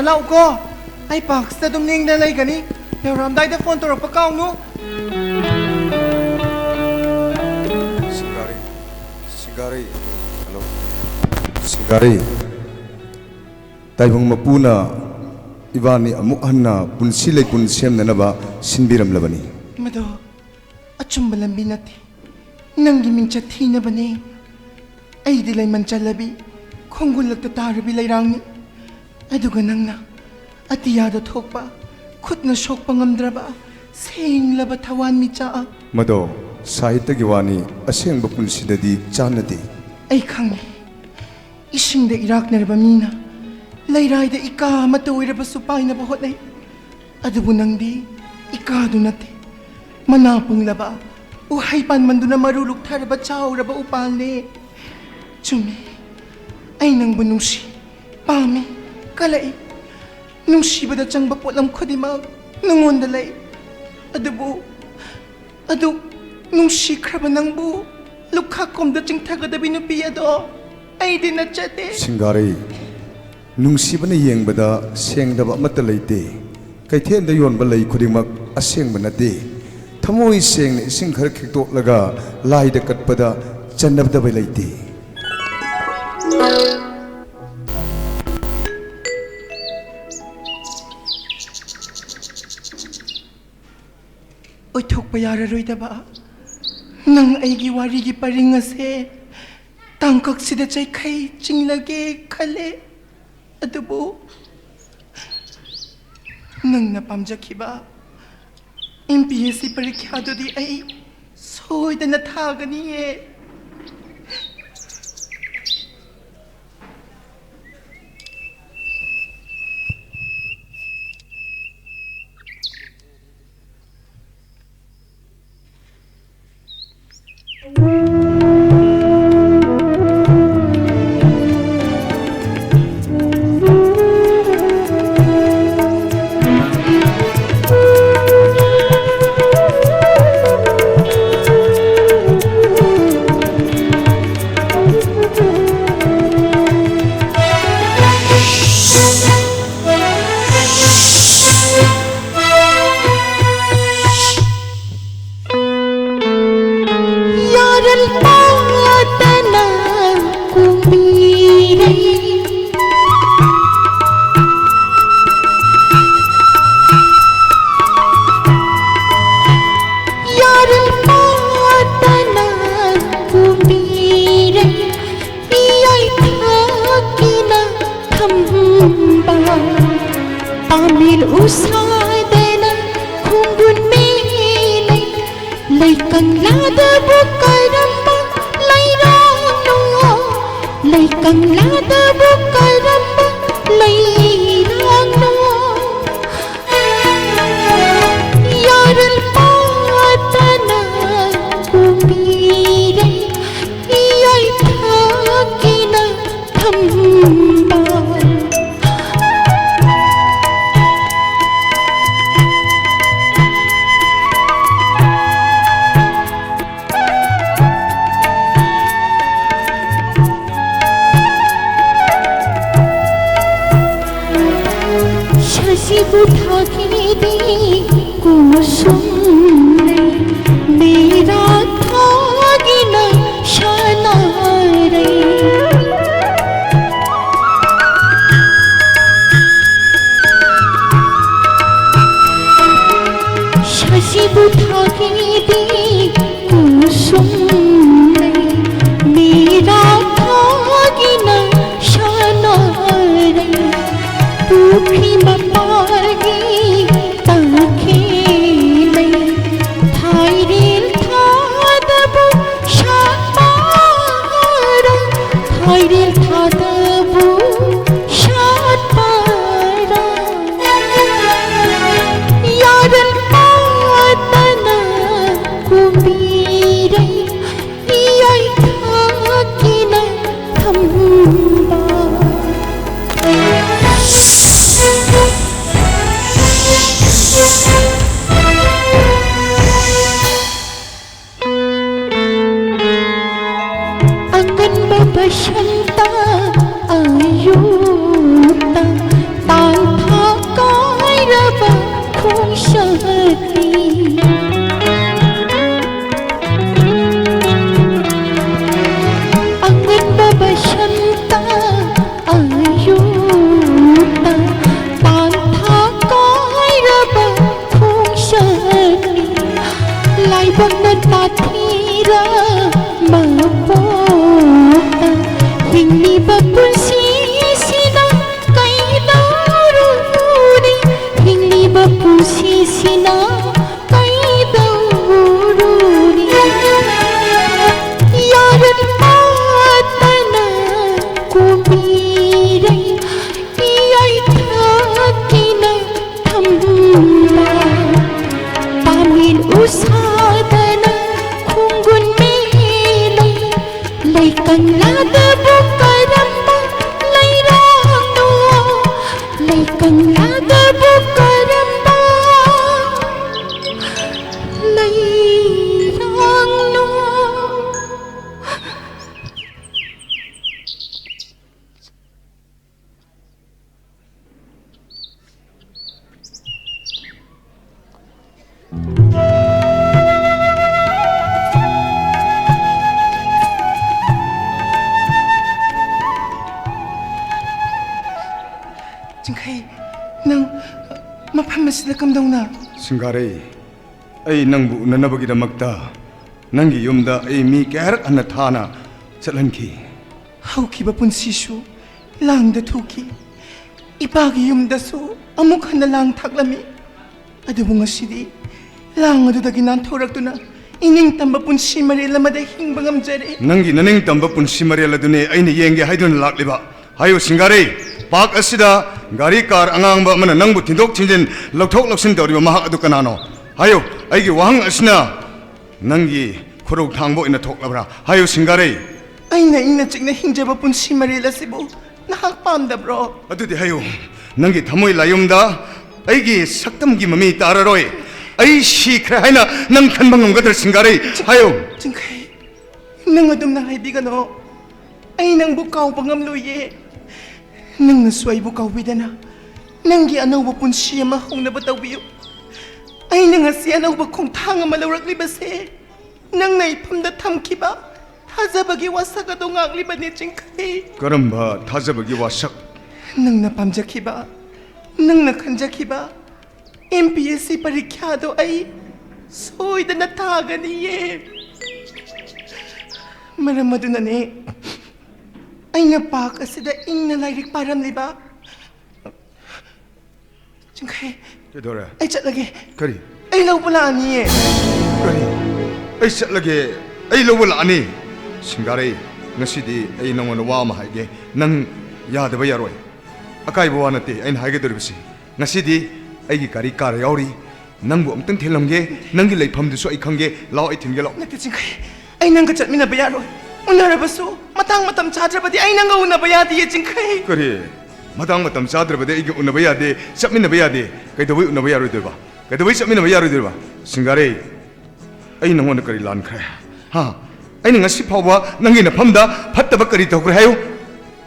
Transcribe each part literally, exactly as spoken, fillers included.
ꯂꯥꯛꯎꯀꯣ, ꯑꯩ ꯄꯥꯔꯛꯁꯤꯗ ꯑꯗꯨꯝ ꯂꯦꯡꯗꯅ ꯂꯩꯒꯅꯤ꯫ ꯌꯧꯔꯝꯗꯥꯏꯗ ꯐꯣꯟ ꯇꯧꯔꯛꯄ ꯀꯥꯎꯅꯨ꯫ ꯁꯤꯡꯒꯥꯔꯩ, ꯁꯤꯡꯒꯥꯔꯩ, ꯍꯜꯂꯣ, ꯁꯤꯡꯒꯥꯔꯩ꯫ ꯇꯥꯏꯕꯪ ꯃꯄꯨꯅ ꯏꯕꯥꯅꯤ ꯑꯃꯨꯛ ꯍꯟꯅ ꯄꯨꯟꯁꯤ ꯂꯩꯄꯨꯟ ꯁꯦꯝꯅꯅꯕ ꯁꯤꯟꯕꯤꯔꯝꯂꯕꯅꯤ꯫ ꯃꯗꯣ ꯑꯆꯨꯝꯕ ꯂꯝꯕꯤ ꯅꯠꯇꯦ꯫ ꯅꯪꯒꯤ ꯃꯤꯡꯆꯠ ꯊꯤꯅꯕꯅꯦ꯫ ꯑꯩꯗꯤ ꯂꯩꯃꯟ ꯆꯜꯂꯕꯤ, ꯈꯣꯡꯒꯨꯜꯂꯛꯇ ꯇꯥꯔꯕꯤ ꯂꯩꯔꯥꯡꯅꯤ꯫ ꯑꯗꯨꯒ ꯅꯪꯅ ꯑꯇꯤꯌꯥꯗ ꯊꯣꯛꯄ, ꯈꯨꯠꯅ ꯁꯣꯛꯄ ꯉꯝꯗ꯭ꯔꯕ, ꯁꯦꯡꯂꯕ ꯊꯋꯥꯟ ꯃꯤꯆꯥꯛ꯫ ꯃꯗꯣ ꯁꯥꯍꯤꯇ꯭ꯌꯒꯤ ꯋꯥꯅꯤ, ꯑꯁꯦꯡꯕ ꯄꯨꯟꯁꯤꯗꯗꯤ ꯆꯥꯟꯅꯗꯦ꯫ ꯑꯩ ꯈꯪꯉꯤ꯫ ꯏꯁꯤꯡꯗ ꯏꯔꯥꯛꯅꯔꯕ ꯃꯤꯅ ꯂꯩꯔꯥꯏꯗ ꯏꯀꯥ ꯑꯃꯠꯇ ꯑꯣꯏꯔꯕꯁꯨ ꯄꯥꯏꯅꯕ ꯍꯣꯠꯅꯩ꯫ ꯑꯗꯨꯕꯨ ꯅꯪꯗꯤ ꯏꯀꯥꯗꯨ ꯅꯠꯇꯦ꯫ ꯃꯅꯥ ꯄꯨꯡꯂꯕ, ꯎꯍꯩ ꯄꯥꯟꯃꯟꯗꯨꯅ ꯃꯔꯨ ꯂꯨꯛꯊꯔꯕ ꯆꯥꯎꯔꯕ ꯎꯄꯥꯜꯅꯦ꯫ ꯆꯨꯝꯃꯤ, ꯑꯩ ꯅꯪꯕꯨ ꯅꯨꯡꯁꯤ, ꯄꯥꯝꯃꯤ, ꯀꯜꯂꯛꯏ꯫ ꯅꯨꯡꯁꯤꯕꯗ ꯆꯪꯕ ꯄꯣꯠꯂꯝ ꯈꯨꯗꯤꯡꯃꯛ ꯅꯉꯣꯟꯗ ꯂꯩ꯫ ꯑꯗꯨꯕꯨ, ꯑꯗꯨ ꯅꯨꯡꯁꯤꯈ꯭ꯔꯕ ꯅꯪꯕꯨ ꯂꯨꯈꯥꯛꯀꯣꯝꯗ ꯆꯤꯡꯊꯒꯗꯕꯤ ꯅꯨꯄꯤ ꯑꯗꯣ ꯑꯩꯗꯤ ꯅꯠꯆꯗꯦ꯫ ꯁꯤꯡꯒꯥꯔꯩ, ꯅꯨꯡꯁꯤꯕꯅ ꯌꯦꯡꯕꯗ ꯁꯦꯡꯗꯕ ꯑꯃꯠꯇ ꯂꯩꯇꯦ꯫ ꯀꯩꯊꯦꯜꯗ ꯌꯣꯟꯕ ꯂꯩ ꯈꯨꯗꯤꯡꯃꯛ ꯑꯁꯦꯡꯕ ꯅꯠꯇꯦ꯫ ꯊꯃꯣꯏ ꯁꯦꯡꯅ ꯏꯁꯤꯡ ꯈꯔ ꯈꯤꯛꯇꯣꯛꯂꯒ ꯂꯥꯏꯗ ꯀꯠꯄꯗ ꯆꯟꯅꯗꯕ ꯂꯩꯇꯦ꯫ ꯑꯣꯏꯊꯣꯛꯄ ꯌꯥꯔꯔꯣꯏꯗꯕ ꯅꯪ ꯑꯩꯒꯤ ꯋꯥꯔꯤꯒꯤ ꯄꯔꯤꯡ ꯑꯁꯦ ꯇꯥꯡꯀꯛꯁꯤꯗ ꯆꯩꯈꯩ ꯆꯤꯡꯂꯒꯦ ꯈꯜꯂꯦ꯫ ꯑꯗꯨꯕꯨ ꯅꯪꯅ ꯄꯥꯝꯖꯈꯤꯕ ꯑꯦꯝ ꯄꯤ ꯑꯦꯁ ꯁꯤ ꯄꯔꯤꯈ꯭ꯌꯥꯗꯨꯗꯤ ꯑꯩ ꯁꯣꯏꯗꯅ ꯊꯥꯒꯅꯤꯌꯦ꯫ ꯎꯁꯥꯗꯅ ꯈꯣꯡꯒꯨꯟ ꯃꯦꯂꯩ꯫ ꯂꯩꯀꯪꯂꯥꯗꯕꯨ ꯀꯔꯝꯕ ꯂꯩꯔꯥꯡꯅꯣ? ꯂꯩꯀꯪꯂꯥꯗꯕꯨ ꯀꯔꯝꯕ ꯂꯩꯔꯥꯡꯅꯣ? ꯌꯥꯔꯜ ꯄꯥꯠꯇꯅ ꯀꯨꯝꯕꯤꯔꯩ꯫ ꯏꯌꯥꯏ ꯊꯥꯒꯤꯅ ꯊꯝꯕ꯫ ꯁꯖꯤꯕꯨ ꯊꯥꯒꯤꯗꯤ ꯀꯨꯁꯨꯝ ꯂꯩ, ꯃꯦꯔꯥ ꯊꯥꯒꯤꯅ ꯁꯥꯟꯅꯔꯩ꯫ ꯁꯖꯤꯕꯨ ꯊꯥꯒꯤꯗꯤ ꯀꯨꯁꯨꯝ ꯂꯩ, ꯃꯦꯔꯥ ꯊꯥꯒꯤꯅ ꯁꯥꯟꯅꯔꯩ꯫ ꯄꯨꯈ꯭ꯔꯤ ꯃꯄꯥꯜꯒꯤ ꯇꯈꯦꯜ ꯂꯩ, ꯊꯥꯏꯔꯦꯜ ꯊꯥꯗꯕꯨ ꯁꯥꯠꯄꯔꯥ, ꯊꯥꯏꯔꯦꯜ ꯊꯥꯗꯕꯨ ꯁꯥꯠꯄꯔꯥ꯫ ꯌꯥꯔꯜ ꯄꯥꯠꯇꯅ ꯀꯨꯝꯕꯤꯔꯩ, ꯏꯌꯥꯏ ꯊꯥꯒꯤꯅ ꯊꯝꯕ꯫ ꯑꯉꯟꯕ ꯕꯁꯟꯇ ꯑꯌꯨꯛꯇ ꯇꯥꯟꯊꯥ ꯀꯥꯏꯔꯕ ꯈꯣꯡꯆꯠꯅꯤ꯫ ꯑꯉꯟꯕ ꯕꯁꯟꯇ ꯑꯌꯨꯛꯇ ꯇꯥꯟꯊꯥ ꯀꯥꯏꯔꯕ ꯈꯣꯡꯆꯠꯅꯤ꯫ ꯂꯥꯏꯕꯛꯅ ꯇꯥꯊꯤꯔ ꯃꯄꯣꯛꯇ ꯍꯤꯡꯂꯤꯕ ꯄꯨꯟꯁꯤꯁꯤꯅ ꯀꯩꯗꯧꯔꯨꯅꯤ? ꯃꯁꯤꯗ ꯀꯝꯗꯧꯅ? ꯁꯤꯡꯒꯥꯔꯩ, ꯑꯩ ꯅꯪꯕꯨ ꯎꯅꯅꯕꯒꯤꯗꯃꯛꯇ ꯅꯪꯒꯤ ꯌꯨꯝꯗ ꯑꯩ ꯃꯤ ꯀꯌꯥꯔꯛ ꯍꯟꯅ ꯊꯥꯅ ꯆꯠꯍꯟꯈꯤ꯫ ꯍꯧꯈꯤꯕ ꯄꯨꯟꯁꯤꯁꯨ ꯂꯥꯡꯗ ꯊꯨꯈꯤ꯫ ꯏꯄꯥꯒꯤ ꯌꯨꯝꯗꯁꯨ ꯑꯃꯨꯛ ꯍꯟꯅ ꯂꯥꯡ ꯊꯥꯛꯂꯝꯃꯤ꯫ ꯑꯗꯨꯕꯨ ꯉꯁꯤꯗꯤ ꯂꯥꯡ ꯑꯗꯨꯗꯒꯤ ꯅꯥꯟꯊꯣꯔꯛꯇꯨꯅ ꯏꯅꯤꯡꯇꯝꯕ ꯄꯨꯟꯁꯤ ꯃꯔꯦꯜ ꯑꯃꯗ ꯍꯤꯡꯕ ꯉꯝꯖꯔꯦ꯫ ꯅꯪꯒꯤ ꯅꯅꯤꯡꯇꯝꯕ ꯄꯨꯟꯁꯤ ꯃꯔꯦꯜ ꯑꯗꯨꯅꯤ ꯑꯩꯅ ꯌꯦꯡꯒꯦ ꯍꯥꯏꯗꯨꯅ ꯂꯥꯛꯂꯤꯕ꯫ ꯍꯥꯏꯌꯨ ꯁꯤꯡꯒꯥꯔꯩ, ꯄꯥꯛ ꯑꯁꯤꯗ ꯒꯥꯔꯤ ꯀꯥꯔ ꯑꯉꯥꯡꯕ ꯑꯃꯅ ꯅꯪꯕꯨ ꯊꯤꯟꯗꯣꯛ ꯊꯤꯟꯖꯤꯟ, ꯂꯧꯊꯣꯛ ꯂꯧꯁꯤꯟ ꯇꯧꯔꯤꯕ ꯃꯍꯥꯛ ꯑꯗꯨ ꯀꯅꯥꯅꯣ? ꯍꯥꯏꯌꯨ, ꯑꯩꯒꯤ ꯋꯥꯍꯪ ꯑꯁꯤꯅ ꯅꯪꯒꯤ ꯈꯨꯔꯧ ꯊꯥꯡꯕ ꯑꯣꯏꯅ ꯊꯣꯛꯂꯕ꯭ꯔꯥ? ꯍꯥꯏꯌꯨ ꯁꯤꯡꯒꯥꯔꯩ꯫ ꯑꯩꯅ ꯏꯪꯅ ꯆꯤꯛꯅ ꯍꯤꯡꯖꯕ ꯄꯨꯟꯁꯤ ꯃꯔꯦꯜ ꯑꯁꯤꯕꯨ ꯅꯍꯥꯛ ꯄꯥꯝꯗꯕ꯭ꯔꯣ? ꯑꯗꯨꯗꯤ ꯍꯥꯏꯌꯨ, ꯅꯪꯒꯤ ꯊꯃꯣꯏ ꯂꯥꯌꯨꯝꯗ ꯑꯩꯒꯤ ꯁꯛꯇꯝꯒꯤ ꯃꯃꯤ ꯇꯥꯔꯔꯣꯏ꯫ ꯑꯩ ꯁꯤꯈ꯭ꯔꯦ ꯍꯥꯏꯅ ꯅꯪ ꯈꯟꯕ ꯉꯝꯒꯗ꯭ꯔꯥ ꯁꯤꯡꯒꯥꯔꯩ? ꯍꯥꯏꯌꯨ꯫ ꯆꯤꯡꯈꯩ, ꯅꯪ ꯑꯗꯨꯝꯅ ꯍꯥꯏꯕꯤꯒꯅꯣ꯫ ꯑꯩ ꯅꯪꯕꯨ ꯀꯥꯎꯕ ꯉꯝꯂꯣꯏꯌꯦ꯫ ꯅꯪꯅꯁꯨ ꯑꯩꯕꯨ ꯀꯥꯎꯕꯤꯗꯅ ꯅꯪꯒꯤ ꯑꯅꯧꯕ ꯄꯨꯟꯁꯤ ꯑꯃ ꯍꯧꯅꯕ ꯇꯧꯕꯤꯌꯨ꯫ ꯑꯩꯅ ꯉꯁꯤ ꯑꯅꯧꯕ ꯈꯣꯡꯊꯥꯡ ꯑꯃ ꯂꯧꯔꯛꯂꯤꯕꯁꯦ ꯅꯪꯅ ꯏꯐꯝꯗ ꯊꯝꯈꯤꯕ ꯊꯥꯖꯕꯒꯤ ꯋꯥꯁꯛ ꯑꯗꯨ ꯉꯥꯛꯂꯤꯕꯅꯤ ꯆꯤꯡꯈꯩ꯫ ꯀꯔꯝꯕ ꯊꯥꯖꯕꯒꯤ ꯋꯥꯁꯛ? ꯅꯪꯅ ꯄꯥꯝꯖꯈꯤꯕ, ꯅꯪꯅ ꯈꯟꯖꯈꯤꯕ ꯑꯦꯝ ꯄꯤ ꯑꯦꯁ ꯁꯤ ꯄꯔꯤꯈ꯭ꯌꯥꯗꯣ ꯑꯩ ꯁꯣꯏꯗꯅ ꯊꯥꯒꯅꯤꯌꯦ꯫ ꯃꯔꯝ ꯑꯗꯨꯅꯅꯦ ꯑꯩꯅ ꯄꯥꯛ ꯑꯁꯤꯗ ꯏꯪꯅ ꯂꯥꯏꯔꯤꯛ ꯄꯥꯔꯝꯂꯤꯕ꯫ ꯆꯤꯡꯈꯩ, ꯀꯩꯗꯧꯔꯦ? ꯑꯩ ꯆꯠꯂꯒꯦ꯫ ꯀꯔꯤ? ꯑꯩ ꯂꯧꯕ ꯂꯥꯛꯑꯅꯤꯌꯦ꯫ ꯀꯔꯤ? ꯑꯩ ꯆꯠꯂꯒꯦ, ꯑꯩ ꯂꯧꯕ ꯂꯥꯛꯑꯅꯤ? ꯁꯤꯡꯒꯥꯔꯩ, ꯉꯁꯤꯗꯤ ꯑꯩ ꯅꯪꯉꯣꯟꯗ ꯋꯥ ꯑꯃ ꯍꯥꯏꯒꯦ꯫ ꯅꯪ ꯌꯥꯗꯕ ꯌꯥꯔꯣꯏ꯫ ꯑꯀꯥꯏꯕ ꯋꯥ ꯅꯠꯇꯦ ꯑꯩꯅ ꯍꯥꯏꯒꯗꯧꯔꯤꯕꯁꯤ꯫ ꯉꯁꯤꯗꯤ ꯑꯩꯒꯤ ꯒꯥꯔꯤ ꯀꯥꯔ ꯌꯥꯎꯔꯤ꯫ ꯅꯪꯕꯨ ꯑꯃꯨꯛꯇꯪ ꯊꯤꯜꯂꯝꯒꯦ꯫ ꯅꯪꯒꯤ ꯂꯩꯐꯝꯗꯨꯁꯨ ꯑꯩ ꯈꯪꯒꯦ꯫ ꯂꯥꯛꯑꯣ, ꯑꯩ ꯊꯤꯟꯒꯦ, ꯂꯥꯛꯑꯣ꯫ ꯅꯠꯇꯦ ꯆꯤꯡꯈꯩ, ꯑꯩ ꯅꯪꯒ ꯆꯠꯃꯤꯟꯅꯕ ꯌꯥꯔꯣꯏ꯫ ꯎꯅꯔꯕꯁꯨ ꯃꯇꯥꯡ ꯃꯇꯝ ꯆꯥꯗ꯭ꯔꯕꯗꯤ ꯑꯩ ꯅꯪꯒ ꯎꯅꯕ ꯌꯥꯗꯤꯌꯦ ꯆꯤꯡꯈꯩ꯫ ꯀꯔꯤ? ꯃꯇꯥꯡ ꯃꯇꯝ ꯆꯥꯗ꯭ꯔꯕꯗꯤ ꯑꯩꯒ ꯎꯅꯕ ꯌꯥꯗꯦ, ꯆꯠꯃꯤꯟꯅꯕ ꯌꯥꯗꯦ? ꯀꯩꯗꯧꯕꯩ ꯎꯅꯕ ꯌꯥꯔꯣꯏꯗꯣꯏꯕ? ꯀꯩꯗꯧꯕꯩ ꯆꯠꯃꯤꯟꯅꯕ ꯌꯥꯔꯣꯏꯗꯣꯏꯕ? ꯁꯤꯡꯒꯥꯔꯩ, ꯑꯩ ꯅꯪꯉꯣꯟꯗ ꯀꯔꯤ ꯂꯥꯟꯈ꯭ꯔꯦ? ꯍꯥ? ꯑꯩꯅ ꯉꯁꯤ ꯐꯥꯎꯕ ꯅꯪꯒꯤ ꯅꯐꯝꯗ ꯐꯠꯇꯕ ꯀꯔꯤ ꯇꯧꯈ꯭ꯔꯦ ꯍꯥꯏꯌꯨ?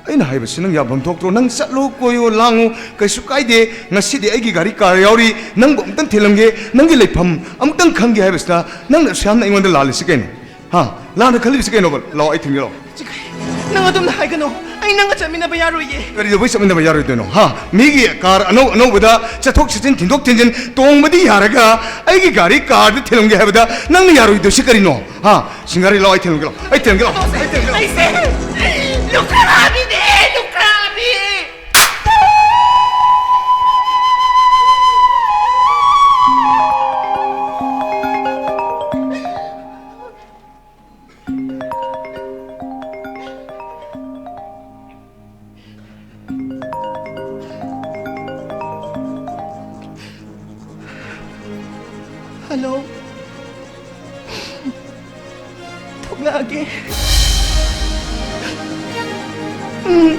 ꯑꯩꯅ ꯍꯥꯏꯕꯁꯤ ꯅꯪ ꯌꯥꯐꯝ ꯊꯣꯛꯇ꯭ꯔꯣ? ꯅꯪ ꯆꯠꯂꯨ, ꯀꯣꯏꯌꯨ, ꯂꯥꯡꯉꯨ, ꯀꯩꯁꯨ ꯀꯥꯏꯗꯦ꯫ ꯉꯁꯤꯗꯤ ꯑꯩꯒꯤ ꯒꯥꯔꯤ ꯀꯥꯔ ꯌꯥꯎꯔꯤ, ꯅꯪꯕꯨ ꯑꯃꯨꯛꯇꯪ ꯊꯤꯜꯂꯝꯒꯦ, ꯅꯪꯒꯤ ꯂꯩꯐꯝ ꯑꯃꯨꯛꯇꯪ ꯈꯪꯒꯦ ꯍꯥꯏꯕꯁꯤꯗ ꯅꯪꯅ ꯑꯁꯨꯛ ꯌꯥꯝꯅ ꯑꯩꯉꯣꯟꯗ ꯂꯥꯜꯂꯤꯁꯤ ꯀꯩꯅꯣ? ꯍꯥ? ꯂꯥꯟꯅ ꯈꯜꯂꯤꯕꯁꯤ ꯀꯩꯅꯣꯕ? ꯂꯥꯛꯑꯣ, ꯑꯩ ꯊꯤꯟꯒꯦ ꯂꯥꯛꯑꯣ꯫ ꯆꯤꯡꯈꯩ, ꯅꯪ ꯑꯗꯨꯝꯅ ꯍꯥꯏꯒꯅꯨ꯫ ꯑꯩ ꯅꯪꯒ ꯆꯠꯃꯤꯟꯅꯕ ꯌꯥꯔꯣꯏꯌꯦ꯫ ꯀꯔꯤꯗꯧꯕꯩ ꯆꯠꯃꯤꯟꯅꯕ ꯌꯥꯔꯣꯏꯗꯣꯏꯅꯣ? ꯍꯥ? ꯃꯤꯒꯤ ꯀꯥꯔ ꯑꯅꯧ ꯑꯅꯧꯕꯗ ꯆꯠꯊꯣꯛ ꯆꯠꯁꯤꯟ, ꯊꯤꯟꯗꯣꯛ ꯊꯤꯟꯖꯤꯟ ꯇꯣꯡꯕꯗꯤ ꯌꯥꯔꯒ, ꯑꯩꯒꯤ ꯒꯥꯔꯤ ꯀꯥꯔꯗ ꯊꯤꯜꯂꯝꯒꯦ ꯍꯥꯏꯕꯗ ꯅꯪꯅ ꯌꯥꯔꯣꯏꯗꯣꯏꯁꯤ ꯀꯔꯤꯅꯣ? ꯍꯥ? ꯁꯤꯡꯒꯥꯔꯤ, ꯂꯥꯛꯑꯣ, ꯑꯩ ꯊꯤꯜꯂꯝꯒꯦ, ꯂꯥꯛꯑꯣ, ꯑꯩ ꯊꯤꯜꯂꯝꯒꯦ, ꯂꯥꯛꯑꯣ, ꯑꯩ ꯊꯤꯜꯂꯝꯒꯦ, ꯂꯥꯛꯑꯣ꯫ ꯑꯩꯁꯦ ꯂꯨꯈ꯭ꯔꯥꯕꯤꯅꯦ, ꯂꯨꯈ꯭ꯔꯥꯕꯤ꯫ ꯍꯜꯂꯣ꯫ ꯊꯣꯛꯂꯛꯑꯒꯦ꯫ ꯎꯝ꯫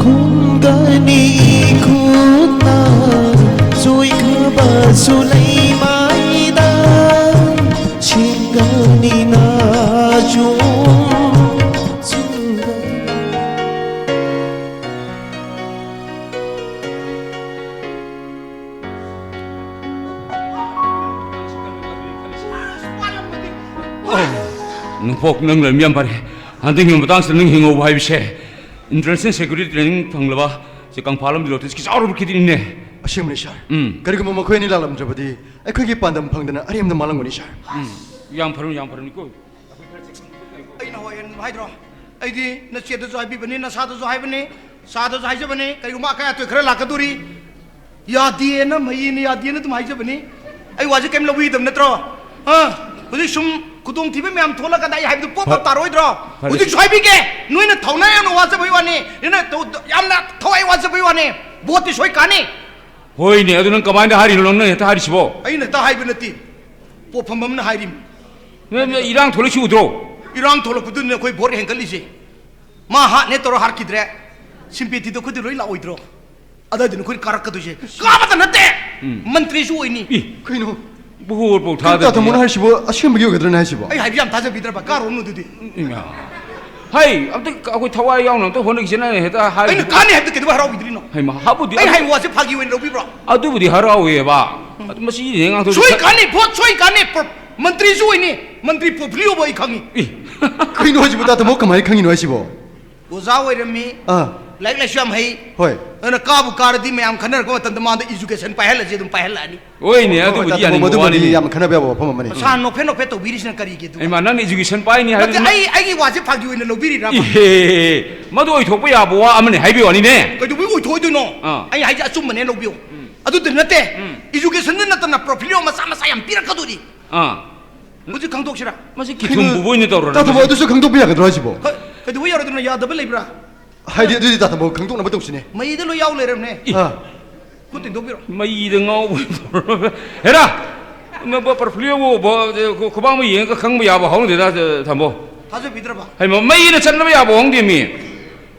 ꯈꯨꯡꯒꯪꯒꯤ ꯏꯈꯨꯠꯅ ꯆꯣꯏꯈ꯭ꯔꯕꯁꯨ ꯂꯩꯃꯥꯏꯗ ꯁꯤꯡꯒꯅꯤꯅ ꯆꯨꯝ ꯆꯨꯝꯒꯅꯤ꯫ ꯅꯣꯡꯄꯣꯛ, ꯅꯪ ꯂꯩꯔꯝꯕ ꯌꯥꯝ ꯐꯔꯦ꯫ ꯍꯟꯗꯛꯀꯤ ꯃꯇꯥꯡꯁꯤꯗ ꯅꯪ ꯍꯤꯡꯍꯧꯕ ꯍꯥꯏꯕꯁꯦ, International Security Training ꯐꯪꯂꯕ ꯁꯤ ꯀꯪꯐꯥꯜ ꯑꯃꯗꯤ ꯂꯣꯇꯁꯀꯤ ꯆꯥꯎꯔꯕ creditꯅꯤꯅꯦ꯫ ꯑꯁꯦꯡꯕꯅꯤ, ꯁꯥꯔ꯫ ꯎꯝ꯫ ꯀꯔꯤꯒꯨꯝꯕ ꯃꯈꯣꯏ ꯑꯅꯤ ꯂꯥꯛꯂꯝꯗ꯭ꯔꯕꯗꯤ ꯑꯩꯈꯣꯏꯒꯤ ꯄꯥꯟꯗꯝ ꯐꯪꯗꯅ ꯑꯔꯦꯝꯕꯗ ꯃꯥꯡꯂꯝꯒꯅꯤ, ꯁꯥꯔ꯫ ꯎꯝ꯫ ꯌꯥꯝ ꯐꯔꯕꯅꯤ, ꯌꯥꯝ ꯐꯔꯕꯅꯤꯀꯣ꯫ ꯑꯩꯅ ꯍꯣꯏ ꯍꯥꯏꯗ꯭ꯔꯣ? ꯑꯩꯗꯤ ꯅꯆꯦꯗꯁꯨ ꯍꯥꯏꯕꯤꯕꯅꯤ, ꯅꯁꯥꯗꯁꯨ ꯍꯥꯏꯕꯅꯤ, ꯁꯥꯗꯁꯨ ꯍꯥꯏꯖꯕꯅꯤ, ꯀꯔꯤꯒꯨꯝꯕ ꯑꯀꯥꯏ ꯑꯇꯣꯏ ꯈꯔ ꯂꯥꯛꯀꯗꯣꯔꯤ꯫ ꯌꯥꯗꯦꯅ, ꯃꯌꯦꯅ ꯌꯥꯗꯦꯅ ꯑꯗꯨꯝ ꯍꯥꯏꯖꯕꯅꯤ꯫ ꯑꯩ ꯋꯥꯁꯦ ꯀꯩꯝ ꯂꯧꯕꯤꯗꯕ ꯅꯠꯇ꯭ꯔꯣ? ꯑ? ꯍꯧꯖꯤꯛ ꯁꯨꯝ ꯈꯨꯗꯣꯡꯊꯤꯕ ꯃꯌꯥꯝ ꯊꯣꯛꯂꯀꯥꯟꯗ ꯑꯩ ꯍꯥꯏꯕꯗꯨ ꯄꯣꯞ ꯄꯣꯞ ꯐ-, ꯇꯥꯔꯣꯏꯗ꯭ꯔꯣ? ꯐꯔꯦ꯫ ꯍꯧꯖꯤꯛꯁꯨ ꯍꯥꯏꯕꯤꯒꯦ, ꯅꯣꯏꯅ ꯊꯧꯅꯥ ꯌꯥꯝꯅ ꯋꯥꯖꯕꯩ ꯋꯥꯅꯤ, ꯅꯣꯏꯅ ꯇꯧ-, ꯌꯥꯝꯅ ꯊꯋꯥꯏ ꯋꯥꯖꯕꯩ ꯋꯥꯅꯤ꯫ ꯚꯣꯠꯇꯤ ꯁꯣꯏ ꯀꯥꯅꯤ꯫ ꯍꯣꯏꯅꯦ, ꯑꯗꯨ ꯅꯪ ꯀꯃꯥꯏꯅ ꯍꯥꯏꯔꯤꯅꯣ? ꯅꯪꯅ ꯍꯦꯛꯇ ꯍꯥꯏꯔꯤꯁꯤꯕꯣ? ꯑꯩꯅ ꯍꯦꯛꯇ ꯍꯥꯏꯕ ꯅꯠꯇꯦ, ꯄꯣꯠꯐꯝ ꯑꯃꯅ ꯍꯥꯏꯔꯤꯝꯅꯤ꯫ ꯅꯣꯏ, ꯅꯣꯏ ꯏꯔꯥꯡ ꯊꯣꯛꯂꯛꯏꯁꯤ ꯎꯗ꯭ꯔꯣ? ꯏꯔꯥꯡ ꯊꯣꯛꯂꯛꯄꯗꯨꯅꯤꯅꯦ ꯑꯩꯈꯣꯏ ꯚꯣꯠ ꯍꯦꯟꯒꯠꯂꯤꯁꯦ꯫ ꯃꯥ ꯍꯥꯠꯅꯦ ꯇꯧꯔ ꯍꯥꯠꯈꯤꯗ꯭ꯔꯦ, ꯁꯤꯝꯄꯦꯊꯤꯗꯣ ꯑꯩꯈꯣꯏꯗꯤ ꯂꯣꯏ ꯂꯥꯛꯑꯣꯏꯗ꯭ꯔꯣ? ꯑꯗꯨꯗꯨꯅ ꯑꯩꯈꯣꯏꯅ ꯀꯥꯔꯛꯀꯗꯣꯏꯁꯦ꯫ ꯀꯥꯕꯇ ꯅꯠꯇꯦ, ꯎꯝ꯫ ꯃꯟꯇ꯭ꯔꯤꯁꯨ ꯑꯣꯏꯅꯤ꯫ ꯏ, ꯀꯩꯅꯣ? ꯕꯣꯔꯕꯨ ꯀꯩꯅꯣ ꯊꯥꯗꯕꯤ꯫ ꯇꯥ ꯊꯝꯃꯣꯅ ꯍꯥꯏꯁꯤꯕꯣ ꯑꯁꯦꯡꯕꯒꯤ ꯑꯣꯏꯒꯗ꯭ꯔꯅꯦ ꯍꯥꯏꯁꯤꯕꯣ? ꯑꯩ ꯍꯥꯏꯕ ꯌꯥꯝ ꯊꯥꯖꯕꯤꯗ꯭ꯔꯕ? ꯀꯥꯔꯣꯅꯨ ꯑꯗꯨꯗꯤ꯫ ꯏꯃꯥ꯫ ꯍꯩ, ꯑꯝꯇ ꯑꯩꯈꯣꯏ ꯊꯋꯥꯏ ꯌꯥꯎꯅ ꯑꯝꯇ ꯍꯣꯠꯅꯈꯤꯁꯤꯅ ꯍꯦꯛꯇ ꯍꯥꯏ꯫ ꯑꯩꯅ ꯀꯥꯅꯤ ꯍꯥꯏꯕꯗ ꯀꯩꯗꯧꯕꯩ ꯍꯔꯥꯎꯕꯤꯗ꯭ꯔꯤꯅꯣ? ꯍꯩꯃꯥ, ꯍꯥꯕꯨꯗꯤ ꯑꯩ ꯑꯗꯨ ꯍꯥꯏꯕ ꯋꯥꯁꯦ ꯐꯥꯒꯤ ꯑꯣꯏꯅ ꯂꯧꯕꯤꯕ꯭ꯔꯣ? ꯑꯗꯨꯕꯨꯗꯤ ꯍꯔꯥꯎꯋꯦꯕ꯫ ꯑꯗꯨ ꯃꯁꯤ ꯌꯦꯡ ꯉꯥꯡꯊꯣꯛ- ꯁꯣꯏ ꯀꯥꯅꯤ, ꯚꯣꯠ ꯁꯣꯏ ꯀꯥꯅꯤ, ꯄ꯭ꯔ-, ꯃꯟꯇ꯭ꯔꯤꯁꯨ ꯑꯣꯏꯅꯤ, ꯃꯟꯇ꯭ꯔꯤ ꯄꯣꯔꯠꯐꯣꯂꯤꯑꯣꯕꯨ ꯑꯩ ꯈꯪꯉꯤ꯫ ꯏ꯫ ꯀꯩꯅꯣ ꯍꯥꯏꯁꯤꯕꯣ, ꯇꯥ ꯊꯝꯃꯣ ꯀꯃꯥꯏꯅ ꯈꯪꯉꯤꯅꯣ ꯍꯥꯏꯁꯤꯕꯣ? ꯑꯣꯖꯥ ꯑꯣꯏꯔꯝꯃꯤ, ꯑꯥ꯫ ꯂꯥꯏꯔꯤꯛ ꯂꯥꯏꯁꯨ ꯌꯥꯝ ꯍꯩ꯫ ꯍꯣꯏ꯫ ꯑꯗꯨꯅ ꯀꯥꯕꯨ ꯀꯥꯔꯗꯤ ꯃꯌꯥꯝ ꯈꯟꯅꯔꯛꯄ ꯃꯇꯝꯗ ꯃꯥꯗ education ꯄꯥꯏꯍꯜꯂꯁꯤ ꯑꯗꯨꯝ ꯄꯥꯏꯍꯜꯂꯛꯑꯅꯤ꯫ ꯍꯣꯏꯅꯦ, ꯍꯣꯏ, ꯍꯣꯏ, ꯑꯗꯨꯕꯨꯗꯤ ꯇꯥ ꯊꯝꯃꯣ, ꯌꯥꯅꯤꯡꯕ ꯃꯗꯨꯃꯗꯤ ꯋꯥꯅꯤꯅꯦ꯫ ꯌꯥꯝ ꯈꯟꯅꯕ ꯌꯥꯕ ꯋꯥꯐꯝ ꯑꯃꯅꯤ꯫ ꯁꯥ ꯅꯣꯛꯐꯦꯠ ꯅꯣꯛꯐꯦꯠ ꯇꯧꯕꯤꯔꯤꯁꯤꯅ ꯀꯔꯤꯒꯤ ꯑꯗꯨꯒ? ꯏꯃꯥ, ꯅꯪ education ꯄꯥꯏꯅꯤ ꯅꯠꯇꯦ, ꯍꯥꯏꯕꯗꯤ ꯑꯩ, ꯑꯩꯒꯤ ꯋꯥꯁꯦ ꯐꯥꯒꯤ ꯑꯣꯏꯅ ꯂꯧꯕꯤꯔꯤꯔꯕ? ꯏꯍꯦ, ꯃꯗꯨ ꯑꯣꯏꯊꯣꯛꯄ ꯌꯥꯕ ꯋꯥ ꯑꯃꯅꯤ ꯍꯥꯏꯕꯤꯌꯨ ꯋꯥꯅꯤꯅꯦ꯫ ꯀꯩꯗꯧꯕꯩ ꯑꯣꯏꯊꯣꯛꯑꯣꯏꯗꯣꯏꯅꯣ? ꯑꯥ꯫ ꯑꯩ ꯍꯥꯏꯁꯦ ꯑꯆꯨꯝꯕꯅꯦ ꯂꯧꯕꯤꯌꯨ꯫ ꯎꯝ꯫ ꯑꯗꯨꯗ ꯅꯠꯇꯦ, ꯎꯝ꯫ Educationꯗ ꯅꯠꯇꯅ ꯄꯣꯔꯠꯐꯣꯂꯤꯑꯣ ꯃꯆꯥ ꯃꯆꯥ ꯌꯥꯝ ꯄꯤꯔꯛꯀꯗꯣꯏꯅꯤ꯫ ꯑꯥ꯫ ꯍꯧꯖꯤꯛ ꯈꯪꯗꯣꯛꯁꯤꯔꯥ? ꯃꯁꯤ ꯀꯤꯊꯨꯝ ꯄꯨꯕ ꯑꯣꯏꯅ ꯇꯧꯔ ꯇꯥ ꯊꯝꯃꯣ, ꯑꯗꯨꯁꯨ ꯈꯪꯗꯣꯛꯄ ꯌꯥꯒꯗ꯭ꯔꯣ ꯍꯥꯏꯁꯤꯕꯣ? ꯍꯣꯏ, ꯀꯩꯗꯧꯕ ꯌꯥꯔꯣꯏꯗꯣꯏꯅꯣ? ꯌꯥꯗꯕ ꯂꯩꯕ꯭ꯔꯥ? ꯍꯥꯏꯗꯤ ꯑꯗꯨꯗꯤ ꯇꯥ ꯊꯝꯃꯣ, ꯈꯪꯗꯣꯛꯅꯕ ꯇꯧꯁꯤꯅꯦ꯫ ꯃꯩꯗ ꯂꯣꯏ ꯌꯥꯎ ꯂꯩꯔꯝꯅꯦ꯫ ꯏ꯫ ꯑꯥ꯫ ꯈꯨꯠ ꯇꯤꯡꯊꯣꯛꯄꯤꯔꯣ꯫ ꯃꯩꯗ ꯉꯥꯎꯕ ꯍꯦꯔꯥ! ꯄꯣꯔꯠꯐꯣꯂꯤꯑꯣꯕꯨ ꯈꯨꯕꯥꯛꯃꯨꯛ ꯌꯦꯡꯉꯒ ꯈꯪꯕ ꯌꯥꯕ ꯍꯧꯅꯗꯦꯗ, ꯊꯝꯃꯣ꯫ ꯊꯥꯖꯕꯤꯗ꯭ꯔꯕ? ꯍꯩꯃꯥ, ꯃꯩꯅ ꯆꯠꯅꯕ ꯌꯥꯕ ꯍꯧꯅꯗꯦ ꯃꯤ꯫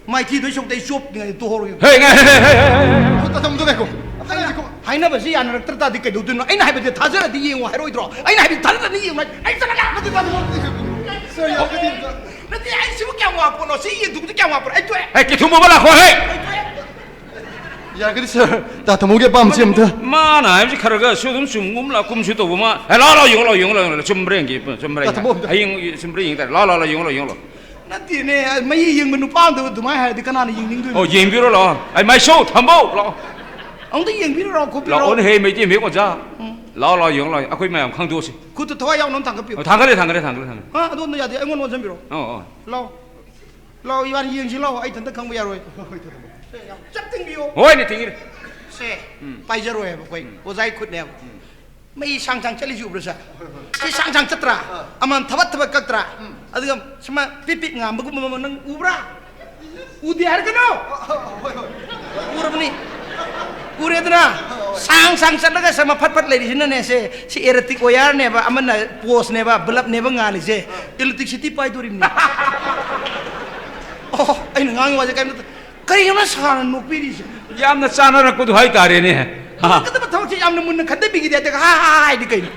ꯃꯥꯏꯊꯤꯗꯣꯏ ꯁꯔꯨꯛꯇ ꯑꯩ ꯆꯣꯞꯅꯤꯡꯉꯥꯏ ꯇꯣꯛꯍꯧꯔꯒꯦ꯫ ꯍꯦ, ꯉꯥꯏ-, ꯍꯦ, ꯍꯦ, ꯍꯦ, ꯍꯦ, ꯍꯦ꯫ ꯑꯣ, ꯇꯥ ꯊꯝꯃꯣ, ꯉꯥꯏꯈꯣ꯫ ꯑꯝꯇ ꯉꯥꯏꯈꯣ꯫ ꯍꯥꯏꯅꯕꯁꯤ ꯌꯥꯅꯔꯛꯇ꯭ꯔ ꯇꯥꯔꯗꯤ ꯀꯩꯗꯧꯗꯣꯏꯅꯣ? ꯑꯩꯅ ꯍꯥꯏꯕꯗꯤ ꯊꯥꯖꯔꯗꯤ ꯌꯦꯡꯉꯣ ꯍꯥꯏꯔꯣꯏꯗ꯭ꯔꯣ? ꯑꯩꯅ ꯍꯥꯏꯕꯗꯤ ꯊꯥꯖꯗ꯭ꯔꯗꯤ ꯌꯦꯡꯉꯣ ꯍꯥꯏ-, ꯑꯩ ꯆꯠꯂꯒꯦ꯫ ꯁꯥꯔ, ꯌꯥꯔꯒꯗꯤ ꯑꯝꯇ꯫ ꯅꯠꯇꯦ, ꯑꯩ ꯁꯤꯕꯨ ꯀꯌꯥꯝ ꯋꯥ ꯄꯣꯠꯅꯣ? ꯁꯤ ꯌꯦꯟꯊꯣꯛꯄꯗꯤ ꯀꯌꯥꯝ ꯋꯥ ꯄꯣꯠꯅꯣ? ꯑꯩ ꯇꯣꯛꯑꯦ꯫ ꯍꯦ, ꯀꯤꯊꯨꯝ ꯄꯨꯕ ꯂꯥꯛꯈꯣ, ꯍꯦ! ꯑꯩ ꯇꯣꯛꯑꯦ꯫ ꯌꯥꯔꯒꯗꯤ ꯁꯥꯔ, ꯇꯥ ꯊꯝꯃꯣꯒꯤ ꯑꯄꯥꯝꯕꯁꯤ ꯑꯝꯇ꯫ ꯃꯥꯅ ꯍꯥꯏꯕꯁꯤ ꯈꯔ ꯈꯔ ꯁꯨ ꯑꯗꯨꯝ ꯆꯨꯝꯒꯨꯝ ꯂꯥꯛꯀꯨꯝꯁꯨ ꯇꯧꯕ ꯃꯥ-, ꯍꯦ, ꯂꯥꯎ, ꯂꯥꯎ, ꯌꯦꯡꯉꯨ ꯂꯥꯎ, ꯌꯦꯡꯉꯨ ꯂꯥꯎ, ꯌꯦꯡꯉꯨ ꯂꯥꯎ, ꯆꯨꯝꯕ꯭ꯔꯥ ꯌꯦꯡꯒꯦ, ꯆꯨꯝꯕ꯭ꯔꯥ ꯇꯥ ꯌꯦꯡꯒꯦ꯫ ꯊꯝꯃꯣ ꯑꯝꯇ꯫ ꯍꯌꯦꯡ ꯆꯨꯝꯕ꯭ꯔꯥ ꯌꯦꯡ ꯇꯥꯔꯦ꯫ ꯂꯥꯎ, ꯂꯥꯎ, ꯂꯥꯎ, ꯌꯦꯡꯉꯨ ꯂꯥꯎ, ꯌꯦꯡꯉꯨ ꯂꯥꯎ꯫ ꯅꯠꯇꯦꯅꯦ, ꯃꯌꯦꯛ ꯌꯦꯡꯕ ꯅꯨꯄꯥ ꯑꯃꯗꯕꯨ ꯑꯗꯨꯃꯥꯏꯅ ꯍꯥꯏꯔꯗꯤ ꯀꯅꯥꯅ ꯌꯦꯡꯅꯤꯡꯗꯣꯏꯅꯣ? ꯑꯣ, ꯌꯦꯡꯕꯤꯔꯣ ꯂꯥꯛꯑꯣ꯫ ꯑꯩ ꯃꯥꯏꯁꯣ ꯊꯝꯕꯧ ꯂꯥꯛꯑꯣ꯫ ꯑꯃꯨꯛꯇ ꯌꯦꯡꯕꯤꯔꯣ, ꯈꯣꯠꯄꯤꯔꯣ꯫ ꯂꯥꯛꯑꯣꯅꯦꯍꯦ, ꯃꯩꯇꯩ ꯃꯌꯦꯛ ꯑꯣꯖꯥ꯫ ꯎꯝ꯫ ꯂꯥꯛꯑꯣ, ꯂꯥꯛꯑꯣ, ꯌꯦꯡꯉꯣ ꯂꯥꯛꯑꯣ꯫ ꯑꯩꯈꯣꯏ ꯃꯌꯥꯝ ꯈꯪꯗꯣꯛꯑꯁꯤ꯫ ꯈꯨꯠꯇ ꯊꯋꯥꯏ ꯌꯥꯎꯅ ꯑꯃ ꯊꯥꯡꯒꯠꯄꯤꯌꯨ꯫ ꯑꯣ, ꯊꯥꯡꯒꯠꯂꯦ, ꯊꯥꯡꯒꯠꯂꯦ, ꯊꯥꯡꯒꯠꯂꯦ, ꯊꯥꯡꯒꯠꯂꯦ꯫ ꯑ, ꯑꯗꯣꯝꯗ ꯌꯥꯗꯦ, ꯑꯩꯉꯣꯟꯗ ꯑꯣꯟꯁꯤꯟꯕꯤꯔꯣ꯫ ꯑꯣ, ꯑꯣ꯫ ꯂꯥꯛꯑꯣ꯫ ꯂꯥꯛꯑꯣ, ꯏꯕꯥꯅꯤ ꯌꯦꯡꯁꯤ ꯂꯥꯛꯑꯣ, ꯑꯩ ꯏꯊꯟꯇ ꯈꯪꯕ ꯌꯥꯔꯣꯏ꯫ ꯁꯦ, ꯌꯥꯝ ꯆꯞ ꯇꯤꯡꯕꯤꯌꯨ꯫ ꯍꯣꯏꯅꯦ, ꯇꯤꯡꯉꯤꯅꯦ꯫ ꯁꯦ, ꯎꯝ꯫ ꯄꯥꯏꯖꯔꯣꯏ ꯍꯥꯏꯕ ꯑꯩꯈꯣꯏ ꯎꯝ꯫ ꯑꯣꯖꯥꯒꯤ ꯈꯨꯠꯅꯦꯕ꯫ ꯎꯝ꯫ ꯃꯩ ꯁꯥꯡ ꯁꯥꯡ ꯆꯠꯂꯤꯁꯤ ꯎꯕ꯭ꯔꯥ, ꯁꯥꯔ? ꯁꯤ ꯁꯥꯡ ꯁꯥꯡ ꯆꯠꯇ꯭ꯔꯥ? ꯑꯥ꯫ ꯑꯃꯅ ꯊꯕꯠ ꯊꯕꯠ ꯀꯛꯇ꯭ꯔꯥ? ꯎꯝ꯫ ꯑꯗꯨꯒ ꯁꯨꯃꯥꯏ ꯄꯤꯠ ꯄꯤꯠ ꯉꯥꯟꯕꯒꯨꯝꯕ ꯑꯃ ꯅꯪ ꯎꯕ꯭ꯔꯥ? ꯎꯗꯦ ꯍꯥꯏꯔꯛꯀꯅꯣ꯫ ꯑꯥ, ꯍꯣꯏ, ꯍꯣꯏ꯫ ꯎꯔꯕꯅꯤ꯫ ꯎꯔꯦꯗꯅ? ꯁꯥꯡ ꯁꯥꯡ ꯆꯠꯂꯒ ꯁꯥꯔ ꯃꯐꯠ ꯐꯠ ꯂꯩꯔꯤꯁꯤꯅꯅꯦ, ꯁꯦ, ꯁꯤ electric wireꯅꯦꯕ, ꯑꯃꯅ posteꯅꯦꯕ, bulbꯅꯦꯕ ꯉꯥꯜꯂꯤꯁꯦ, electricity ꯄꯥꯏꯗꯣꯔꯤꯕꯅꯤ꯫ ꯑꯣ, ꯑꯩꯅ ꯉꯥꯡꯉꯤ ꯋꯥꯁꯦ ꯀꯔꯤꯝꯇ ꯀꯔꯤꯅꯣ ꯁꯥꯔꯅ ꯅꯣꯛꯄꯤꯔꯤꯁꯦ? ꯌꯥꯝꯅ ꯆꯥꯟꯅꯔꯛꯄꯗꯨ ꯍꯥꯏꯇꯥꯔꯦꯅꯦ꯫ ꯀꯗꯕ ꯊꯕꯛꯁꯦ ꯌꯥꯝꯅ ꯃꯨꯟꯅ ꯈꯟꯊꯕꯤꯈꯤꯗꯦ, ꯑꯗꯨꯒ ꯍꯥ ꯍꯥ ꯍꯥꯏꯗꯤ ꯀꯩꯅꯣ?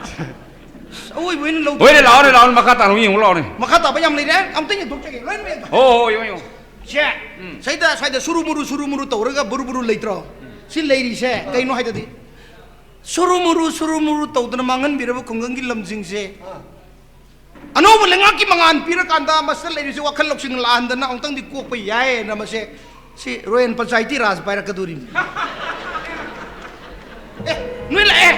ꯑꯁ, ꯑꯋꯣꯏꯕ ꯑꯣꯏꯅ ꯂꯧꯗꯣꯏ꯫ ꯍꯣꯏꯅꯦ, ꯂꯥꯛꯑꯣꯅꯦ, ꯂꯥꯛꯑꯣꯅꯦ, ꯃꯈꯥ ꯇꯥꯅ ꯑꯃꯨꯛ ꯌꯦꯡꯉꯨ ꯂꯥꯛꯑꯣꯅꯦ꯫ ꯃꯈꯥ ꯇꯥꯕ ꯌꯥꯝ ꯂꯩꯔꯦ, ꯑꯝꯇ ꯌꯦꯡꯊꯣꯛꯆꯒꯦ, ꯂꯣꯏꯅꯃꯛ ꯌꯦꯡꯊꯣꯛ꯫ ꯍꯣ, ꯍꯣ, ꯌꯦꯡꯉꯣ, ꯌꯦꯡꯉꯣ꯫ ꯁꯦ, ꯁꯩꯗ ꯁ꯭ꯋꯥꯏꯗ ꯁꯨꯔꯨ ꯃꯨꯔꯨ ꯁꯨꯔꯨ ꯃꯨꯔꯨ ꯇꯧꯔꯒ ꯕꯨꯔꯨ ꯕꯨꯔꯨ ꯂꯩꯇ꯭ꯔꯣ? ꯁꯤ ꯂꯩꯔꯤꯁꯦ ꯀꯩꯅꯣ ꯍꯥꯏꯗꯗꯤ, ꯁꯨꯔꯨ ꯃꯨꯔꯨ ꯁꯨꯔꯨ ꯃꯨꯔꯨ ꯇꯧꯗꯅ ꯃꯥꯡꯍꯟꯕꯤꯔꯕ ꯈꯨꯡꯒꯪꯒꯤ ꯂꯝꯁꯤꯡꯁꯦ ꯑꯅꯧꯕ ꯂꯩꯉꯥꯛꯀꯤ ꯃꯉꯥꯜ ꯄꯤꯔꯀꯥꯟꯗ ꯃꯁꯤꯗ ꯂꯩꯔꯤꯁꯦ ꯋꯥꯈꯜ ꯂꯧꯁꯤꯡ ꯂꯥꯛꯍꯟꯗꯅ ꯑꯃꯨꯛꯇꯪꯗꯤ ꯀꯣꯛꯄ ꯌꯥꯏꯌꯦꯅ ꯃꯁꯦ ꯁꯤ ꯔꯣꯌꯦꯜ ꯄꯟꯆꯥꯌꯇꯤ ꯔꯥꯖ ꯄꯥꯏꯔꯛꯀꯗꯣꯔꯤꯕꯅꯤ꯫ ꯑꯦ, ꯅꯣꯏ ꯂꯥꯛꯑꯦ꯫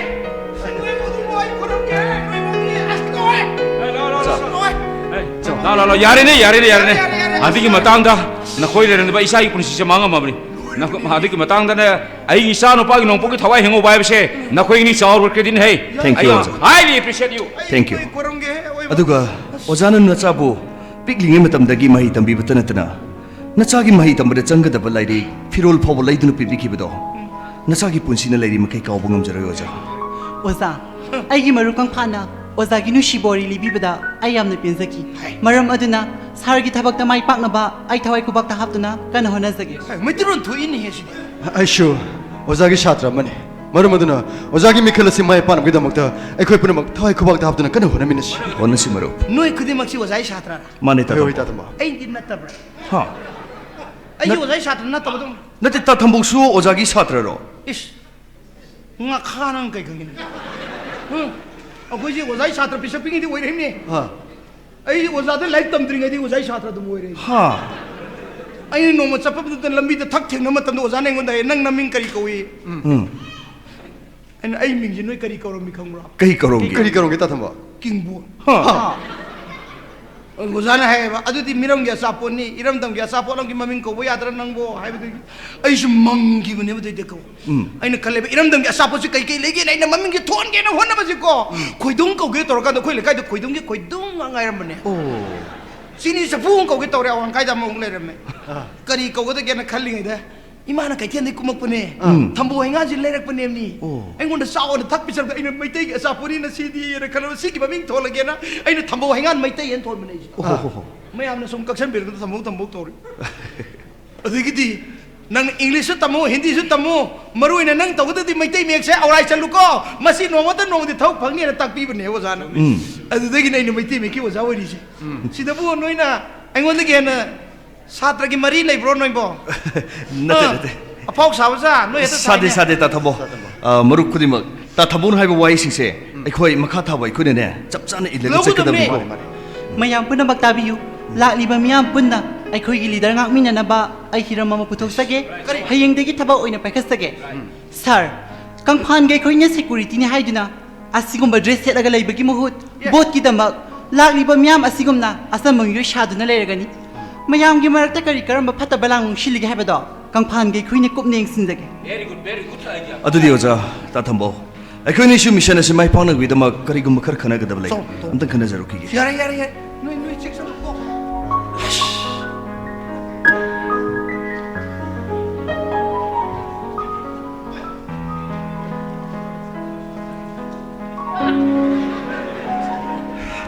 ꯅꯣꯏ ꯃꯣꯗꯤ ꯃꯣꯏ ꯈꯨꯔꯨꯝꯒꯦ, ꯅꯣꯏ ꯃꯣꯗꯤ ꯑꯁ ꯂꯣꯏꯔꯦ꯫ ꯑꯁ ꯂꯣꯏꯔꯦ꯫ ꯑꯦ, ꯂꯥ, ꯂꯥ, ꯂꯥ, ꯌꯥꯔꯦꯅꯦ, ꯌꯥꯔꯦꯅꯦ, ꯌꯥꯔꯦꯅꯦ꯫ ꯌꯥꯔꯦ, ꯌꯥꯔꯦ, ꯌꯥꯔꯦ꯫ ꯑꯗꯨꯒꯤ ꯃꯇꯥꯡꯗ ꯅꯈꯣꯏ ꯂꯩꯔꯝꯗꯕ ꯏꯆꯥꯒꯤ ꯄꯨꯟꯁꯤꯁꯦ ꯃꯥꯡꯉꯝꯃꯕꯅꯤ꯫ ꯅꯈꯣ-, ꯑꯗꯨꯒꯤ ꯃꯇꯥꯡꯗꯅꯦ ꯑꯩꯒꯤ ꯏꯆꯥ ꯅꯨꯄꯥꯒꯤ ꯅꯣꯡꯄꯣꯛꯀꯤ ꯊꯋꯥꯏ ꯍꯤꯡꯍꯧꯕ ꯍꯥꯏꯕꯁꯦ ꯅꯈꯣꯏꯒꯤꯅꯤ ꯆꯥꯎꯔꯕ creditꯅꯤ ꯍꯦ꯫ Thank you, I ꯑꯣꯖꯥ꯫ highly appreciate you꯫ Thank you꯫ ꯅꯣꯏ ꯈꯨꯔꯨꯝꯒꯦ, ꯑꯣꯏꯕ꯫ ꯑꯗꯨꯒ ꯑꯣꯖꯥꯅ ꯅꯆꯥꯕꯨ ꯄꯤꯛꯂꯤꯉꯩ ꯃꯇꯝꯗꯒꯤ ꯃꯍꯩ ꯇꯝꯕꯤꯕꯇ ꯅꯠꯇꯅ ꯅꯆꯥꯒꯤ ꯃꯍꯩ ꯇꯝꯕꯗ ꯆꯪꯒꯗꯕ ꯂꯥꯏꯔꯤꯛ, ꯐꯤꯔꯣꯜ ꯐꯥꯎꯕ ꯂꯩꯗꯨꯅ ꯄꯤꯕꯤꯈꯤꯕꯗꯣ ꯅꯆꯥꯒꯤ ꯄꯨꯟꯁꯤꯅ ꯂꯩꯔꯤ ꯃꯈꯩ ꯀꯥꯎꯕ ꯉꯝꯖꯔꯣꯏ, ꯑꯣꯖꯥ꯫ ꯑꯣꯖꯥ, ꯑꯩꯒꯤ ꯃꯔꯨꯞ ꯀꯪꯐꯥꯅ ꯑꯣꯖꯥꯒꯤ ꯅꯨꯡꯁꯤꯕ ꯋꯥꯔꯤ ꯂꯤꯕꯤꯕꯗ ꯑꯩ ꯌꯥꯝꯅ ꯄꯦꯟꯖꯈꯤ꯫ ꯃꯔꯝ ꯑꯗꯨꯅ ꯁꯥꯔꯒꯤ ꯊꯕꯛꯇ ꯃꯥꯏ ꯄꯥꯛꯅꯕ ꯑꯩ ꯊꯋꯥꯏ ꯈꯨꯕꯥꯛꯇ ꯍꯥꯞꯇꯨꯅ ꯀꯟꯅ ꯍꯣꯠꯅꯖꯒꯦ꯫ ꯍꯦ, ꯃꯩꯇꯩꯂꯣꯟ ꯊꯣꯛꯏꯅꯦꯍꯦ ꯁꯤꯗꯤ꯫ ꯑꯩꯁꯨ ꯑꯣꯖꯥꯒꯤ ꯁꯥꯇ꯭ꯔ ꯑꯃꯅꯤ꯫ ꯃꯔꯝ ꯑꯗꯨꯅ ꯑꯣꯖꯥꯒꯤ ꯃꯤꯈꯜ ꯑꯁꯤ ꯃꯥꯏ ꯄꯥꯛꯅꯕꯒꯤꯗꯃꯛꯇ ꯑꯩꯈꯣꯏ ꯄꯨꯝꯅꯃꯛ ꯊꯋꯥꯏ ꯈꯨꯕꯥꯛꯇ ꯍꯥꯞꯇꯨꯅ ꯀꯟꯅ ꯍꯣꯠꯅꯃꯤꯟꯅꯁꯤ꯫ ꯍꯣꯠꯅꯁꯤ ꯃꯔꯨꯞ꯫ ꯅꯣꯏ ꯈꯨꯗꯤꯡꯃꯛꯁꯤ ꯑꯣꯖꯥꯒꯤ ꯁꯥꯇ꯭ꯔꯔ? ꯃꯥꯅꯦ, ꯍꯣꯏ, ꯍꯣꯏ, ꯇꯥꯃꯣ꯫ ꯇꯥꯇꯝꯕ꯫ ꯑꯩꯗꯤ ꯅꯠꯇꯕ꯭ꯔꯥ? ꯍꯥ? ꯑꯩꯁꯨ ꯑꯣꯖꯥꯒꯤ ꯁꯥꯇ꯭ꯔ ꯅꯠꯇꯕꯗꯧꯅ꯫ ꯅꯠꯇꯦ, ꯇꯥ ꯊꯝꯕꯧꯁꯨ ꯑꯣꯖꯥꯒꯤ ꯁꯥꯇ꯭ꯔꯔꯣ? ꯏꯁ, ꯉꯥꯈꯥ ꯅꯪ ꯀꯩ ꯈꯪꯒꯦꯅꯦ? ꯎꯝ, ꯑꯩꯈꯣꯏꯁꯦ ꯑꯣꯖꯥꯒꯤ ꯁꯥꯇ꯭ꯔ ꯄꯤꯁꯛ ꯄꯤꯛꯉꯩꯗꯤ ꯑꯣꯏꯔꯛꯏꯅꯦ꯫ ꯑꯥ꯫ ꯑꯩ ꯑꯣꯖꯥꯗ ꯂꯥꯏꯔꯤꯛ ꯇꯝꯗ꯭ꯔꯤꯉꯩꯗꯤ ꯑꯣꯖꯥꯒꯤ ꯁꯥꯇ꯭ꯔ ꯑꯗꯨꯝ ꯑꯣꯏꯔꯦ꯫ ꯍꯥ? ꯑꯩꯅ ꯅꯣꯡꯃ ꯆꯠꯄꯗꯨꯗ ꯂꯝꯕꯤꯗ ꯊꯛ ꯊꯦꯡꯅꯕ ꯃꯇꯝꯗ ꯑꯣꯖꯥꯅ ꯑꯩꯉꯣꯟꯗ ꯍꯥꯏꯌꯦ, "ꯅꯪ ꯅꯃꯤꯡ ꯀꯔꯤ ꯀꯧꯏ?" ꯎꯝ꯫ ꯑꯩꯅ, "ꯑꯩ ꯃꯤꯡꯁꯦ ꯅꯣꯏ ꯀꯔꯤ ꯀꯧꯔꯝꯃꯤ ꯈꯪꯕ꯭ꯔꯣ?" ꯀꯩ ꯀꯧꯔꯝꯒꯦ? ꯀꯔꯤ ꯀꯧꯔꯝꯒꯦ, ꯇꯥ ꯊꯝꯕ? ꯀꯤꯡꯕꯣꯟ꯫ ꯍꯥ? ꯑꯣꯖꯥꯅ ꯍꯥꯏꯌꯦꯕ, "ꯑꯗꯨꯗꯤ ꯃꯤꯔꯝꯒꯤ ꯑꯆꯥꯄꯣꯠꯅꯤ, ꯏꯔꯝꯗꯝꯒꯤ ꯑꯆꯥꯄꯣꯠ ꯑꯃꯒꯤ ꯃꯃꯤꯡ ꯀꯧꯕ ꯌꯥꯗ꯭ꯔꯥ ꯅꯪꯕꯣ?" ꯍꯥꯏꯕꯗꯒꯤ ꯑꯩꯁꯨ ꯃꯪꯈꯤꯕꯅꯦꯕ꯫ ꯑꯗꯩꯗꯤ ꯀꯧ꯫ ꯑꯩꯅ ꯈꯜꯂꯦꯕ, ꯏꯔꯝꯗꯝꯒꯤ ꯑꯆꯥꯄꯣꯠꯁꯤ ꯀꯩ ꯀꯩ ꯂꯩꯒꯦꯅ ꯑꯩꯅ ꯃꯃꯤꯡꯁꯦ ꯊꯣꯟꯒꯦꯅ ꯍꯣꯠꯅꯕꯁꯦꯀꯣ, ꯈꯣꯏꯗꯨꯝ ꯀꯧꯒꯦ ꯇꯧꯔꯀꯥꯟꯗ ꯑꯩꯈꯣꯏ ꯂꯩꯀꯥꯏꯗ ꯈꯣꯏꯗꯨꯝꯒꯤ ꯈꯣꯏꯗꯨꯝ ꯉꯥꯛ ꯉꯥꯏꯔꯝꯕꯅꯦ꯫ ꯆꯤꯅꯤ ꯆꯐꯨ ꯑꯃ ꯀꯧꯒꯦ ꯇꯧꯔꯦ, ꯑꯋꯥꯡ ꯀꯥꯏꯗ ꯑꯃꯃꯨꯛ ꯂꯩꯔꯝꯃꯦ꯫ ꯀꯔꯤ ꯀꯧꯒꯗꯒꯦꯅ ꯈꯜꯂꯤꯉꯩꯗ ꯏꯃꯥꯅ ꯀꯩꯊꯦꯜꯗꯒꯤ ꯀꯨꯝꯃꯛꯄꯅꯦ꯫ ꯊꯝꯕꯧ ꯍꯩꯉꯥꯟꯁꯤ ꯂꯩꯔꯛꯄꯅꯦꯕꯅꯤ꯫ ꯑꯩꯉꯣꯟꯗ ꯆꯥꯎꯅ ꯊꯛ ꯄꯤꯖꯕꯗ ꯑꯩꯅ ꯃꯩꯇꯩꯒꯤ ꯑꯆꯥꯄꯣꯠꯅꯤꯅ ꯁꯤꯗꯤꯅ ꯈꯜꯂꯒ ꯁꯤꯒꯤ ꯃꯃꯤꯡ ꯊꯣꯜꯂꯒꯦꯅ ꯑꯩꯅ ꯊꯝꯕꯧ ꯍꯩꯉꯥꯟ ꯃꯩꯇꯩ ꯍꯥꯏꯅ ꯊꯣꯟꯕꯅꯦ ꯑꯩꯁꯦ꯫ ꯑꯣ ꯍꯣ ꯍꯣ ꯍꯣ꯫ ꯃꯌꯥꯝꯅ ꯁꯨꯝ ꯀꯛꯁꯟꯕꯤꯔꯒ ꯊꯝꯕꯧ ꯊꯝꯕꯧ ꯇꯧꯔꯤ꯫ ꯑꯗꯒꯤꯗꯤ ꯅꯪ ꯏꯪꯂꯤꯁꯁꯨ ꯇꯝꯃꯨ, ꯍꯤꯟꯗꯤꯁꯨ ꯇꯝꯃꯨ, ꯃꯔꯨ ꯑꯣꯏꯅ ꯅꯪ ꯇꯧꯒꯗꯕꯗꯤ ꯃꯩꯇꯩ ꯃꯌꯦꯛꯁꯦ ꯑꯧꯔꯥꯏ ꯆꯠꯂꯨꯀꯣ, ꯃꯁꯤ ꯅꯣꯡꯃꯇ ꯅꯣꯡꯃꯗꯤ ꯊꯕꯛ ꯐꯪꯅꯤꯅ ꯇꯥꯛꯄꯤꯕꯅꯦ ꯑꯣꯖꯥꯅ꯫ ꯎꯝ꯫ ꯑꯗꯨꯗꯒꯤꯅꯦ ꯑꯩꯅ ꯃꯩꯇꯩ ꯃꯌꯦꯛꯀꯤ ꯑꯣꯖꯥ ꯑꯣꯏꯔꯤꯁꯦ꯫ ꯎꯝ꯫ ꯁꯤꯗꯕꯨ ꯅꯣꯏꯅ ꯑꯩꯉꯣꯟꯗꯒꯤ ꯍꯦꯟꯅ ꯁꯥꯇ꯭ꯔꯒꯤ ꯃꯔꯤ ꯂꯩꯕ꯭ꯔꯣ ꯅꯣꯏꯕꯣ? ꯅꯠꯇꯦ, ꯑ, ꯅꯠꯇꯦ꯫ ꯑꯐꯥꯎ ꯁꯥꯕ ꯁꯥ, ꯅꯣꯏ ꯍꯦꯛꯇ ꯁꯥꯗꯦ, ꯁꯥꯏꯅꯦ꯫ ꯁꯥꯗꯦ, ꯇꯥ ꯊꯝꯕꯧ꯫ ꯑ, ꯃꯔꯨꯞ ꯈꯨꯗꯤꯡꯃꯛ, ꯇꯥ ꯊꯝꯕꯧꯅ ꯍꯥꯏꯕ ꯋꯥꯍꯩꯁꯤꯡꯁꯦ ꯑꯩꯈꯣꯏ ꯃꯈꯥ ꯊꯥꯕ ꯑꯩꯈꯣꯏꯅꯅꯦ ꯆꯞ ꯆꯥꯅ ꯏꯜꯂꯒ ꯂꯧꯒꯗꯕꯅꯦ꯫ ꯆꯠꯀꯗꯕꯅꯤꯀꯣ꯫ ꯃꯌꯥꯝ ꯄꯨꯝꯅꯃꯛ ꯇꯥꯕꯤꯌꯨ꯫ ꯂꯥꯛꯂꯤꯕ ꯃꯤꯌꯥꯝ ꯄꯨꯟꯅ ꯑꯩꯈꯣꯏꯒꯤ ꯂꯤꯗꯔ ꯉꯥꯛꯃꯤꯟꯅꯅꯕ ꯑꯩ ꯍꯤꯔꯝ ꯑꯃ ꯄꯨꯊꯣꯛꯆꯒꯦ꯫ ꯀꯔꯤ? ꯍꯌꯦꯡꯗꯒꯤ ꯊꯕꯛ ꯑꯣꯏꯅ ꯄꯥꯏꯈꯠꯆꯒꯦ꯫ ꯁꯥꯔ, ꯀꯪꯐꯥꯟꯒꯤ ꯑꯩꯈꯣꯏꯅ ꯁꯦꯀꯨꯔꯤꯇꯤꯅꯤ ꯍꯥꯏꯗꯨꯅ ꯑꯁꯤꯒꯨꯝꯕ ꯗ꯭ꯔꯦꯁ ꯁꯦꯠꯂꯒ ꯂꯩꯕꯒꯤ ꯃꯍꯨꯠ, ꯌꯦ꯫ ꯚꯣꯠꯀꯤꯗꯃꯛ ꯂꯥꯛꯂꯤꯕ ꯃꯤꯌꯥꯝ ꯑꯁꯤꯒꯨꯝꯅ ꯑꯆꯝꯕ ꯃꯤꯑꯣꯏ ꯁꯥꯗꯨꯅ ꯂꯩꯔꯒꯅꯤ꯫ ꯃꯌꯥꯝꯒꯤ ꯃꯔꯛꯇ ꯀꯔꯤ ꯀꯔꯝꯕ ꯐꯠꯇꯕ ꯂꯥꯡ ꯂꯣꯡꯁꯤꯜꯂꯤꯒꯦ ꯍꯥꯏꯕꯗꯣ ꯀꯪꯐꯥꯟꯒꯤ ꯑꯩꯈꯣꯏꯅ ꯀꯨꯞꯅ ꯌꯦꯡꯁꯤꯟꯖꯒꯦ꯫ ꯑꯗꯨꯗꯤ ꯑꯣꯖꯥ, ꯇꯥ ꯊꯝꯕꯧ, ꯑꯩꯈꯣꯏꯅꯤꯁꯨ ꯃꯤꯁꯟ ꯑꯁꯤ ꯃꯥꯏ ꯄꯥꯛꯅꯕꯒꯤꯗꯃꯛ ꯀꯔꯤꯒꯨꯝꯕ ꯈꯔ ꯈꯟꯅꯒꯗꯕ ꯂꯩ꯫ ꯆꯣ, ꯆꯣ꯫ ꯑꯝꯇꯪ ꯈꯟꯅꯖꯔꯨꯈꯤꯒꯦ꯫ ꯌꯥꯔꯦ, ꯌꯥꯔꯦ, ꯌꯥꯔꯦ꯫ ꯅꯣꯏ, ꯅꯣꯏ ꯆꯦꯛꯁꯜꯂꯨꯀꯣ꯫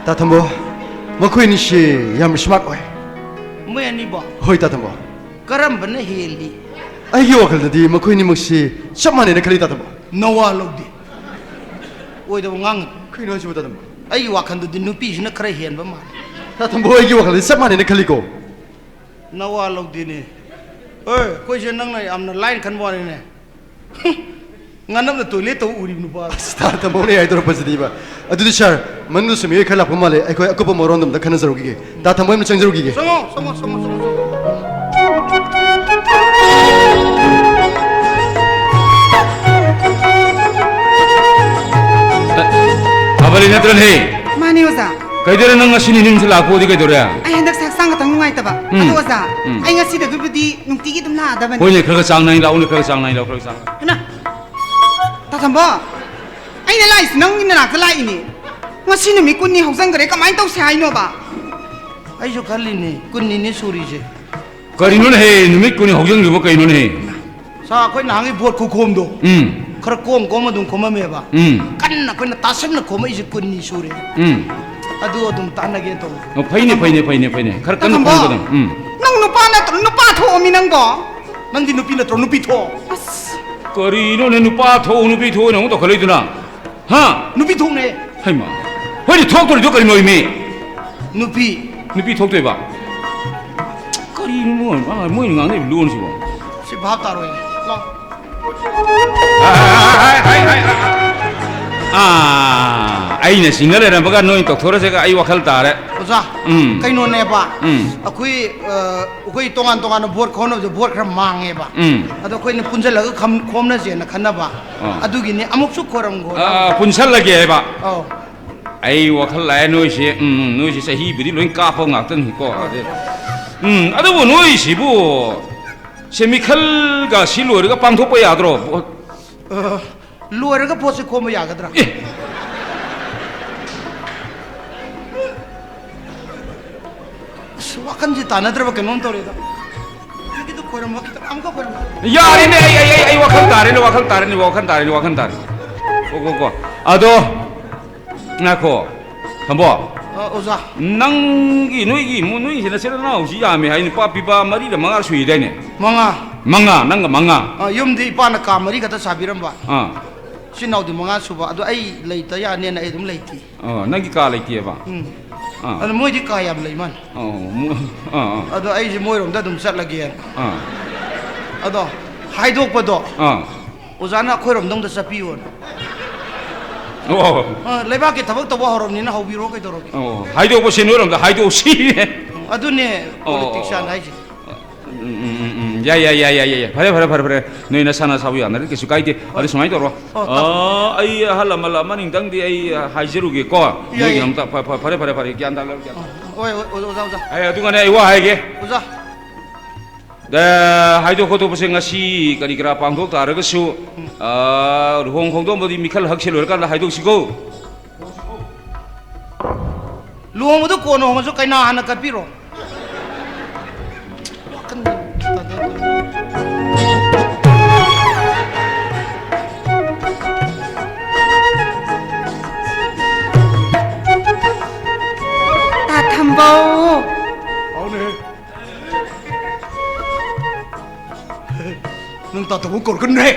ꯇꯥ ꯊꯝꯕꯧ, ꯃꯈꯣꯏ ꯑꯅꯤꯁꯤ ꯌꯥꯝꯅ ꯁ꯭ꯃꯥꯔꯠ ꯑꯣꯏ꯫ ꯃꯣꯏ ꯑꯅꯤꯕꯣ? ꯍꯣꯏ, ꯇꯥ ꯊꯝꯕꯧ꯫ ꯀꯔꯝꯕꯅ ꯍꯦꯜꯂꯤ? ꯑꯩꯒꯤ ꯋꯥꯈꯜꯗꯗꯤ ꯃꯈꯣꯏ ꯑꯅꯤꯃꯛꯁꯤ ꯆꯞ ꯃꯥꯟꯅꯩꯅ ꯈꯜꯂꯤ, ꯇꯥ ꯊꯝꯕꯧ꯫ ꯅꯋꯥ ꯂꯧꯗꯦ꯫ ꯑꯣꯏꯗꯕ ꯉꯥꯡꯒꯅꯨ꯫ ꯀꯩꯅꯣ ꯍꯥꯏꯁꯤꯕꯣ, ꯇꯥ ꯊꯝꯕꯧ? ꯑꯩꯒꯤ ꯋꯥꯈꯜꯗꯗꯤ ꯅꯨꯄꯤꯁꯤꯅ ꯈꯔ ꯍꯦꯟꯕ ꯃꯥꯜꯂꯤ꯫ ꯇꯥ ꯊꯝꯕꯧ, ꯑꯩꯒꯤ ꯋꯥꯈꯜꯗꯗꯤ ꯆꯞ ꯃꯥꯟꯅꯩꯅ ꯈꯜꯂꯤꯀꯣ꯫ ꯅꯋꯥ ꯂꯧꯗꯦꯅꯦ꯫ ꯑꯣꯏ, ꯑꯩꯈꯣꯏꯁꯦ ꯅꯪꯅ ꯌꯥꯝꯅ ꯂꯥꯏꯅ ꯈꯟꯕ ꯋꯥꯅꯤꯅꯦ꯫ ꯉꯥꯅꯝꯅ ꯇꯣꯏꯂꯦꯠ ꯇꯧ ꯎꯔꯤꯕ ꯅꯨꯄꯥ꯫ ꯑꯁ, ꯇꯥ ꯊꯝꯕꯧꯅ ꯌꯥꯏꯗꯧꯔꯛꯄꯁꯤꯗꯤꯕ꯫ ꯑꯗꯨꯗꯤ ꯁꯥꯔ, ꯃꯅꯨꯡꯗꯁꯨ ꯃꯤꯑꯣꯏ ꯈꯔ ꯂꯥꯛꯄ ꯃꯥꯜꯂꯦ, ꯑꯩꯈꯣꯏ ꯑꯀꯨꯞꯄ ꯃꯔꯣꯟꯗꯣ ꯑꯝꯇ ꯈꯟꯅꯖꯔꯨꯈꯤꯒꯦ꯫ ꯇꯥ ꯊꯝꯕꯧ, ꯑꯩ ꯑꯃ ꯆꯪꯖꯔꯨꯈꯤꯒꯦ꯫ ꯆꯪꯉꯣ, ꯆꯪꯉꯣ, ꯆꯪꯉꯣ, ꯆꯪꯉꯣ, ꯆꯪꯉꯣ꯫ ꯐꯕꯂꯤ ꯅꯠꯇ꯭ꯔꯅꯦ? ꯃꯥꯅꯦ, ꯑꯣꯖꯥ꯫ ꯀꯩꯗꯧꯔꯦ ꯅꯪ ꯉꯁꯤ ꯅꯤꯅꯤ ꯍꯨꯝꯁꯤ ꯂꯥꯛꯄ ꯑꯣꯏꯗꯤ ꯀꯩꯗꯧꯔꯦ? ꯑꯩ ꯍꯟꯗꯛꯁꯦ ꯍꯛꯆꯥꯡ ꯈꯇꯪ ꯅꯨꯡꯉꯥꯏꯇꯕ꯫ ꯎꯝ꯫ ꯑꯗꯣ ꯑꯣꯖꯥ, ꯎꯝ꯫ ꯑꯩ ꯉꯁꯤꯗꯒꯤꯕꯨꯗꯤ ꯅꯨꯡꯇꯤꯒꯤ ꯑꯗꯨꯝ ꯂꯥꯛꯑꯗꯕꯅꯤ꯫ ꯍꯣꯏꯅꯦ, ꯈꯔ ꯈꯔ ꯆꯥꯡ ꯅꯥꯏꯅ ꯂꯥꯛꯎꯅꯦ, ꯈꯔ ꯈꯔ ꯆꯥꯡ ꯅꯥꯏꯅ ꯂꯥꯛꯎ, ꯈꯔ ꯈꯔ ꯆꯥꯡ꯫ ꯍꯩꯃꯥ! ꯇꯥ ꯊꯝꯕꯧ, ꯑꯩꯅ ꯂꯥꯛꯏꯁꯤ ꯅꯪꯒꯤ ꯅꯅꯥꯛꯇ ꯂꯥꯛꯏꯅꯦ꯫ ꯉꯁꯤ ꯅꯨꯃꯤꯠ ꯀꯨꯟꯅꯤ ꯍꯧꯖꯤꯟꯈ꯭ꯔꯦ, ꯀꯃꯥꯏꯅ ꯇꯧꯁꯦ ꯍꯥꯏꯅꯣꯕ? ꯑꯩꯁꯨ ꯈꯜꯂꯤꯅꯦ, ꯀꯨꯟꯅꯤꯅꯦ ꯁꯨꯔꯤꯁꯦ꯫ ꯀꯔꯤꯅꯣꯅꯦꯍꯦ, ꯅꯨꯃꯤꯠ ꯀꯨꯟꯅꯤ ꯍꯧꯖꯤꯟꯈ꯭ꯔꯤꯕ ꯀꯩꯅꯣꯅꯦꯍꯦ? ꯁꯥ, ꯑꯩꯈꯣꯏ ꯅꯍꯥꯟꯒꯤ ꯚꯣꯠ ꯈꯨꯈꯣꯝꯗꯣ, ꯎꯝ꯫ ꯈꯔ ꯀꯣꯝ ꯀꯣꯝ ꯑꯗꯨꯝ ꯈꯣꯝꯃꯝꯃꯦꯕ꯫ ꯎꯝ꯫ ꯀꯟꯅ ꯑꯩꯈꯣꯏꯅ ꯇꯥꯁꯟꯅ ꯈꯣꯝꯃꯛꯏꯁꯦ ꯀꯨꯟꯅꯤ ꯁꯨꯔꯦ꯫ ꯎꯝ꯫ ꯑꯗꯨ ꯑꯗꯨꯝ ꯇꯥꯟꯅꯒꯦ ꯇꯧꯕ꯫ ꯑꯣ, ꯐꯩꯅꯦ, ꯐꯩꯅꯦ, ꯐꯩꯅꯦ, ꯐꯩꯅꯦ꯫ ꯈꯔ ꯀꯟꯅ ꯇꯥ ꯊꯝꯕꯧ, ꯈꯣꯝꯒꯗꯕꯅꯤ꯫ ꯎꯝ꯫ ꯅꯪ ꯅꯨꯄꯥ ꯅꯠꯇ꯭ꯔꯣ? ꯅꯨꯄꯥ ꯊꯣꯛꯑꯃꯤ ꯅꯪꯕꯣ? ꯅꯪꯗꯤ ꯅꯨꯄꯤ ꯅꯠꯇ꯭ꯔꯣ? ꯅꯨꯄꯤ ꯊꯣꯛꯑꯣ꯫ ꯑꯁ꯫ ꯀꯔꯤꯅꯣꯅꯦ, ꯅꯨꯄꯥ ꯊꯣꯛꯎ, ꯅꯨꯄꯤ ꯊꯣꯛꯎꯅ ꯑꯃꯨꯛ ꯇꯧꯈꯠꯂꯛꯏꯗꯨꯅ? ꯍꯥ? ꯅꯨꯄꯤ ꯊꯣꯛꯅꯦ꯫ ꯍꯩꯃꯥ꯫ ꯍꯣꯏꯅꯦ, ꯊꯣꯛꯇꯣꯔꯤꯗꯣ ꯀꯔꯤꯅꯣ, ꯏꯃꯤ? ꯅꯨꯄꯤ꯫ ꯅꯨꯄꯤ ꯊꯣꯛꯇꯣꯏꯕ? ꯀꯔꯤꯅꯣ ꯃꯣꯏ, ꯃꯣꯏꯅ ꯉꯥꯡꯅꯔꯤꯕ ꯂꯣꯟꯁꯤꯕꯣ? ꯁꯤ ꯚꯥꯞ ꯇꯥꯔꯣꯏ꯫ ꯂꯥꯎ꯫ ꯑꯥ, ꯑꯩꯅ ꯆꯤꯡꯅ ꯂꯩꯔꯝꯕꯒ ꯅꯣꯏ ꯇꯧꯊꯣꯔꯛꯑꯁꯤꯒ ꯑꯩ ꯋꯥꯈꯜ ꯇꯥꯔꯦ꯫ ꯑꯣꯖꯥ, ꯎꯝ꯫ ꯀꯩꯅꯣꯅꯦꯕ, ꯎꯝ꯫ ꯑꯩꯈꯣꯏ, ꯑ, ꯑꯩꯈꯣꯏ ꯇꯣꯉꯥꯟ ꯇꯣꯉꯥꯟꯅ ꯚꯣꯠ ꯈꯣꯝꯅꯕꯁꯦ ꯚꯣꯠ ꯈꯔ ꯃꯥꯡꯉꯦꯕ꯫ ꯎꯝ꯫ ꯑꯗꯣ ꯑꯩꯈꯣꯏꯅ ꯄꯨꯟꯁꯤꯜꯂꯒ ꯈꯝ-, ꯈꯣꯝꯅꯁꯦꯅ ꯈꯟꯅꯕ꯫ ꯑꯥ꯫ ꯑꯗꯨꯒꯤꯅꯦ, ꯑꯃꯨꯛꯁꯨ ꯈꯣꯏꯔꯝꯈꯣ꯫ ꯑꯥ, ꯄꯨꯟꯁꯜꯂꯒꯦ ꯍꯥꯏꯕ꯫ ꯑꯧ꯫ ꯑꯩ ꯋꯥꯈꯜ ꯂꯥꯛꯑꯦ ꯅꯣꯏꯁꯦ, ꯎꯝ, ꯎꯝ, ꯅꯣꯏꯁꯦ ꯆꯍꯤꯕꯨꯗꯤ ꯂꯣꯏ ꯀꯥꯞꯄ ꯉꯥꯛꯇꯅꯤꯀꯣ꯫ ꯑꯗꯩ, ꯎꯝ, ꯑꯗꯨꯕꯨ ꯅꯣꯏꯁꯤꯕꯨ ꯁꯦ ꯃꯤꯈꯜꯒ ꯁꯤ ꯂꯣꯏꯔꯒ ꯄꯥꯡꯊꯣꯛꯄ ꯌꯥꯗ꯭ꯔꯣ? ꯑ, ꯂꯣꯏꯔꯒ ꯄꯣꯠꯁꯦ ꯈꯣꯝꯕ ꯌꯥꯒꯗ꯭ꯔꯥ? ꯑꯦ! ꯑꯁ, ꯋꯥꯈꯜꯁꯦ ꯇꯥꯟꯅꯗ꯭ꯔꯕ ꯀꯩꯅꯣꯝ ꯇꯧꯔꯦꯗ꯫ ꯍꯧꯖꯤꯛꯀꯤꯗꯨ ꯈꯣꯏꯔꯝꯕ ꯈꯤꯇꯪ, ꯑꯃꯨꯛꯀ ꯈꯣꯏꯔꯝꯕ꯫ ꯌꯥꯔꯦꯅꯦ, ꯑꯩ, ꯑꯩ, ꯑꯩ, ꯑꯩ ꯋꯥꯈꯜ ꯇꯥꯔꯦꯅꯦ, ꯋꯥꯈꯜ ꯇꯥꯔꯦꯅꯦ, ꯋꯥꯈꯜ ꯇꯥꯔꯦꯅꯦ, ꯋꯥꯈꯜ ꯇꯥꯔꯦ꯫ ꯀꯣ, ꯀꯣ, ꯀꯣ꯫ ꯑꯗꯣ, ꯉꯥꯏꯈꯣ, ꯊꯝꯕꯣ꯫ ꯑ, ꯑꯣꯖꯥ꯫ ꯅꯪꯒꯤ, ꯅꯣꯏꯒꯤ ꯏꯃꯨꯡ, ꯅꯣꯏꯒꯤ ꯅꯆꯤꯟ ꯅꯅꯥꯎꯁꯤ ꯌꯥꯝꯃꯦ ꯍꯥꯏ, ꯅꯨꯄꯥ ꯄꯤꯕ ꯃꯔꯤꯔ ꯃꯉꯥ ꯁꯨꯏꯗꯥꯏꯅꯦ? ꯃꯉꯥ꯫ ꯃꯉꯥ, ꯅꯪꯒ ꯃꯉꯥ? ꯑ, ꯌꯨꯝꯗꯤ ꯏꯄꯥꯅ ꯀꯥ ꯃꯔꯤ ꯈꯛꯇ ꯁꯥꯕꯤꯔꯝꯕ꯫ ꯑꯥ꯫ ꯏꯆꯤꯟ ꯏꯅꯥꯎꯗꯤ ꯃꯉꯥ ꯁꯨꯕ, ꯑꯗꯣ ꯑꯩ ꯂꯩꯇ ꯌꯥꯅꯦꯅ ꯑꯩ ꯑꯗꯨꯝ ꯂꯩꯇꯦ꯫ ꯑꯣ, ꯅꯪꯒꯤ ꯀꯥ ꯂꯩꯇꯦꯕ? ꯎꯝ꯫ ꯑꯥ꯫ ꯑꯗꯣ ꯃꯣꯏꯗꯤ ꯀꯥ ꯌꯥꯝ ꯂꯩ ꯃꯥꯜꯂꯦ꯫ ꯑꯣ, ꯃꯣ-, ꯑꯥ, ꯑꯥ꯫ ꯑꯗꯣ ꯑꯩꯁꯦ ꯃꯣꯏꯔꯣꯝꯗ ꯑꯗꯨꯝ ꯆꯠꯂꯒꯦꯅ꯫ ꯑꯥ꯫ ꯑꯗꯣ ꯍꯥꯏꯗꯣꯛꯄꯗꯣ, ꯑꯥ꯫ ꯑꯣꯖꯥꯅ ꯑꯩꯈꯣꯏꯔꯣꯝꯗ ꯑꯝꯇ ꯆꯠꯄꯤꯌꯣꯅ꯫ ꯑꯣ꯫ ꯑꯥ, ꯂꯩꯕꯥꯛꯀꯤ ꯊꯕꯛ ꯇꯧꯕ ꯍꯧꯔꯕꯅꯤꯅ ꯍꯧꯕꯤꯔꯣ ꯀꯩꯗꯧꯔꯒꯦ? ꯑꯣ, ꯍꯥꯏꯗꯣꯛꯄꯁꯦ ꯅꯣꯏꯔꯣꯝꯗ ꯍꯥꯏꯗꯣꯛꯁꯤ꯫ ꯑꯗꯨꯅꯦ ꯑꯣ꯫ Politician ꯍꯥꯏꯁꯦ꯫ ꯎꯝ, ꯎꯝ, ꯎꯝ, ꯎꯝ꯫ ꯌꯥꯏ, ꯌꯥꯏ, ꯌꯥꯏ, ꯌꯥꯏ, ꯌꯥꯏ, ꯌꯥꯏ꯫ ꯐꯔꯦ, ꯐꯔꯦ, ꯐꯔꯦ, ꯐꯔꯦ꯫ ꯅꯣꯏ ꯅꯁꯥ ꯅꯁꯥꯕꯨ ꯌꯥꯅꯔꯗꯤ ꯀꯩꯁꯨ ꯀꯥꯏꯗꯦ꯫ ꯑꯗꯨ ꯁꯨꯃꯥꯏꯅ ꯇꯧꯔꯣ꯫ ꯑꯣ, ꯇꯥ- ꯑꯥ, ꯑꯩ ꯑꯍꯜ ꯂꯃꯟ ꯑꯃꯅꯤꯗꯪꯗꯤ ꯑꯩ ꯍꯥꯏꯖꯔꯨꯒꯦꯀꯣ꯫ ꯌꯥꯏ, ꯅꯣꯏꯒꯤ ꯌꯥꯏ꯫ ꯑꯝꯇ ꯐ-, ꯐ-, ꯐꯔꯦ, ꯐꯔꯦ, ꯐꯔꯦ꯫ ꯒ꯭ꯌꯥꯟ ꯇꯥꯔꯦ, ꯒ꯭ꯌꯥꯟ ꯇꯥꯔꯦ꯫ ꯍꯣꯏ, ꯍꯣꯏ, ꯑꯣꯖꯥ, ꯑꯣꯖꯥ, ꯑꯣꯖꯥ꯫ ꯑꯩ ꯑꯗꯨꯒꯅꯦ ꯑꯩ ꯋꯥ ꯍꯥꯏꯒꯦ꯫ ꯑꯣꯖꯥ꯫ ꯑꯦ, ꯍꯥꯏꯗꯣꯛ ꯈꯣꯠꯇꯣꯛꯄꯁꯦ ꯉꯁꯤ ꯀꯔꯤ ꯀꯔꯥ ꯄꯥꯡꯊꯣꯛ ꯇꯥꯔꯒꯁꯨ, ꯎꯝ꯫ ꯑꯥ, ꯂꯨꯍꯣꯡ ꯈꯣꯡꯗꯣꯡꯕꯗꯤ ꯃꯤꯈꯜ ꯍꯛꯁꯦ ꯂꯣꯏꯔꯀꯥꯟꯗ ꯍꯥꯏꯗꯣꯛꯁꯤꯀꯣ꯫ ꯂꯨꯍꯣꯡꯕꯗꯨ ꯀꯣꯟꯅ ꯍꯣꯡꯉꯁꯨ ꯀꯩꯅꯥ ꯍꯥꯟꯅ ꯀꯠꯄꯤꯔꯣ꯫ ꯇꯥ ꯊꯝꯕꯧ꯫ ꯍꯥꯎꯅꯦ꯫ ꯇꯥꯇꯣꯕꯨ ꯀꯧꯔꯛꯀꯅꯨꯍꯦ꯫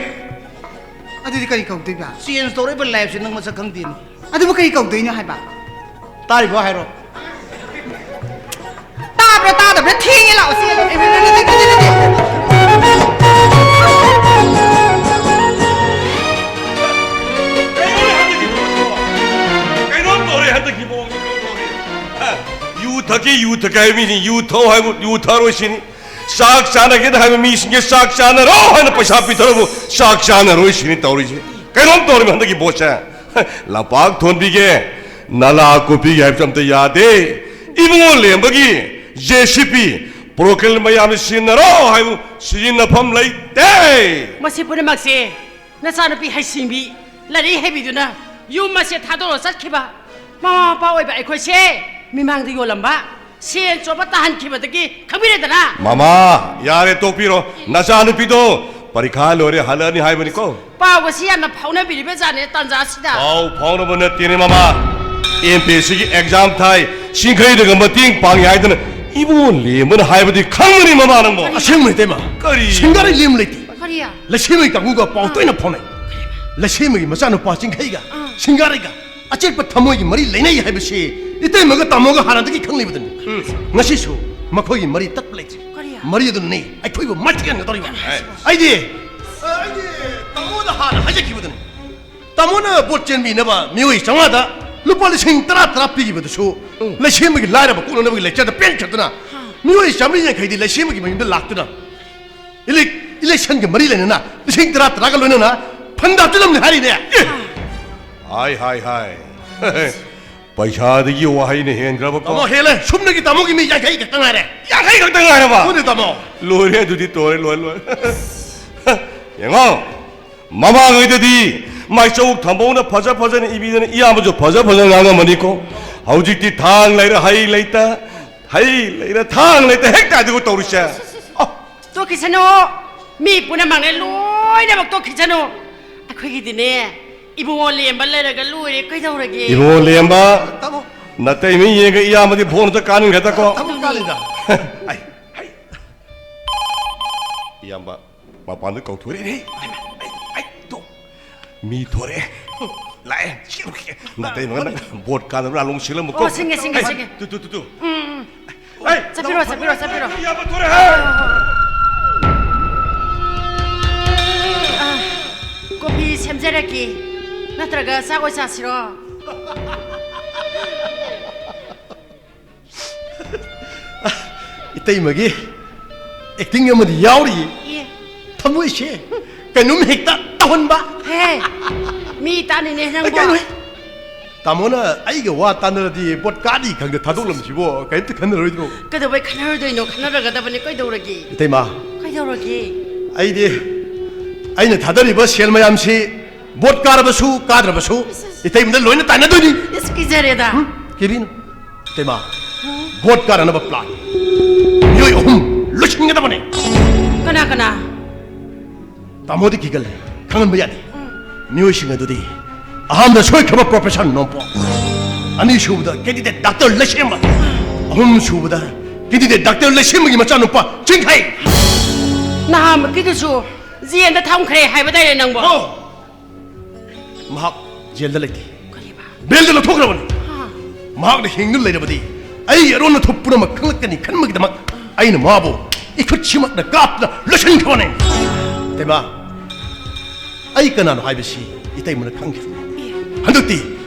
ꯑꯗꯨꯗꯤ ꯀꯔꯤ ꯀꯧꯗꯣꯏꯕ? Change ꯇꯧꯔꯛꯏꯕ life ꯁꯦ ꯅꯪ ꯃꯁꯛ ꯈꯪꯗꯦꯅꯦ꯫ ꯑꯗꯨꯕꯨ ꯀꯔꯤ ꯀꯧꯗꯣꯏꯅꯣ ꯍꯥꯏꯕ? ꯇꯥꯔꯤꯕꯣ ꯍꯥꯏꯔꯣ꯫ ꯇꯥꯕ꯭ꯔꯥ ꯇꯥꯗꯕ꯭ꯔꯥ? ꯊꯦꯡꯉꯦ, ꯂꯥꯛꯑꯣ, ꯆꯦꯜꯂꯣ꯫ ꯀꯩꯅꯣ ꯍꯟꯗꯛꯀꯤ ꯃꯑꯣꯡꯁꯤꯕꯣ? ꯀꯩꯅꯣꯝ ꯇꯧꯔꯦ ꯍꯟꯗꯛꯀꯤ ꯃꯑꯣꯡꯁꯦ, ꯀꯩꯅꯣꯝ ꯇꯧꯔꯦ꯫ ꯍꯥ? ꯌꯨ ꯊꯛꯀꯤ, ꯌꯨ ꯊꯛꯀꯦ ꯍꯥꯏꯕ ꯃꯤꯁꯤꯡ ꯌꯨ ꯊꯛꯑꯣ ꯍꯥꯏꯕꯨ ꯌꯨ ꯊꯛꯑꯔꯣꯏ ꯁꯤꯅꯤ꯫ ꯆꯥꯛ ꯆꯥꯅꯒꯦꯅ ꯍꯥꯏꯕ ꯃꯤꯁꯤꯡꯁꯦ ꯆꯥꯛ ꯆꯥꯅꯔꯣ ꯍꯥꯏꯅ ꯄꯩꯁꯥ ꯄꯤꯊꯔꯕꯨ ꯆꯥꯛ ꯆꯥꯅꯔꯣꯏ ꯁꯤꯅꯤ ꯇꯧꯔꯤꯁꯦ꯫ ꯀꯩꯅꯣꯝ ꯇꯧꯔꯦ ꯍꯟꯗꯛꯀꯤ ꯚꯣꯠꯁꯦ꯫ ꯂꯝꯄꯥꯛ ꯊꯣꯟꯕꯤꯒꯦ, ꯅꯂꯥ ꯀꯨꯞꯄꯤꯒꯦ ꯍꯥꯏꯕꯁꯨ ꯑꯝꯇ ꯌꯥꯗꯦ꯫ ꯏꯕꯨꯡꯉꯣ ꯂꯦꯝꯕꯒꯤ J C B, ꯄ꯭ꯔꯣꯀꯦꯜ ꯃꯌꯥꯝꯁꯤ ꯁꯤꯖꯤꯟꯅꯔꯣ ꯍꯥꯏꯕꯨ ꯁꯤꯖꯤꯟꯅꯐꯝ ꯂꯩꯇꯦ꯫ ꯃꯁꯤ ꯄꯨꯝꯅꯃꯛꯁꯦ ꯅꯆꯥꯅꯨꯄꯤ ꯍꯩꯁꯤꯡꯕꯤ, ꯂꯥꯏꯔꯤꯛ ꯍꯩꯕꯤꯗꯨꯅ ꯌꯨꯝ ꯑꯁꯦ ꯊꯥꯗꯣꯛꯑ ꯆꯠꯈꯤꯕ ꯃꯃꯥ ꯃꯄꯥ ꯑꯣꯏꯕ ꯑꯩꯈꯣꯏꯁꯦ ꯃꯤꯃꯥꯡꯗ ꯌꯣꯜꯂꯝꯕ, ꯁꯦꯟ ꯆꯣꯞꯄ ꯇꯥꯍꯟꯈꯤꯕꯗꯒꯤ ꯈꯪꯕꯤꯔꯦꯗꯅ꯫ ꯃꯃꯥ, ꯌꯥꯔꯦ, ꯇꯣꯛꯄꯤꯔꯣ꯫ ꯅꯆꯥꯅꯨꯄꯤꯗꯣ ꯄꯔꯤꯈꯥ ꯂꯣꯏꯔꯦ, ꯍꯜꯂꯛꯑꯅꯤ ꯍꯥꯏꯕꯅꯤꯀꯣ꯫ ꯄꯥꯎ ꯑꯁꯤ ꯌꯥꯝꯅ ꯐꯥꯎꯅꯕꯤꯔꯤꯕ ꯖꯥꯠꯅꯦ ꯇꯥꯟꯖꯥ ꯑꯁꯤꯗ꯫ ꯄꯥꯎ ꯐꯥꯎꯅꯕ ꯅꯠꯇꯦꯅꯦ, ꯃꯃꯥ꯫ M P S C ꯒꯤ exam ꯊꯥꯏ, ꯆꯤꯡꯈꯩꯗꯒ ꯃꯇꯦꯡ ꯄꯥꯡꯉꯦ ꯍꯥꯏꯗꯅ ꯏꯕꯨꯡꯉꯣ ꯂꯦꯝꯕꯅ ꯍꯥꯏꯕꯗꯤ ꯈꯪꯕꯅꯤ, ꯃꯃꯥ, ꯅꯪꯕꯣ꯫ ꯑꯁꯦꯡꯕꯅꯤ, ꯏꯇꯩꯃ꯫ ꯀꯔꯤ? ꯁꯤꯡꯒꯥꯔꯩ ꯂꯦꯝ ꯂꯩꯇꯦ꯫ ꯀꯔꯤ? ꯂꯩꯁꯦꯝꯕꯒꯤ ꯀꯥꯡꯕꯨꯒ ꯄꯥꯎ ꯇꯣꯏꯅ ꯐꯥꯎꯅꯩ꯫ ꯂꯩꯁꯦꯝꯕꯒꯤ ꯃꯆꯥꯅꯨꯄꯥ ꯆꯤꯡꯈꯩꯒ ꯑꯥ꯫ ꯁꯤꯡꯒꯥꯔꯩꯒ ꯑꯆꯦꯠꯄ ꯊꯃꯣꯏꯒꯤ ꯃꯔꯤ ꯂꯩꯅꯩ ꯍꯥꯏꯕꯁꯤ ꯏꯇꯩꯃꯒ ꯇꯥꯃꯣꯒ ꯍꯥꯟꯅꯗꯒꯤ ꯈꯪꯂꯤꯕꯗꯨꯅꯤ꯫ ꯎꯝ꯫ ꯉꯁꯤꯁꯨ ꯃꯈꯣꯏꯒꯤ ꯃꯔꯤ ꯇꯠꯄ ꯂꯩꯇ꯭ꯔꯤ꯫ ꯀꯔꯤ? ꯃꯔꯤ ꯑꯗꯨꯅꯅꯤ ꯑꯩꯈꯣꯏꯕꯨ ꯃꯥꯏꯊꯤꯍꯟꯒꯗꯧꯔꯤꯕ꯫ ꯀꯔꯤ ꯍꯥꯏꯁꯤꯕꯣ? ꯑꯩꯗꯤ, ꯑ, ꯑꯩꯗꯤ ꯇꯥꯃꯣꯗ ꯍꯥꯟꯅ ꯍꯥꯏꯖꯈꯤꯕꯗꯨꯅꯤ꯫ ꯇꯥꯃꯣꯅ ꯚꯣꯠ ꯆꯦꯟꯕꯤꯅꯕ ꯃꯤꯑꯣꯏ ꯆꯥꯝꯃꯉꯥꯗ ꯂꯨꯄꯥ ꯂꯤꯁꯤꯡ ꯇꯔꯥ ꯇꯔꯥ ꯄꯤꯈꯤꯕꯗꯨꯁꯨ ꯎꯝ꯫ ꯂꯩꯁꯦꯝꯕꯒꯤ ꯂꯥꯏꯔꯕ ꯀꯣꯛꯅꯅꯕꯒꯤ ꯂꯩꯆꯠꯇ ꯄꯦꯟꯈꯠꯇꯅ ꯍꯥ꯫ ꯃꯤꯑꯣꯏ ꯆꯥꯃꯔꯤ ꯌꯥꯡꯈꯩꯗꯤ ꯂꯩꯁꯦꯝꯕꯒꯤ ꯃꯌꯨꯝꯗ ꯂꯥꯛꯇꯨꯅ ꯏꯂꯦꯛ-, election ꯒ ꯃꯔꯤ ꯂꯩꯅꯅ ꯂꯤꯁꯤꯡ ꯇꯔꯥ ꯇꯔꯥꯒ ꯂꯣꯏꯅꯅ ꯐꯟꯗꯥ ꯆꯠꯂꯝꯅꯤ ꯍꯥꯏꯔꯤꯅꯦ꯫ ꯑꯦ! ꯍꯥꯏ, ꯍꯥꯏ, ꯍꯥꯏ꯫ ꯄꯩꯁꯥꯗꯒꯤ ꯋꯥꯍꯩꯅ ꯍꯦꯟꯈ꯭ꯔꯕꯀꯣ꯫ ꯇꯥꯃꯣ, ꯍꯦꯜꯂꯦ꯫ ꯁꯨꯞꯅꯒꯤ ꯇꯥꯃꯣꯒꯤ ꯃꯤ ꯌꯥꯡꯈꯩ ꯈꯛꯇ ꯉꯥꯏꯔꯦ꯫ ꯌꯥꯡꯈꯩ ꯈꯛꯇ ꯉꯥꯏꯔꯕ? ꯑꯗꯨꯅꯦ, ꯇꯥꯃꯣ꯫ ꯂꯣꯏꯔꯦ ꯑꯗꯨꯗꯤ, ꯂꯣꯏꯔꯦ, ꯂꯣꯏꯔꯦ, ꯂꯣꯏꯔꯦ꯫ ꯌꯦꯡꯉꯣ, ꯃꯃꯥꯡꯉꯩꯗꯗꯤ ꯃꯥꯏꯆꯧ ꯊꯝꯕꯧꯅ ꯐꯖ ꯐꯖꯅ ꯏꯕꯤꯗꯅ ꯏꯌꯥꯝꯕꯁꯨ ꯐꯖ ꯐꯖꯅ ꯉꯥꯡꯉꯝꯃꯅꯤꯀꯣ꯫ ꯍꯧꯖꯤꯛꯇꯤ ꯊꯥꯡ ꯂꯩꯔ ꯍꯩ ꯂꯩꯇ, ꯍꯩ ꯂꯩꯔ ꯊꯥꯡ ꯂꯩꯇ ꯍꯦꯛꯇ ꯑꯗꯨꯒ ꯇꯧꯔꯤꯁꯦ꯫ ꯑ, ꯇꯣꯛꯈꯤꯁꯅꯨ꯫ ꯃꯤ ꯄꯨꯝꯅꯃꯛꯅꯦ ꯂꯣꯏꯅꯃꯛ ꯇꯣꯛꯈꯤꯁꯅꯨ꯫ ꯑꯩꯈꯣꯏꯒꯤꯗꯤꯅꯦ ꯏꯕꯨꯡꯉꯣ ꯂꯦꯝꯕ ꯂꯩꯔꯒ ꯂꯣꯏꯔꯦ, ꯀꯩꯗꯧꯔꯒꯦ? ꯏꯕꯨꯡꯉꯣ ꯂꯦꯝꯕ, ꯇꯥꯃꯣ꯫ ꯅꯇꯩꯃ ꯌꯦꯡꯒ ꯏꯌꯥꯝꯕꯗꯤ ꯚꯣꯠꯇ ꯀꯥꯅꯤꯡꯈ꯭ꯔꯦꯗꯀꯣ꯫ ꯇꯥꯃꯣ ꯀꯥꯂꯤꯗ꯫ ꯑꯩ, ꯍꯩ꯫ ꯏꯌꯥꯝꯕ, ꯃꯄꯥꯟꯗ ꯀꯧꯊꯣꯔꯛꯑꯦ꯫ ꯑꯩ, ꯑꯩ, ꯑꯩ, ꯇꯣ꯫ ꯃꯤ ꯊꯣꯔꯛꯑꯦ꯫ ꯂꯥꯛꯑꯦ꯫ ꯆꯦꯜꯂꯨꯈꯤꯒꯦ꯫ ꯅꯥꯇꯩ ꯃꯥꯅ ꯕꯣꯠ ꯀꯥꯅꯕ ꯂꯥ ꯂꯣꯡ ꯁꯤꯜꯂꯝꯃꯨꯀꯣ꯫ ꯑꯣ, ꯁꯤꯟꯒꯦ, ꯁꯤꯟꯒꯦ, ꯍꯩ, ꯁꯤꯟꯒꯦ꯫ ꯇꯨ, ꯇꯨ, ꯇꯨ, ꯇꯨ꯫ ꯎꯝ, ꯎꯝ꯫ ꯍꯩ, ꯆꯠꯄꯤꯔꯣ, ꯅꯪ ꯆꯠꯄꯤꯔꯣ, ꯊꯣꯔꯛꯑꯦ, ꯆꯠꯄꯤꯔꯣ꯫ ꯌꯥꯕ ꯊꯣꯔꯛꯑꯦ꯫ ꯑꯥ, ꯀꯣꯐꯤ ꯁꯦꯝꯖꯔꯛꯀꯦ꯫ ꯅꯠꯇ꯭ꯔꯒ ꯆꯥꯛ ꯑꯣꯏ ꯆꯥꯁꯤꯔꯣ? ꯏꯇꯩꯃꯒꯤ ꯑꯦꯛꯇꯤꯡ ꯑꯃꯗꯤ ꯌꯥꯎꯔꯤ꯫ ꯑꯦ꯫ ꯊꯃꯣꯏꯁꯦ ꯀꯩꯅꯣꯝ ꯍꯦꯛꯇ ꯇꯧꯍꯟꯕ꯫ ꯍꯦ, ꯃꯤ ꯇꯥꯅꯤꯅꯦ ꯅꯪꯕꯣ꯫ ꯀꯩꯅꯣꯍꯦ? ꯇꯥꯃꯣꯅ ꯑꯩꯒ ꯋꯥ ꯇꯥꯅꯔꯗꯤ ꯕꯣꯠ ꯀꯥꯅꯤ ꯈꯪꯗ ꯊꯥꯗꯣꯛꯂꯝꯁꯤꯕꯣ, ꯀꯔꯤꯝꯇ ꯈꯟꯅꯔꯣꯏꯗ꯭ꯔꯣ? ꯀꯩꯗꯧꯕꯩ ꯈꯟꯅꯔꯣꯏꯗꯣꯏꯅꯣ? ꯈꯟꯅꯔꯒꯗꯕꯅꯤ꯫ ꯀꯩꯗꯧꯔꯒꯦ? ꯏꯇꯩꯃ꯫ ꯀꯩꯗꯧꯔꯒꯦ? ꯑꯩꯗꯤ ꯑꯩꯅ ꯊꯥꯗꯔꯤꯕ ꯁꯦꯜ ꯃꯌꯥꯝꯁꯤ ꯕꯣꯠ ꯀꯥꯔꯕꯁꯨ ꯀꯥꯗ꯭ꯔꯕꯁꯨ ꯏꯁ, ꯏꯁ꯫ ꯏꯇꯩꯃꯗ ꯂꯣꯏꯅ ꯇꯥꯏꯅꯗꯣꯏꯅꯤ꯫ ꯏꯁ, ꯀꯤꯖꯔꯦꯗ꯫ ꯎꯝ? ꯀꯤꯕꯤꯅꯨ꯫ ꯏꯇꯩꯃ, ꯎꯝ? ꯕꯣꯠ ꯀꯥꯅꯅꯕ ꯄ꯭ꯂꯥꯟ ꯃꯤꯑꯣꯏ ꯑꯍꯨꯝ ꯂꯣꯏꯁꯤꯟꯒꯗꯕꯅꯤ꯫ ꯀꯅꯥ, ꯀꯅꯥ? ꯇꯥꯃꯣꯗꯤ ꯀꯤꯒꯜꯂꯦ, ꯈꯪꯍꯟꯕ ꯌꯥꯗꯦ꯫ ꯎꯝ꯫ ꯃꯤꯑꯣꯏꯁꯤꯡ ꯑꯗꯨꯗꯤ ꯑꯍꯥꯟꯕꯗ ꯁꯣꯏꯈ꯭ꯔꯕ ꯄ꯭ꯔꯣꯐꯦꯁꯔ ꯅꯣꯡꯄꯣꯛ, ꯑꯅꯤꯁꯨꯕꯗ ꯀꯦꯟꯗꯤꯗꯦꯠ ꯗꯥꯛꯇꯔ ꯂꯩꯁꯦꯝꯕ, ꯑꯍꯨꯝꯁꯨꯕꯗ ꯀꯦꯟꯗꯤꯗꯦꯠ ꯗꯥꯛꯇꯔ ꯂꯩꯁꯦꯝꯕꯒꯤ ꯃꯆꯥꯅꯨꯄꯥ ꯆꯤꯡꯈꯩ꯫ ꯅꯍꯥꯟꯃꯨꯛꯀꯤꯗꯨꯁꯨ ꯖꯦꯜꯗ ꯊꯝꯈ꯭ꯔꯦ ꯍꯥꯏꯕꯗꯥꯏꯅꯦ ꯅꯪꯕꯣ? ꯑꯣ! ꯃꯍꯥꯛ ꯖꯦꯜꯗ ꯂꯩꯇꯦ꯫ ꯀꯔꯤꯕ? ꯕꯦꯜꯗ ꯂꯧꯊꯣꯛꯈ꯭ꯔꯕꯅꯤ꯫ ꯍꯥ? ꯃꯍꯥꯛꯅ ꯍꯤꯡꯗꯨꯅ ꯂꯩꯔꯕꯗꯤ ꯑꯩꯒꯤ ꯑꯔꯣꯟ ꯑꯊꯨꯞ ꯄꯨꯝꯅꯃꯛ ꯈꯪꯂꯛꯀꯅꯤ ꯈꯟꯕꯒꯤꯗꯃꯛ ꯑꯩꯅ ꯃꯥꯕꯨ ꯏꯈꯨꯠꯁꯤꯃꯛꯅ ꯀꯥꯞꯇꯨꯅ ꯂꯣꯏꯁꯤꯟꯈ꯭ꯔꯕꯅꯤ꯫ ꯏꯇꯩꯃ, ꯑꯩ ꯀꯅꯥꯅꯣ ꯍꯥꯏꯕꯁꯤ ꯏꯇꯩꯃꯅ ꯈꯪꯈꯤꯕꯅꯤ꯫ ꯍꯟꯗꯛꯇꯤ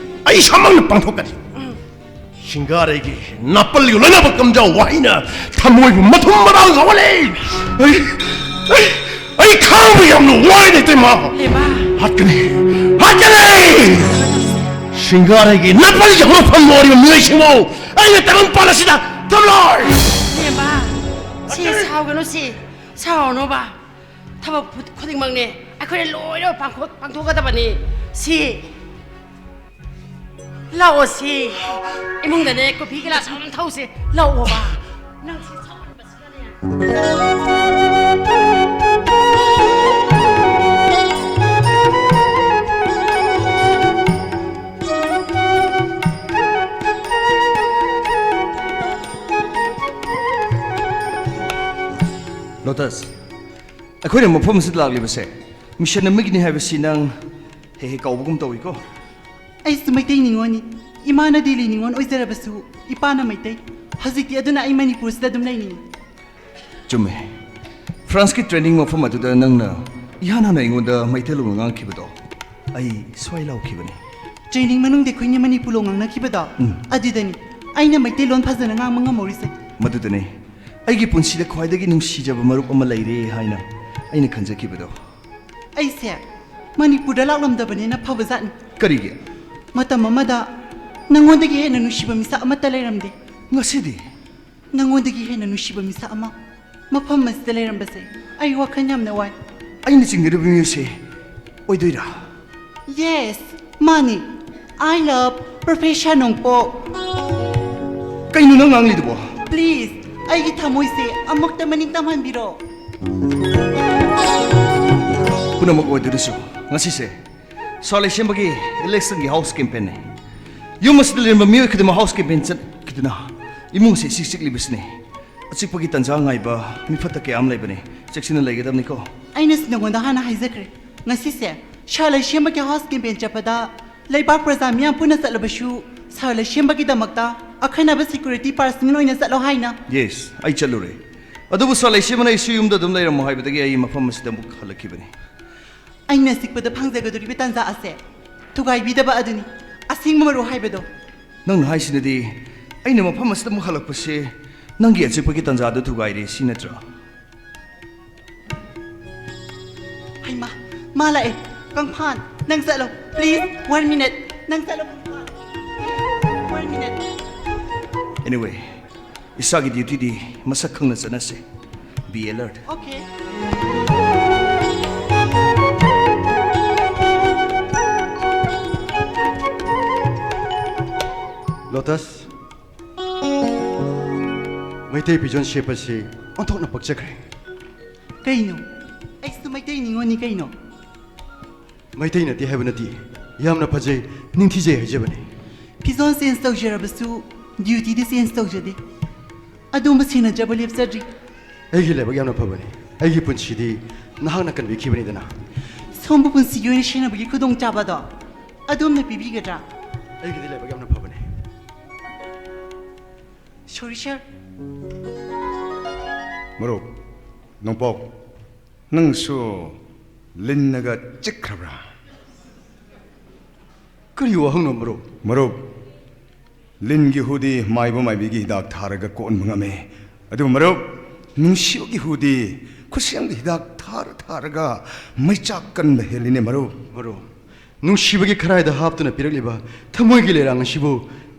ꯑꯩ ꯏꯁꯥꯃꯛꯅ ꯄꯥꯡꯊꯣꯛꯀꯅꯤ꯫ ꯁꯤꯡꯒꯥꯔꯩꯒꯤ ꯅꯥꯄꯜꯒꯤ ꯂꯣꯏꯅꯕ ꯀꯝꯖꯥꯎ ꯋꯥꯍꯩꯅ ꯊꯃꯣꯏꯕꯨ ꯃꯊꯨꯝ ꯃꯔꯥꯡ ꯍꯧꯍꯜꯂꯦ꯫ ꯑꯩ, ꯑꯩ, ꯑꯩ ꯈꯥꯡꯕ ꯌꯥꯝꯅ ꯋꯥꯏꯅꯦ, ꯏꯇꯩꯃ꯫ ꯂꯦꯝꯕ꯫ ꯍꯥꯠꯀꯅꯤ, ꯍꯥꯠꯀꯅꯤ! ꯁꯤꯡꯒꯥꯔꯩꯒꯤ ꯅꯥꯄꯜꯒꯤ ꯍꯧꯔꯛꯐꯝ ꯑꯣꯏꯔꯤꯕ ꯃꯤꯑꯣꯏꯁꯤꯡꯕꯨ ꯑꯩꯅ ꯇꯥꯏꯕꯪꯄꯥꯟ ꯑꯁꯤꯗ ꯊꯝꯂꯣꯏ! ꯂꯦꯝꯕ, ꯁꯤ ꯍꯥꯠꯀꯅꯤ! ꯁꯥꯎꯒꯅꯨ, ꯁꯤ ꯁꯥꯎꯔꯅꯣꯕ꯫ ꯊꯕꯛ ꯈꯨ-, ꯈꯨꯗꯤꯡꯃꯛꯅꯦ ꯑꯩꯈꯣꯏꯅ ꯂꯣꯏꯅ ꯄꯥꯡꯊꯣꯛ-, ꯄꯥꯡꯊꯣꯛꯀꯗꯕꯅꯤ꯫ ꯁꯤ ꯂꯥꯛꯑꯣ ꯁꯤ꯫ ꯏꯃꯨꯡꯗꯅꯦ ꯀꯣꯐꯤ ꯒꯤꯂꯥꯁ ꯑꯃ ꯊꯛꯎꯁꯦ꯫ ꯂꯥꯛꯑꯣꯕ꯫ ꯅꯪ ꯁꯤ ꯁꯥꯎꯍꯟꯕꯁꯤꯅꯅꯦ꯫ ꯂꯣꯇꯁ, ꯑꯩꯈꯣꯏꯅ ꯃꯐꯝ ꯑꯁꯤꯗ ꯂꯥꯛꯂꯤꯕꯁꯦ ꯃꯤꯁꯟ ꯑꯃꯒꯤꯅꯤ ꯍꯥꯏꯕꯁꯤ ꯅꯪ ꯍꯦꯛ ꯍꯦꯛ ꯀꯥꯎꯕꯒꯨꯝ ꯇꯧꯏꯀꯣ꯫ ꯑꯩꯁꯨ ꯃꯩꯇꯩ ꯅꯤꯉꯣꯜꯅꯤ꯫ ꯏꯃꯥꯅ ꯗꯦꯜꯂꯤ ꯅꯤꯉꯣꯜ ꯑꯣꯏꯖꯔꯕꯁꯨ ꯏꯄꯥꯅ ꯃꯩꯇꯩ꯫ ꯍꯧꯖꯤꯛꯇꯤ ꯑꯗꯨꯅ ꯑꯩ ꯃꯅꯤꯄꯨꯔꯁꯤꯗ ꯑꯗꯨꯝ ꯂꯩꯅꯤꯡꯉꯤ꯫ ꯆꯨꯝꯃꯦ꯫ ꯐ꯭ꯔꯥꯟꯁꯀꯤ ꯇ꯭ꯔꯦꯅꯤꯡ ꯃꯐꯝ ꯑꯗꯨꯗ ꯅꯪꯅ ꯏꯍꯥꯟ ꯍꯥꯟꯅ ꯑꯩꯉꯣꯟꯗ ꯃꯩꯇꯩꯂꯣꯟ ꯉꯥꯡꯈꯤꯕꯗꯣ ꯑꯩ ꯁ꯭ꯋꯥꯏ ꯂꯥꯎꯈꯤꯕꯅꯤ꯫ ꯇ꯭ꯔꯦꯅꯤꯡ ꯃꯅꯨꯡꯗ ꯑꯩꯈꯣꯏꯅ ꯃꯅꯤꯄꯨꯔ ꯂꯣꯟ ꯉꯥꯡꯅꯈꯤꯕꯗꯣ ꯎꯝ꯫ ꯑꯗꯨꯗꯅꯤ ꯑꯩꯅ ꯃꯩꯇꯩꯂꯣꯟ ꯐꯖꯅ ꯉꯥꯡꯕ ꯉꯝꯍꯧꯔꯤꯁꯦ꯫ ꯃꯗꯨꯗꯅꯦ ꯑꯩꯒꯤ ꯄꯨꯟꯁꯤꯗ ꯈ꯭ꯋꯥꯏꯗꯒꯤ ꯅꯨꯡꯁꯤꯖꯕ ꯃꯔꯨꯞ ꯑꯃ ꯂꯩꯔꯦ ꯍꯥꯏꯅ ꯑꯩꯅ ꯈꯟꯖꯈꯤꯕꯗꯣ꯫ ꯑꯩꯁꯦ ꯃꯅꯤꯄꯨꯔꯗ ꯂꯥꯛꯂꯝꯗꯕꯅꯤꯅ ꯐꯕꯖꯥꯠꯅꯤ꯫ ꯀꯔꯤꯒꯤ? ꯃꯇꯝ ꯑꯃꯗ ꯅꯉꯣꯟꯗꯒꯤ ꯍꯦꯟꯅ ꯅꯨꯡꯁꯤꯕ ꯃꯤꯁꯛ ꯑꯃꯠꯇ ꯂꯩꯔꯝꯗꯦ꯫ ꯉꯁꯤꯗꯤ? ꯅꯉꯣꯟꯗꯒꯤ ꯍꯦꯟꯅ ꯅꯨꯡꯁꯤꯕ ꯃꯤꯁꯛ ꯑꯃ ꯃꯐꯝ ꯑꯁꯤꯗ ꯂꯩꯔꯝꯕꯁꯦ ꯑꯩ ꯋꯥꯈꯜ ꯌꯥꯝꯅ ꯋꯥꯏ꯫ ꯑꯩꯅ ꯆꯤꯡꯅꯔꯤꯕ ꯃꯤꯑꯣꯏꯁꯦ ꯑꯣꯏꯗꯣꯏꯔꯥ? Yes, ꯃꯥꯅꯤ꯫ I love Professor ꯅꯣꯡꯄꯣꯛ꯫ ꯀꯩꯅꯣ ꯅꯪ ꯉꯥꯡꯂꯤꯗꯨꯕꯣ? Please, ꯑꯩꯒꯤ ꯊꯃꯣꯏꯁꯦ ꯑꯃꯨꯛꯇ ꯃꯅꯤꯡ ꯇꯝꯍꯟꯕꯤꯔꯣ꯫ ꯄꯨꯝꯅꯃꯛ ꯑꯣꯏꯗꯣꯏꯔꯁꯨ, ꯉꯁꯤꯁꯦ ꯁꯥꯔ ꯂꯩꯁꯦꯝꯕꯒꯤ ꯏꯂꯦꯛꯁꯟꯒꯤ ꯍꯥꯎꯁ ꯀꯦꯝꯄꯦꯟꯅꯤ꯫ ꯌꯨꯝ ꯑꯁꯤꯗ ꯂꯩꯔꯝꯕ ꯃꯤꯑꯣꯏ ꯈꯨꯗꯤꯡꯃꯛ ꯍꯥꯎꯁ ꯀꯦꯝꯄꯦꯟ ꯆꯠꯈꯤꯗꯨꯅ ꯏꯃꯨꯡꯁꯦ ꯏꯆꯤꯛ ꯆꯤꯛꯂꯤꯕꯁꯤꯅꯤ꯫ ꯑꯆꯤꯛꯄꯒꯤ ꯇꯟꯖꯥ ꯉꯥꯏꯕ ꯃꯤꯐꯠꯇ ꯀꯌꯥ ꯑꯃ ꯂꯩꯕꯅꯤ꯫ ꯆꯦꯛꯁꯤꯟꯅ ꯂꯩꯒꯗꯕꯅꯤꯀꯣ꯫ ꯑꯩꯅꯁꯨ ꯅꯉꯣꯟꯗ ꯍꯥꯟꯅ ꯍꯥꯏꯖꯈ꯭ꯔꯦ, ꯉꯁꯤꯁꯦ ꯁꯥꯔ ꯂꯩꯁꯦꯝꯕꯒꯤ ꯍꯥꯎꯁ ꯀꯦꯝꯄꯦꯟ ꯆꯠꯄꯗ ꯂꯩꯕꯥꯛ ꯄ꯭ꯔꯖꯥ ꯃꯤꯌꯥꯝ ꯄꯨꯟꯅ ꯆꯠꯂꯕꯁꯨ ꯁꯥꯔ ꯂꯩꯁꯦꯝꯕꯒꯤꯗꯃꯛꯇ ꯑꯈꯟꯅꯕ ꯁꯦꯀ꯭ꯌꯨꯔꯤꯇꯤ ꯄꯥꯔꯁꯅꯦꯜ ꯑꯣꯏꯅ ꯆꯠꯂꯣ ꯍꯥꯏꯅ꯫ ꯌꯦꯁ, ꯑꯩ ꯆꯠꯂꯨꯔꯦ꯫ ꯑꯗꯨꯕꯨ ꯁꯥꯔ ꯂꯩꯁꯦꯝꯕꯅ ꯑꯩꯁꯨ ꯌꯨꯝꯗ ꯑꯗꯨꯝ ꯂꯩꯔꯝꯃꯣ ꯍꯥꯏꯕꯗꯒꯤ ꯑꯩ ꯃꯐꯝ ꯑꯁꯤꯗ ꯑꯃꯨꯛ ꯍꯜꯂꯛꯈꯤꯕꯅꯤ꯫ ꯑꯩꯅ ꯆꯤꯛꯄꯗ ꯐꯪꯖꯒꯗꯧꯔꯤꯕ ꯇꯥꯟꯖꯥ ꯑꯁꯦ ꯊꯨꯒꯥꯏꯕꯤꯗꯕ ꯑꯗꯨꯅꯤ ꯑꯁꯦꯡꯕ ꯃꯔꯨꯞ ꯍꯥꯏꯕꯗꯣ꯫ ꯅꯪꯅ ꯍꯥꯏꯁꯤꯅꯗꯤ ꯑꯩꯅ ꯃꯐꯝ ꯑꯁꯤꯗ ꯑꯃꯨꯛ ꯍꯜꯂꯛꯄꯁꯦ ꯅꯪꯒꯤ ꯑꯆꯤꯛꯄꯒꯤ ꯇꯥꯟꯖꯥꯗꯨ ꯊꯨꯒꯥꯏꯔꯦ ꯁꯤ ꯅꯠꯇ꯭ꯔꯣ? ꯍꯩꯃꯥ, ꯃꯥ ꯂꯥꯛꯑꯦ꯫ ꯀꯪꯐꯥꯟ, ꯅꯪ ꯆꯠꯂꯣ꯫ Please, one minute. ꯅꯪ ꯆꯠꯂꯣ, ꯀꯪꯐꯥꯟ꯫ One minute. Anyway, ꯏꯁꯥꯒꯤ ꯗ꯭ꯌꯨꯇꯤꯗꯤ ꯃꯁꯛ ꯈꯪꯅ ꯆꯠꯅꯁꯦ꯫ Be alert. Okay. Lotus, Meitei ꯐꯤꯖꯣꯜ ꯁꯦꯠꯄꯁꯤ ꯑꯣꯟꯊꯣꯛꯅ ꯄꯛꯆꯈ꯭ꯔꯦ꯫ ꯀꯩꯅꯣ? ꯑꯩꯁꯨ ꯃꯩꯇꯩ ꯅꯤꯉꯣꯜꯅꯤ ꯀꯩꯅꯣ꯫ ꯃꯩꯇꯩ ꯅꯠꯇꯦ ꯍꯥꯏꯕ ꯅꯠꯇꯦ, ꯌꯥꯝꯅ ꯐꯖꯩ, ꯅꯤꯡꯊꯤꯖꯩ ꯍꯥꯏꯖꯕꯅꯤ꯫ ꯐꯤꯖꯣꯜ ꯆꯦꯟꯖ ꯇꯧꯖꯔꯕꯁꯨ ꯗ꯭ꯌꯨꯇꯤꯗꯤ ꯆꯦꯟꯖ ꯇꯧꯖꯗꯦ꯫ ꯑꯗꯣꯝꯕꯨ ꯁꯦꯟꯅꯖꯕ ꯂꯦꯞꯆꯗ꯭ꯔꯤ꯫ ꯑꯩꯒꯤ ꯂꯥꯏꯕꯛ ꯌꯥꯝꯅ ꯐꯕꯅꯤ꯫ ꯑꯩꯒꯤ ꯄꯨꯟꯁꯤꯗꯤ ꯅꯍꯥꯛꯅ ꯀꯟꯕꯤꯈꯤꯕꯅꯤꯗꯅ꯫ ꯁꯣꯝꯕꯨ ꯄꯨꯟꯁꯤꯒꯤ ꯑꯣꯏꯅ ꯁꯤꯖꯤꯟꯅꯕꯒꯤ ꯈꯨꯗꯣꯡꯆꯥꯕꯗꯣ ꯑꯗꯣꯝꯅ ꯄꯤꯕꯤꯒꯗ꯭ꯔꯥ? ꯑꯩꯒꯤꯗꯤ ꯂꯥꯏꯕꯛ ꯌꯥꯝꯅ ꯐꯕꯅꯦ꯫ Sorry, sir. ꯃꯔꯨꯞ, ꯅꯣꯡꯄꯣꯛ, ꯅꯪꯁꯨ ꯂꯤꯟꯅꯒ ꯆꯤꯛꯈ꯭ꯔꯕ꯭ꯔꯥ? ꯀꯔꯤ ꯋꯥꯍꯪꯅꯣ, ꯃꯔꯨꯞ? ꯃꯔꯨꯞ, ꯂꯤꯟꯒꯤ ꯍꯨꯗꯤ ꯃꯥꯏꯕ ꯃꯥꯏꯕꯤꯒꯤ ꯍꯤꯗꯥꯛ ꯊꯥꯔꯒ ꯀꯣꯛꯍꯟꯕ ꯉꯝꯃꯤ꯫ ꯑꯗꯨꯕꯨ ꯃꯔꯨꯞ, ꯅꯨꯡꯁꯤꯕꯒꯤ ꯍꯨꯗꯤ ꯈꯨꯠꯁꯦꯝꯒꯤ ꯍꯤꯗꯥꯛ ꯊꯥꯔ ꯊꯥꯔꯒ ꯃꯩꯆꯥꯛ ꯀꯟꯕ ꯍꯦꯜꯂꯤꯅꯦ, ꯃꯔꯨꯞ꯫ ꯃꯔꯨꯞ, ꯅꯨꯡꯁꯤꯕꯒꯤ ꯈꯔꯥꯏꯗ ꯍꯥꯞꯇꯨꯅ ꯄꯤꯔꯛꯂꯤꯕ ꯊꯃꯣꯏꯒꯤ ꯂꯩꯔꯥꯡ ꯑꯁꯤꯕꯨ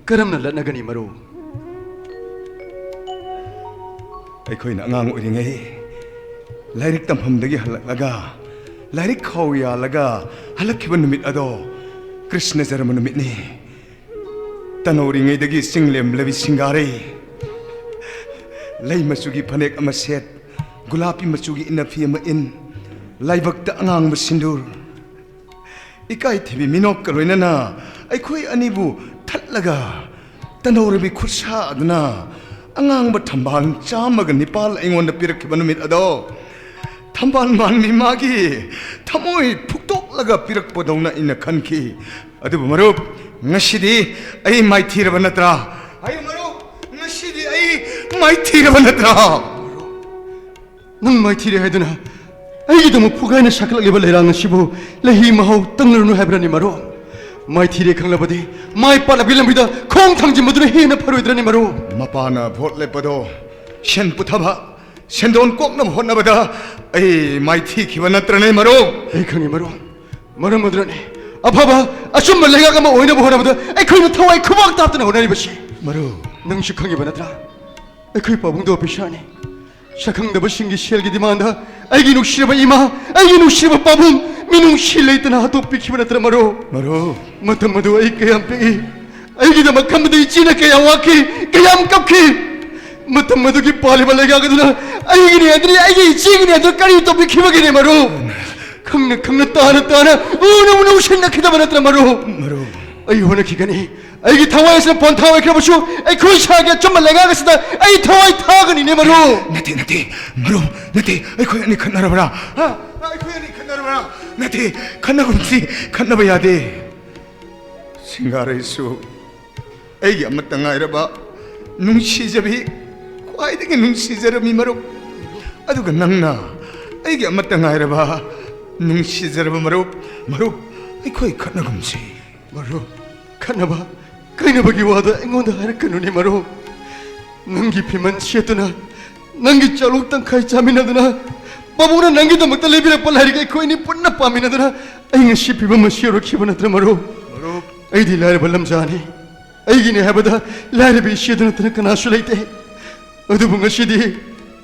ꯀꯔꯝꯅ ꯂꯠꯅꯒꯅꯤ, ꯃꯔꯨꯞ? ꯑꯩꯈꯣꯏꯅ ꯑꯉꯥꯡ ꯑꯣꯏꯔꯤꯉꯩ ꯂꯥꯏꯔꯤꯛ ꯇꯝꯐꯝꯗꯒꯤ ꯍꯜꯂꯛꯂꯒ ꯂꯥꯏꯔꯤꯛ ꯈꯥꯎ ꯌꯥꯜꯂꯒ ꯍꯜꯂꯛꯈꯤꯕ ꯅꯨꯃꯤꯠ ꯑꯗꯣ ꯀ꯭ꯔꯤꯁꯅ ꯖꯔꯃ ꯅꯨꯃꯤꯠꯅꯤ꯫ ꯇꯅꯧꯔꯤꯉꯩꯗꯒꯤ ꯆꯤꯡꯂꯦꯝ ꯂꯩꯕꯤ ꯁꯤꯡꯒꯥꯔꯩ, ꯂꯩ ꯃꯆꯨꯒꯤ ꯐꯅꯦꯛ ꯑꯃ ꯁꯦꯠ, ꯒꯨꯂꯥꯄꯤ ꯃꯆꯨꯒꯤ ꯏꯟꯅꯐꯤ ꯑꯃ ꯏꯟ, ꯂꯥꯏꯕꯛꯇ ꯑꯉꯥꯡꯕ ꯁꯤꯟꯗꯨꯔ, ꯏꯀꯥꯏꯊꯤꯕꯤ ꯃꯤꯅꯣꯛꯀ ꯂꯣꯏꯅꯅ ꯑꯩꯈꯣꯏ ꯑꯅꯤꯕꯨ ꯊꯠꯂꯒ ꯇꯅꯧꯔꯕꯤ ꯈꯨꯠꯁꯥ ꯑꯗꯨꯅ ꯑꯉꯥꯡꯕ ꯊꯝꯕꯥꯜ ꯆꯥꯝꯃꯒ ꯅꯤꯄꯥꯜ ꯑꯩꯉꯣꯟꯗ ꯄꯤꯔꯛꯈꯤꯕ ꯅꯨꯃꯤꯠ ꯑꯗꯣ, ꯊꯝꯕꯥꯜ ꯃꯥꯟꯕꯤ ꯃꯥꯒꯤ ꯊꯃꯣꯏ ꯐꯨꯛꯇꯣꯛꯂꯒ ꯄꯤꯔꯛꯄꯗꯧꯅ ꯑꯩꯅ ꯈꯟꯈꯤ꯫ ꯑꯗꯨꯕꯨ ꯃꯔꯨꯞ, ꯉꯁꯤꯗꯤ ꯑꯩ ꯃꯥꯏꯊꯤꯔꯕ ꯅꯠꯇ꯭ꯔꯥ? ꯍꯥꯏꯌꯨ ꯃꯔꯨꯞ, ꯉꯁꯤꯗꯤ ꯑꯩ ꯃꯥꯏꯊꯤꯔꯕ ꯅꯠꯇ꯭ꯔꯥ? ꯅꯪ ꯃꯥꯏꯊꯤꯔꯦ ꯍꯥꯏꯗꯨꯅ ꯑꯩꯒꯤꯗꯃꯛ ꯐꯨꯒꯥꯏꯅ ꯁꯥꯒꯠꯂꯛꯂꯤꯕ ꯂꯩꯔꯥꯡ ꯑꯁꯤꯕꯨ ꯂꯩꯍꯤ ꯃꯍꯥꯎ ꯇꯪꯂꯔꯅꯨ ꯍꯥꯏꯕ꯭ꯔꯅꯤ ꯃꯔꯨꯞ? ꯃꯥꯏꯊꯤꯔꯦ ꯈꯪꯂꯕꯗꯤ ꯃꯥꯏ ꯄꯥꯛꯂꯕꯒꯤ ꯂꯝꯕꯤꯗ ꯈꯣꯡ ꯊꯥꯡꯖꯤꯟꯕꯗꯨꯅ ꯍꯦꯟꯅ ꯐꯔꯣꯏꯗ꯭ꯔꯅꯤ ꯃꯔꯨꯞ? ꯃꯄꯥꯅ ꯚꯣꯠ ꯂꯦꯞꯄꯗꯣ ꯁꯦꯟ ꯄꯨꯊꯕ, ꯁꯦꯟꯗꯣꯟ ꯀꯣꯛꯅꯕ ꯍꯣꯠꯅꯕꯗ ꯑꯩ ꯃꯥꯏꯊꯤꯈꯤꯕ ꯅꯠꯇ꯭ꯔꯅꯦ ꯃꯔꯨꯞ? ꯑꯩ ꯈꯪꯉꯤ ꯃꯔꯨꯞ, ꯃꯔꯝ ꯑꯗꯨꯅꯅꯤ ꯑꯐꯕ ꯑꯆꯨꯝꯕ ꯂꯩꯉꯥꯛ ꯑꯃ ꯑꯣꯏꯅꯕ ꯍꯣꯠꯅꯕꯗ ꯑꯩꯈꯣꯏꯅ ꯊꯋꯥꯏ ꯈꯨꯕꯥꯛ ꯇꯥꯞꯇꯅ ꯍꯣꯠꯅꯔꯤꯕꯁꯤ꯫ ꯃꯔꯨꯞ, ꯅꯪꯁꯨ ꯈꯪꯉꯤꯕ ꯅꯠꯇ꯭ꯔꯥ? ꯑꯩꯈꯣꯏ ꯄꯥꯕꯨꯡꯗꯣ ꯑꯣꯐꯤꯁꯥꯔꯅꯤ꯫ ꯁꯛꯈꯪꯗꯕꯁꯤꯡꯒꯤ ꯁꯦꯜꯒꯤ ꯗꯤꯃꯥꯟꯗ ꯑꯩꯒꯤ ꯅꯨꯡꯁꯤꯔꯕ ꯏꯃꯥ, ꯑꯩꯒꯤ ꯅꯨꯡꯁꯤꯔꯕ ꯄꯥꯕꯨꯡ ꯃꯤꯅꯨꯡꯁꯤ ꯂꯩꯇꯅ ꯍꯥꯠꯇꯣꯛꯄꯤꯈꯤꯕ ꯅꯠꯇ꯭ꯔ ꯃꯔꯨꯞ? ꯃꯔꯨꯞ꯫ ꯃꯇꯝ ꯑꯗꯨ ꯑꯩ ꯀꯌꯥꯝ ꯄꯤꯛꯏ꯫ ꯑꯩꯒꯤꯗꯃꯛ ꯈꯟꯕꯗ ꯏꯆꯦꯅ ꯀꯌꯥꯝ ꯋꯥꯈꯤ, ꯀꯌꯥꯝ ꯀꯞꯈꯤ꯫ ꯃꯇꯝ ꯑꯗꯨꯒꯤ ꯄꯥꯜꯂꯤꯕ ꯂꯩꯉꯥꯛ ꯑꯗꯨꯅ ꯑꯩꯒꯤꯅꯦ, ꯑꯗꯨꯅ ꯑꯩꯒꯤ ꯏꯆꯦꯒꯤꯅꯦ, ꯑꯗꯨ ꯀꯔꯤ ꯇꯧꯕꯤꯈꯤꯕꯒꯦꯅꯦ ꯃꯔꯨꯞ? ꯈꯪꯅ ꯈꯪꯅ, ꯇꯥꯅ ꯇꯥꯅ, ꯎꯅ ꯎꯅ ꯎꯁꯤꯟꯅꯈꯤꯗꯕ ꯅꯠꯇ꯭ꯔ ꯃꯔꯨꯞ? ꯃꯔꯨꯞ꯫ ꯑꯩ ꯍꯣꯠꯅꯈꯤꯒꯅꯤ꯫ ꯑꯩꯒꯤ ꯊꯋꯥꯏ ꯑꯁꯤꯅ ꯄꯣꯟꯊꯥ ꯑꯣꯏꯈ꯭ꯔꯕꯁꯨ, ꯑꯩꯈꯣꯏ ꯏꯁꯥꯒꯤ ꯑꯆꯨꯝꯕ ꯂꯩꯉꯥꯛ ꯑꯁꯤꯗ ꯑꯩ ꯊꯋꯥꯏ ꯊꯥꯒꯅꯤꯅꯦ, ꯃꯔꯨꯞ꯫ ꯅꯠꯇꯦ, ꯅꯠꯇꯦ, ꯃꯔꯨꯞ, ꯅꯠꯇꯦ꯫ ꯑꯩꯈꯣꯏ ꯑꯅꯤ ꯈꯠꯅꯔꯕ꯭ꯔꯥ? ꯍꯥ? ꯑꯩꯈꯣꯏ ꯑꯅꯤ ꯈꯠꯅꯔꯕ꯭ꯔꯥ? ꯅꯠꯇꯦ, ꯈꯠꯅꯒꯨꯝꯁꯤ, ꯈꯠꯅꯕ ꯌꯥꯗꯦ꯫ ꯁꯤꯡꯒꯥꯔꯩꯁꯨ ꯑꯩꯒꯤ ꯑꯃꯠꯇ ꯉꯥꯏꯔꯕ ꯅꯨꯡꯁꯤꯖꯕꯤ, ꯈ꯭ꯋꯥꯏꯗꯒꯤ ꯅꯨꯡꯁꯤꯖꯔꯝꯃꯤ, ꯃꯔꯨꯞ꯫ ꯑꯗꯨꯒ ꯅꯪꯅ ꯑꯩꯒꯤ ꯑꯃꯠꯇ ꯉꯥꯏꯔꯕ ꯅꯨꯡꯁꯤꯖꯔꯕ ꯃꯔꯨꯞ, ꯃꯔꯨꯞ, ꯑꯩꯈꯣꯏ ꯈꯠꯅꯒꯨꯝꯁꯤ꯫ ꯃꯔꯨꯞ, ꯈꯠꯅꯕ ꯀꯥꯏꯅꯕꯒꯤ ꯋꯥꯗꯣ ꯑꯩꯉꯣꯟꯗ ꯍꯥꯏꯔꯛꯀꯅꯨꯅꯦ, ꯃꯔꯨꯞ꯫ ꯅꯪꯒꯤ ꯐꯤꯃꯟ ꯁꯦꯠꯇꯨꯅ, ꯅꯪꯒꯤ ꯆꯥꯂꯨꯛ ꯇꯪꯈꯥꯏ ꯆꯥꯃꯤꯟꯅꯗꯨꯅ, ꯄꯥꯕꯨꯡꯅ ꯅꯪꯒꯤꯗꯃꯛꯇ ꯂꯩꯕꯤꯔꯛꯄ ꯂꯥꯏꯔꯤꯛ ꯑꯩꯈꯣꯏ ꯑꯅꯤ ꯄꯨꯟꯅ ꯄꯥꯃꯤꯟꯅꯗꯨꯅ ꯑꯩ ꯉꯁꯤ ꯐꯤꯕꯝ ꯑꯁꯤ ꯌꯧꯔꯛꯈꯤꯕ ꯅꯠꯇ꯭ꯔ, ꯃꯔꯨꯞ? ꯃꯔꯨꯞ꯫ ꯑꯩꯗꯤ ꯂꯥꯏꯔꯕ ꯂꯝꯖꯥꯅꯤ꯫ ꯑꯩꯒꯤꯅꯦ ꯍꯥꯏꯕꯗ ꯂꯥꯏꯔꯕ ꯏꯆꯦꯗꯨ ꯅꯠꯇꯅ ꯀꯅꯥꯁꯨ ꯂꯩꯇꯦ꯫ ꯑꯗꯨꯕꯨ ꯉꯁꯤꯗꯤ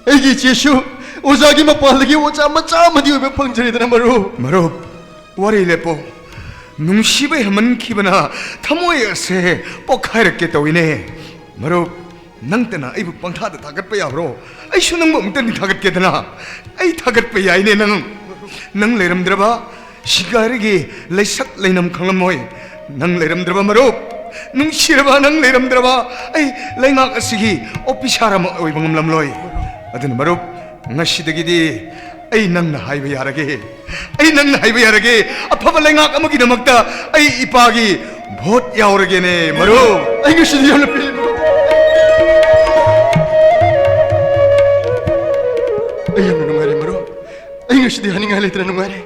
ꯑꯩꯒꯤ ꯏꯆꯦꯁꯨ ꯑꯣꯖꯥꯒꯤ ꯃꯄꯥꯜꯗꯒꯤ ꯑꯣꯖꯥ ꯃꯆꯥ ꯑꯃꯗꯤ ꯑꯣꯏꯕ ꯐꯪꯖꯔꯦꯗꯅ, ꯃꯔꯨꯞ꯫ ꯃꯔꯨꯞ, ꯋꯥꯔꯤ ꯂꯦꯞꯄꯣ꯫ ꯅꯨꯡꯁꯤꯕ ꯍꯦꯟꯃꯟꯈꯤꯕꯅ ꯊꯃꯣꯏ ꯑꯁꯦ ꯄꯣꯛꯈꯥꯏꯔꯛꯀꯦ ꯇꯧꯏꯅꯦ꯫ ꯃꯔꯨꯞ, ꯅꯪꯇꯅ ꯑꯩꯕꯨ ꯄꯪꯊꯥꯗ ꯊꯥꯒꯠꯄ ꯌꯥꯕ꯭ꯔꯣ? ꯑꯩꯁꯨ ꯅꯪꯕꯨ ꯑꯃꯨꯛꯇꯪꯗꯤ ꯊꯥꯒꯠꯀꯦꯗꯅ꯫ ꯑꯩ ꯊꯥꯒꯠꯄ ꯌꯥꯏꯅꯦ ꯅꯪ꯫ ꯅꯪ ꯂꯩꯔꯝꯗ꯭ꯔꯕ ꯁꯤꯡꯒꯥꯔꯩꯒꯤ ꯂꯩꯁꯛ ꯂꯩꯅꯝ ꯈꯪꯂꯝꯃꯣꯏ꯫ ꯅꯪ ꯂꯩꯔꯝꯗ꯭ꯔꯕ, ꯃꯔꯨꯞ, ꯅꯨꯡꯁꯤꯔꯕ ꯅꯪ ꯂꯩꯔꯝꯗ꯭ꯔꯕ, ꯑꯩ ꯂꯩꯉꯥꯛ ꯑꯁꯤꯒꯤ ꯑꯣꯐꯤꯁꯥꯔ ꯑꯃ ꯑꯣꯏꯕ ꯉꯝꯂꯝꯂꯣꯏ꯫ ꯑꯗꯨꯅ ꯃꯔꯨꯞ, ꯉꯁꯤꯗꯒꯤꯗꯤ ꯑꯩ ꯅꯪꯅ ꯍꯥꯏꯕ ꯌꯥꯔꯒꯦ꯫ ꯑꯩ ꯅꯪꯅ ꯍꯥꯏꯕ ꯌꯥꯔꯒꯦ꯫ ꯑꯐꯕ ꯂꯩꯉꯥꯛ ꯑꯃꯒꯤꯗꯃꯛꯇ ꯑꯩ ꯏꯄꯥꯒꯤ ꯚꯣꯠ ꯌꯥꯎꯔꯒꯦꯅꯦ, ꯃꯔꯨꯞ꯫ ꯑꯩ ꯉꯁꯤꯗꯤ ꯌꯥꯝꯅ ꯄꯦꯜꯂꯦ, ꯃꯔꯨꯞ꯫ ꯑꯩ ꯌꯥꯝꯅ ꯅꯨꯡꯉꯥꯏꯔꯦ, ꯃꯔꯨꯞ꯫ ꯑꯩ ꯉꯁꯤꯗꯤ ꯍꯥꯏꯅꯤꯡꯉꯥꯏ ꯂꯩꯇꯅ ꯅꯨꯡꯉꯥꯏꯔꯦ꯫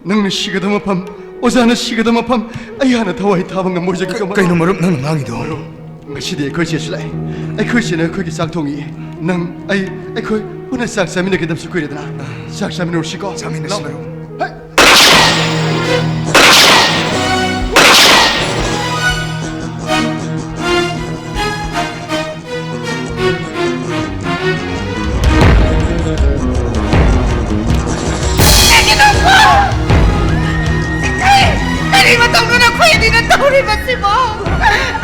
ꯅꯪꯅ ꯁꯤꯒꯗꯕ ꯃꯐꯝ, ꯑꯣꯖꯥꯅ ꯁꯤꯒꯗꯕ ꯃꯐꯝ, ꯑꯩ ꯍꯥꯟꯅ ꯊꯋꯥꯏ ꯊꯥꯕ ꯉꯝꯃꯣꯏꯖꯒꯦ꯫ ꯀ-, ꯀꯃꯥꯏꯅ? ꯀꯩꯅꯣ ꯃꯔꯨꯞ ꯅꯪꯅ ꯉꯥꯡꯉꯤꯗꯣ? ꯃꯔꯨꯞ, ꯉꯁꯤꯗꯤ ꯑꯩꯈꯣꯏ ꯆꯦꯁꯨ ꯂꯥꯛꯑꯦ꯫ ꯑꯩꯈꯣꯏ ꯆꯦꯅ ꯑꯩꯈꯣꯏꯒꯤ ꯆꯥꯛ ꯊꯣꯡꯉꯤ꯫ ꯅꯪ, ꯑꯩ, ꯑꯩꯈꯣꯏ ꯄꯨꯟꯅ ꯆꯥꯛ ꯆꯥꯃꯤꯟꯅꯈꯤꯗꯕꯁꯨ ꯀꯨꯏꯔꯦꯗꯅ꯫ ꯆꯥꯛ ꯆꯥꯃꯤꯟꯅꯔꯨꯁꯤꯀꯣ? ꯆꯥꯃꯤꯟꯅꯁꯤ, ꯂꯥꯛꯑꯣ꯫ ꯃꯔꯨꯞ꯫ ꯍꯩ! ꯀꯔꯤ ꯃꯇꯧꯅꯣ ꯅꯈꯣꯏ ꯑꯅꯤꯅ ꯇꯧꯔꯤꯕꯁꯤꯕꯣ?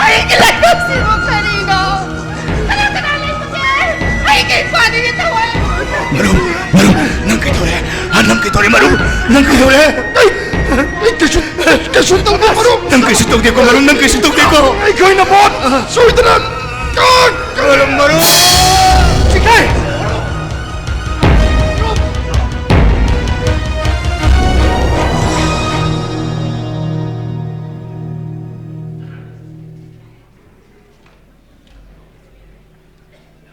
ꯑꯩꯒꯤ ꯂꯥꯏꯕꯛꯁꯤꯕꯨ ꯀꯔꯤꯅꯣ? ꯀꯅꯥ ꯀꯅꯥ ꯂꯩꯕꯒꯦ? ꯑꯩꯒꯤ ꯏꯄꯥꯗꯒꯤ ꯊꯋꯥꯏ ꯃꯔꯨꯞ, ꯃꯔꯨꯞ, ꯅꯪ ꯀꯩꯗꯧꯔꯦ? ꯍꯥ, ꯅꯪ ꯀꯩꯗꯧꯔꯦ, ꯃꯔꯨꯞ? ꯅꯪ ꯀꯩꯗꯧꯔꯦ? ꯑꯩ, ꯑꯩ ꯀꯩꯁꯨ ꯀꯩꯁꯨ ꯇꯧꯗꯦ, ꯃꯔꯨꯞ꯫ ꯅꯪ ꯀꯩꯁꯨ ꯇꯧꯗꯦꯀꯣ, ꯃꯔꯨꯞ, ꯅꯪ ꯀꯩꯁꯨ ꯇꯧꯗꯦꯀꯣ꯫ ꯑꯩꯈꯣꯏꯅ ꯚꯣꯠ ꯁꯣꯏꯗꯅ ꯀꯥ-, ꯃꯔꯨꯞ, ꯃꯔꯨꯞ꯫ ꯏꯀꯥꯏ꯫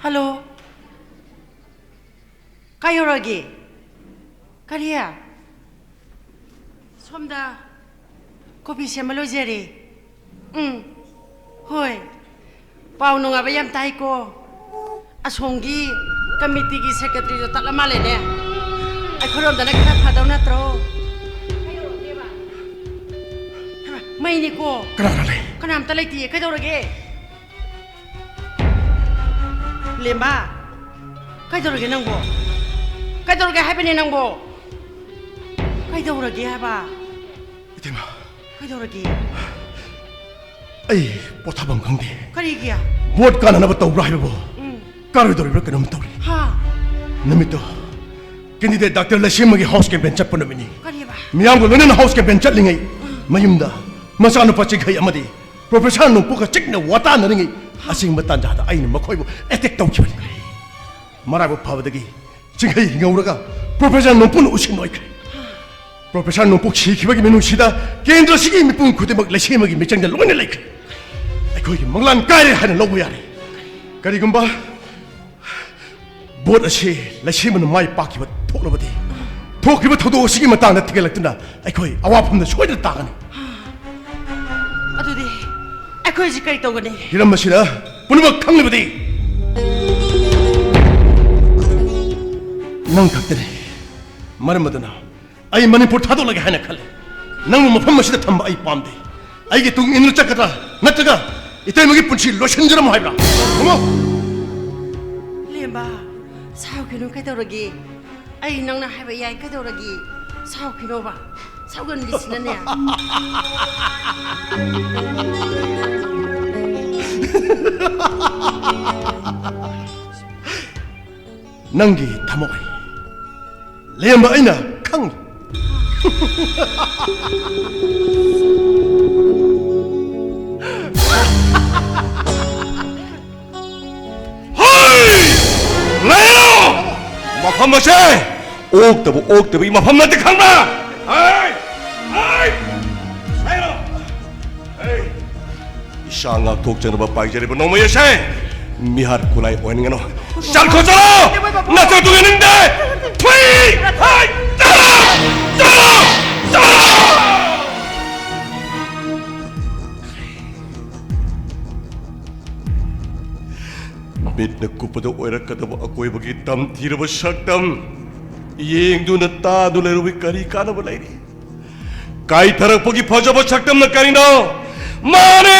ꯍꯜꯂꯣ꯫ ꯀꯥꯏ ꯌꯧꯔꯒꯦ? ꯀꯔꯤ? ꯁꯣꯝꯗ ꯀꯣꯐꯤ ꯁꯦꯝꯕ ꯂꯣꯏꯖꯔꯦ꯫ ꯎꯝ, ꯍꯣꯏ꯫ ꯄꯥꯎ ꯅꯨꯡꯉꯥꯏꯕ ꯌꯥꯝ ꯇꯥꯏꯀꯣ꯫ ꯑꯁꯣꯝꯒꯤ ꯀꯃꯤꯇꯤꯒꯤ ꯁꯦꯀ꯭ꯔꯦꯇꯔꯤꯗꯣ ꯇꯠꯂ ꯃꯥꯜꯂꯦꯅꯦ꯫ ꯑꯩꯈꯣꯏꯔꯣꯝꯗꯅ ꯈꯔ ꯐꯗꯧ ꯅꯠꯇ꯭ꯔꯣ? ꯍꯩꯃꯥ, ꯃꯩꯅꯤꯀꯣ꯫ ꯀꯅꯥ ꯀꯅꯥ ꯂꯩ? ꯀꯅꯥꯝꯇ ꯂꯩꯇꯤꯌꯦ꯫ ꯀꯩꯗꯧꯔꯒꯦ? ꯂꯦꯝꯕ, ꯀꯩꯗꯧꯔꯒꯦ ꯅꯪꯕꯣ? ꯀꯩꯗꯧꯔꯒꯦ ꯍꯥꯏꯕꯅꯦ ꯅꯪꯕꯣ? ꯀꯩꯗꯧꯔꯒꯦ ꯍꯥꯏꯕ? ꯏꯇꯩꯃ, ꯀꯩꯗꯧꯔꯒꯦ? ꯑꯩ ꯄꯣꯊꯥꯐꯝ ꯈꯪꯗꯦ꯫ ꯀꯔꯤꯒꯤ? ꯚꯣꯠ ꯀꯥꯟꯅꯅꯕ ꯇꯧꯕ꯭ꯔꯥ ꯍꯥꯏꯕꯕꯨ, ꯎꯝ꯫ ꯀꯥꯔꯣꯏꯗꯧꯔꯤꯕ꯭ꯔꯥ ꯀꯩꯅꯣꯝ ꯇꯧꯔꯤ꯫ ꯍꯥ? ꯅꯨꯃꯤꯠꯇꯣ candidate ꯗꯥꯛꯇꯔ ꯂꯩꯁꯦꯝꯕꯒꯤ house campaign ꯆꯠꯄ ꯅꯨꯃꯤꯠꯅꯤ꯫ ꯀꯔꯤꯕ? ꯃꯤꯌꯥꯝꯒ ꯂꯣꯏꯅꯅ house campaign ꯆꯠꯂꯤꯉꯩ, ꯎꯝ꯫ ꯃꯌꯨꯝꯗ ꯃꯆꯥꯅꯨꯄꯥ ꯆꯤꯡꯈꯩ ꯑꯃꯗꯤ Professor ꯅꯣꯡꯄꯣꯛꯀ ꯆꯤꯛꯅ ꯋꯥꯇꯥꯅꯔꯤꯉꯩ, ꯑꯁꯤꯒꯨꯝꯕ ꯇꯥꯟꯖꯥꯗ ꯑꯩꯅ ꯃꯈꯣꯏꯕꯨ attack ꯇꯧꯈꯤꯕꯅꯤ꯫ ꯃꯔꯥꯏꯕꯛ ꯐꯕꯗꯒꯤ ꯆꯤꯡꯈꯩ ꯍꯤꯡꯍꯧꯔꯒ Professor ꯅꯣꯡꯄꯣꯛꯅ ꯎꯁꯤꯟ ꯑꯣꯏꯈ꯭ꯔꯦ꯫ Professor ꯅꯣꯡꯄꯣꯛ ꯁꯤꯈꯤꯕꯒꯤ ꯃꯤꯅꯨꯡꯁꯤꯗ ꯀꯦꯟꯗ꯭ꯔꯁꯤꯒꯤ ꯃꯤꯄꯨꯝ ꯈꯨꯗꯤꯡꯃꯛ ꯂꯩꯁꯦꯝꯕꯒꯤ ꯃꯤꯆꯪꯗ ꯂꯣꯏꯅ ꯂꯩꯈ꯭ꯔꯦ꯫ ꯑꯩꯈꯣꯏꯒꯤ ꯃꯪꯂꯥꯟ ꯀꯥꯏꯔꯦ ꯍꯥꯏꯅ ꯂꯧꯕ ꯌꯥꯔꯦ꯫ ꯀꯔꯤꯒꯨꯝꯕ ꯚꯣꯠ ꯑꯁꯤ ꯂꯩꯁꯦꯝꯕꯅ ꯃꯥꯏ ꯄꯥꯛꯈꯤꯕ ꯊꯣꯛꯂꯕꯗꯤ, ꯊꯣꯛꯈꯤꯕ ꯊꯧꯗꯣꯛ ꯑꯁꯤꯒꯤ ꯃꯇꯥꯡꯗ ꯊꯤꯒꯠꯂꯛꯇꯨꯅ ꯑꯩꯈꯣꯏ ꯑꯋꯥꯐꯝꯗ ꯁꯣꯏꯗꯅ ꯇꯥꯒꯅꯤ꯫ ꯑꯗꯨꯗꯤ ꯑꯩꯈꯣꯏ ꯍꯧꯖꯤꯛ ꯀꯔꯤ ꯇꯧꯒꯅꯤ? ꯍꯤꯔꯝ ꯑꯁꯤꯗ ꯄꯨꯝꯅꯃꯛ ꯈꯪꯂꯤꯕꯗꯤ ꯅꯪ ꯈꯛꯇꯅꯤ꯫ ꯃꯔꯝ ꯑꯗꯨꯅ ꯑꯩ ꯃꯅꯤꯄꯨꯔ ꯊꯥꯗꯣꯛꯂꯒꯦ ꯍꯥꯏꯅ ꯈꯜꯂꯤ꯫ ꯅꯪꯕꯨ ꯃꯐꯝ ꯑꯁꯤꯗ ꯊꯝꯕ ꯑꯩ ꯄꯥꯝꯗꯦ꯫ ꯑꯩꯒꯤ ꯇꯨꯡ ꯏꯟꯗꯨꯅ ꯆꯠꯀꯗ꯭ꯔꯥ, ꯅꯠꯇ꯭ꯔꯒ ꯏꯇꯩꯃꯒꯤ ꯄꯨꯟꯁꯤ ꯂꯣꯏꯁꯤꯟꯖꯔꯝꯃꯣ ꯍꯥꯏꯕ꯭ꯔꯥ? ꯈꯨꯝꯃꯣ! ꯂꯦꯝꯕ, ꯁꯥꯎꯈꯤꯅꯨ, ꯀꯩꯗꯧꯔꯒꯦ? ꯑꯩ ꯅꯪꯅ ꯍꯥꯏꯕ ꯌꯥꯏ, ꯀꯩꯗꯧꯔꯒꯦ? ꯁꯥꯎꯈꯤꯅꯣꯕ꯫ ꯁꯥꯎꯒꯟꯕꯤꯁꯤꯅꯅꯦ꯫ ꯅꯪꯒꯤ ꯊꯃꯣꯏ ꯂꯦꯝꯕ ꯑꯩꯅ ꯈꯪꯉꯤ꯫ ꯍꯩ! ꯂꯩꯔꯣ! ꯃꯐꯝ ꯑꯁꯦ ꯑꯣꯛꯇꯕ, ꯑꯣꯛꯇꯕꯒꯤ ꯃꯐꯝ ꯅꯠꯇꯦ, ꯈꯪꯕ꯭ꯔꯥ? ꯍꯩ! ꯍꯩ! ꯂꯩꯔꯣ! ꯍꯩ! ꯏꯁꯥ ꯉꯥꯛꯊꯣꯛꯆꯅꯕ ꯄꯥꯏꯖꯔꯤꯕ ꯅꯣꯡꯃꯩ ꯑꯁꯦ ꯃꯤꯍꯥꯠ ꯈꯨꯠꯂꯥꯏ ꯑꯣꯏꯍꯟꯒꯅꯨ꯫ ꯆꯠꯈꯣ, ꯆꯠꯂꯣ! ꯅꯆꯠꯇꯨ ꯌꯦꯡꯅꯤꯡꯗꯦ! ꯊꯨꯏ! ꯍꯩ! ꯆꯠꯂꯣ! ꯆꯠꯂꯣ! ꯆꯠꯂꯣ! ꯃꯤꯠꯅ ꯀꯨꯞꯄꯗ ꯑꯣꯏꯔꯛꯀꯗꯕ ꯑꯀꯣꯏꯕꯒꯤ ꯇꯝꯊꯤꯔꯕ ꯁꯛꯇꯝ ꯌꯦꯡꯗꯨꯅ ꯇꯥꯗꯨꯅ ꯂꯩꯔꯨꯕꯒꯤ ꯀꯔꯤ ꯀꯥꯟꯅꯕ ꯂꯩꯔꯤ? ꯀꯥꯏꯊꯔꯛꯄꯒꯤ ꯐꯖꯕ ꯁꯛꯇꯝꯅ ꯀꯔꯤꯅꯣ? ꯃꯥꯅꯦ,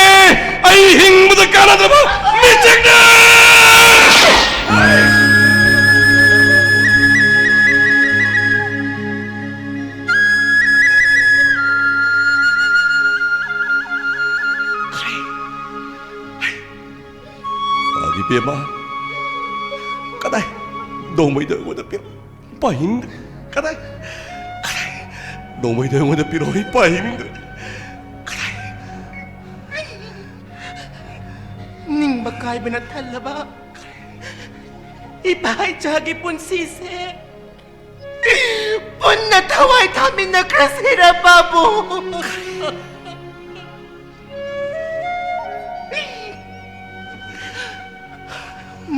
ꯑꯩ ꯍꯤꯡꯕꯗ ꯀꯥꯟꯅꯗ꯭ꯔꯕ ꯃꯤꯆꯪꯅꯦ! ꯏꯕꯦꯝꯃ, ꯀꯗꯥꯏ? ꯅꯣꯡꯃꯩꯗꯣ ꯑꯩꯉꯣꯟꯗ ꯄꯤꯔꯛꯑꯣ꯫ ꯄꯥꯏꯅꯤꯡꯗ꯭ꯔꯦ꯫ ꯀꯗꯥꯏ? ꯀꯗꯥꯏ? ꯅꯣꯡꯃꯩꯗꯣ ꯑꯩꯉꯣꯟꯗ ꯄꯤꯔꯛꯑꯣ꯫ ꯑꯩ ꯄꯥꯏꯅꯤꯡꯗ꯭ꯔꯦ꯫ ꯀꯗꯥꯏ? ꯅꯤꯡꯕ ꯀꯥꯏꯕꯅ ꯊꯜꯂꯕ ꯏꯄꯥ ꯏꯆꯥꯒꯤ ꯄꯨꯟꯁꯤꯁꯦ ꯄꯨꯟꯅ ꯊꯋꯥꯏ ꯊꯥꯃꯤꯟꯅꯈ꯭ꯔꯁꯤꯔ, ꯄꯥꯕꯨꯡ?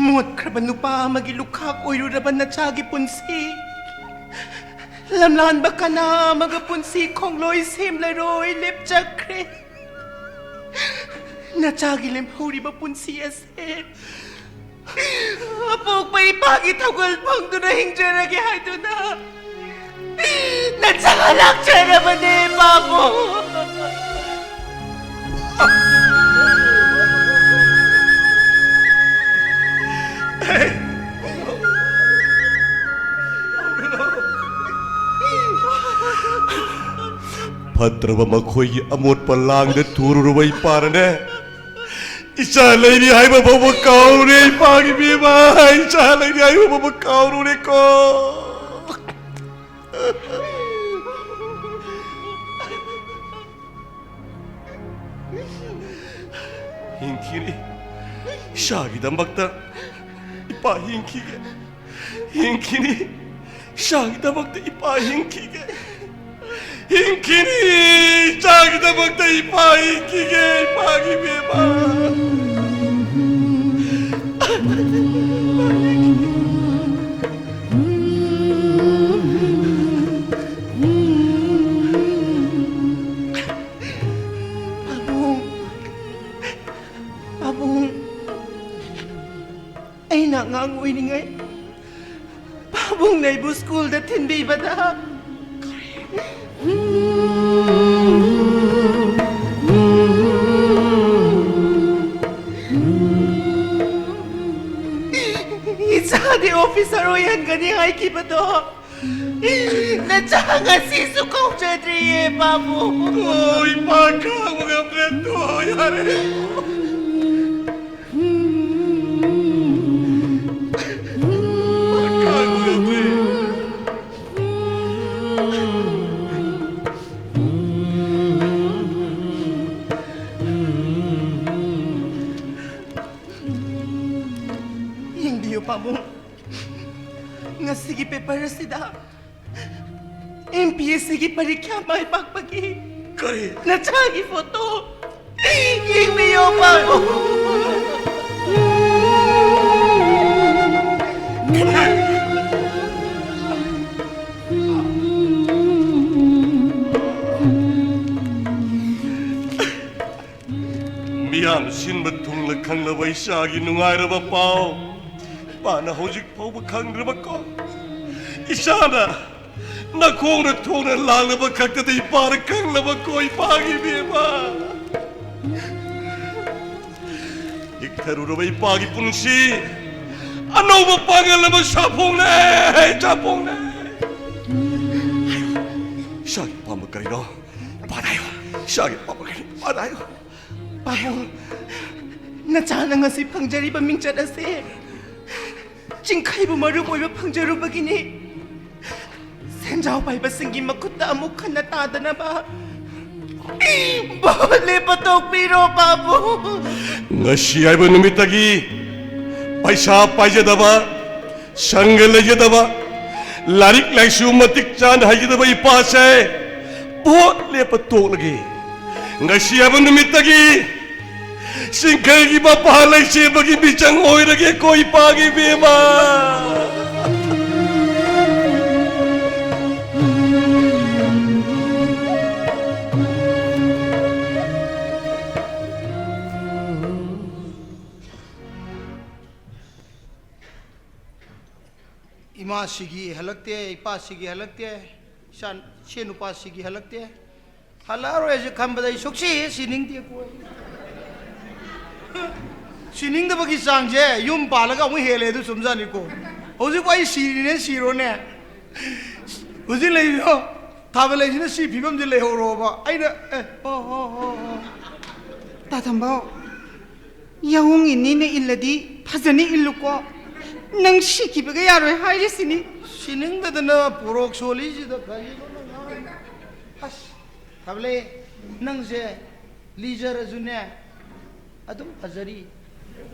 ꯃꯣꯠꯈ꯭ꯔꯕ ꯅꯨꯄꯥ ꯑꯃꯒꯤ ꯂꯨꯈꯥꯛ ꯑꯣꯏꯔꯨꯔꯕ ꯅꯆꯥꯒꯤ ꯄꯨꯟꯁꯤ, ꯂꯝꯂꯥꯟꯕ ꯀꯅꯥ ꯑꯃꯒ ꯄꯨꯟꯁꯤ ꯈꯣꯡꯂꯣꯏ ꯁꯦꯝꯂꯔꯣꯏ ꯂꯦꯞꯆꯈ꯭ꯔꯦ꯫ ꯅꯆꯥꯒꯤ ꯂꯦꯝꯍꯧꯔꯤꯕ ꯄꯨꯟꯁꯤ ꯑꯁꯦ ꯑꯄꯣꯛꯄ ꯏꯄꯥꯒꯤ ꯊꯧꯒꯜ ꯐꯪꯗꯨꯅ ꯍꯤꯡꯖꯔꯒꯦ ꯍꯥꯏꯗꯨꯅ ꯅꯆꯥ ꯂꯥꯛꯆꯔꯕꯅꯦ, ꯄꯥꯕꯨꯡ꯫ ꯐꯠꯇ꯭ꯔꯕ ꯃꯈꯣꯏꯒꯤ ꯑꯃꯣꯠꯄ ꯂꯥꯡꯗ ꯊꯨꯔꯨꯔꯕ ꯏꯄꯥꯅꯅꯦ, ꯏꯆꯥ ꯂꯩꯔꯤ ꯍꯥꯏꯕ ꯐꯥꯎꯕ ꯀꯥꯎꯔꯦ, ꯏꯄꯥꯒꯤ ꯏꯕꯦꯝꯃ, ꯏꯆꯥ ꯂꯩꯔꯤ ꯍꯥꯏꯕ ꯐꯥꯎꯕ ꯀꯥꯎꯔꯨꯔꯦꯀꯣ꯫ ꯍꯤꯡꯈꯤꯅꯤ꯫ ꯏꯆꯥꯒꯤꯗꯃꯛꯇ ꯏꯄꯥ ꯍꯤꯡꯈꯤꯒꯦ꯫ ꯍꯤꯡꯈꯤꯅꯤ꯫ ꯏꯆꯥꯒꯤꯗꯃꯛꯇ ꯏꯄꯥ ꯍꯤꯡꯈꯤꯒꯦ꯫ ꯍꯤꯡꯈꯤꯅꯤ꯫ ꯏꯆꯥꯒꯤꯗꯃꯛꯇ ꯏꯄꯥ ꯍꯤꯡꯈꯤꯒꯦ꯫ ꯏꯄꯥꯒꯤ ꯕꯦꯝꯃ꯫ ꯄꯥꯕꯨꯡ, ꯄꯥꯕꯨꯡ, ꯑꯩꯅ ꯑꯉꯥꯡ ꯑꯣꯏꯔꯤꯉꯩ ꯄꯥꯕꯨꯡꯅ ꯑꯩꯕꯨ ꯁ꯭ꯀꯨꯜꯗ ꯊꯤꯟꯕꯤꯕꯗ ꯏꯆꯥꯗꯤ ꯑꯣꯐꯤꯁꯔ ꯑꯣꯏꯍꯟꯒꯅꯤ ꯍꯥꯏꯈꯤꯕꯗꯣ ꯅꯆꯥ ꯉꯁꯤꯁꯨ ꯀꯧꯖꯗ꯭ꯔꯤꯌꯦ, ꯄꯥꯕꯨꯡ꯫ ꯑꯣ, ꯏꯃꯥ, ꯈꯥꯡꯕ ꯉꯝꯗ꯭ꯔꯦ꯫ ꯇꯣ, ꯌꯥꯔꯦ꯫ ꯏꯃꯥ, ꯈꯥꯡꯕ ꯉꯝꯗ꯭ꯔꯦ꯫ ꯌꯦꯡꯕꯤꯌꯨ, ꯄꯥꯕꯨꯡ꯫ ꯉꯁꯤꯒꯤ ꯄꯦꯄꯔ ꯑꯁꯤꯗ ꯑꯦꯝ ꯄꯤ ꯑꯦꯁ ꯁꯤꯒꯤ ꯄꯔꯤꯈ꯭ꯌꯥ ꯃꯥꯏ ꯄꯥꯛꯄꯒꯤ ꯀꯔꯤ? ꯅꯆꯥꯒꯤ ꯐꯣꯇꯣ ꯌꯦꯡꯕꯤꯌꯣ, ꯄꯥꯕꯨꯡ꯫ ꯃꯤꯌꯥꯝ ꯁꯤꯟꯕ ꯊꯨꯡꯅ ꯈꯪꯂꯕ ꯏꯆꯥꯒꯤ ꯅꯨꯡꯉꯥꯏꯔꯕ ꯄꯥꯎ ꯏꯄꯥꯅ ꯍꯧꯖꯤꯛ ꯐꯥꯎꯕ ꯈꯪꯗ꯭ꯔꯕꯀꯣ? ꯏꯆꯥꯅ ꯅꯈꯣꯡꯅ ꯊꯣꯡꯅ ꯂꯥꯛꯂꯕ ꯈꯛꯇꯗ ꯏꯄꯥꯅ ꯈꯪꯂꯕꯀꯣ? ꯏꯄꯥꯒꯤ ꯕꯦꯝꯃ, ꯍꯤꯛꯊꯔꯨꯔꯕ ꯏꯄꯥꯒꯤ ꯄꯨꯟꯁꯤ ꯑꯅꯧꯕ ꯄꯥꯡꯒꯜ ꯑꯃ ꯁꯥꯐꯣꯡꯅꯦ, ꯁꯥꯐꯣꯡꯅꯦ꯫ ꯏꯆꯥꯒꯤ ꯑꯄꯥꯝꯕ ꯀꯔꯤꯅꯣ? ꯏꯄꯥꯗ ꯍꯥꯏꯌꯣ꯫ ꯏꯆꯥꯒꯤ ꯑꯄꯥꯝꯕ ꯀꯔꯤꯅꯣ? ꯏꯄꯥꯗ ꯍꯥꯏꯌꯣ꯫ ꯄꯥꯕꯨꯡ, ꯅꯆꯥꯅ ꯉꯁꯤ ꯐꯪꯖꯔꯤꯕ ꯃꯤꯡꯆꯠ ꯑꯁꯤ ꯆꯤꯡꯈꯩꯕꯨ ꯃꯔꯨꯞ ꯑꯣꯏꯕ ꯐꯪꯖꯔꯨꯕꯒꯤꯅꯤ꯫ ꯁꯦꯟꯖꯥꯎ ꯄꯥꯏꯕꯁꯤꯡꯒꯤ ꯃꯈꯨꯠꯇ ꯑꯃꯨꯛ ꯍꯟꯅ ꯇꯥꯗꯅꯕ ꯚꯣꯠ ꯂꯦꯞꯄ ꯇꯣꯛꯄꯤꯔꯣ, ꯄꯥꯕꯨꯡ꯫ ꯉꯁꯤ ꯍꯥꯏꯕ ꯅꯨꯃꯤꯠꯇꯒꯤ ꯄꯩꯁꯥ ꯄꯥꯏꯖꯗꯕ, ꯁꯪꯒ ꯂꯩꯖꯗꯕ, ꯂꯥꯏꯔꯤꯛ ꯂꯥꯏꯁꯨ ꯃꯇꯤꯛ ꯆꯥꯅ ꯍꯩꯖꯗꯕ ꯏꯄꯥꯁꯦ ꯚꯣꯠ ꯂꯦꯞꯄ ꯇꯣꯛꯂꯒꯦ꯫ ꯉꯁꯤ ꯍꯥꯏꯕ ꯅꯨꯃꯤꯠꯇꯒꯤ ꯁꯤꯡꯈꯩꯒꯤ ꯃꯄꯥ ꯂꯩꯁꯦꯝꯕꯒꯤ ꯃꯤꯆꯪ ꯑꯣꯏꯔꯒꯦꯀꯣ, ꯏꯄꯥꯒꯤ ꯏꯕꯦꯝꯃ꯫ ꯏꯃꯥ ꯁꯤꯒꯤ ꯍꯜꯂꯛꯇꯦ, ꯏꯄꯥ ꯁꯤꯒꯤ ꯍꯜꯂꯛꯇꯦ, ꯏꯆꯥ, ꯏꯆꯦ ꯅꯨꯄꯥ ꯁꯤꯒꯤ ꯍꯜꯂꯛꯇꯦ꯫ ꯍꯜꯂꯛꯑꯔꯣꯏꯁꯦ ꯈꯟꯕꯗ ꯑꯩ ꯁꯨꯛꯁꯤ ꯁꯤꯅꯤꯡꯗꯦꯀꯣ꯫ ꯁꯤꯅꯤꯡꯗꯕꯒꯤ ꯆꯥꯡꯁꯦ ꯌꯨꯝ ꯄꯥꯜꯂꯒ ꯑꯃꯨꯛ ꯍꯦꯜꯂꯦ, ꯑꯗꯨ ꯆꯨꯝꯖꯥꯠꯅꯤꯀꯣ꯫ ꯍꯧꯖꯤꯛꯄꯨ ꯑꯩ ꯁꯤꯔꯤꯅꯦ, ꯁꯤꯔꯣꯅꯦ꯫ ꯍꯧꯖꯤꯛ ꯂꯩꯔꯤꯕ ꯊꯥꯕ ꯂꯩꯁꯤꯅ ꯁꯤ ꯐꯤꯕꯝꯁꯤ ꯂꯩꯍꯧꯔꯣꯕ꯫ ꯑꯩꯅ, ꯑꯦ, ꯍꯣ, ꯍꯣ, ꯍꯣ, ꯍꯣ꯫ ꯇꯥ ꯊꯝꯕꯧ, ꯌꯥꯍꯣꯡ ꯏꯟꯅꯤꯅ ꯏꯜꯂꯗꯤ ꯐꯖꯅ ꯏꯜꯂꯨꯀꯣ꯫ ꯅꯪ ꯁꯤꯈꯤꯕꯒ ꯌꯥꯔꯣꯏ ꯍꯥꯏꯔꯤꯁꯤꯅꯤ꯫ ꯁꯤꯅꯤꯡꯗꯗꯅ ꯄꯣꯔꯣꯛ ꯁꯣꯜꯂꯤꯁꯤꯗ ꯀꯔꯤꯅꯣ ꯅꯪ ꯉꯥꯡꯉꯤꯗꯣ? ꯑꯁ, ꯊꯥꯕꯂꯩ, ꯅꯪꯁꯦ ꯂꯤꯖꯔꯁꯨꯅꯦ, ꯑꯗꯨꯝ ꯐꯖꯔꯤ꯫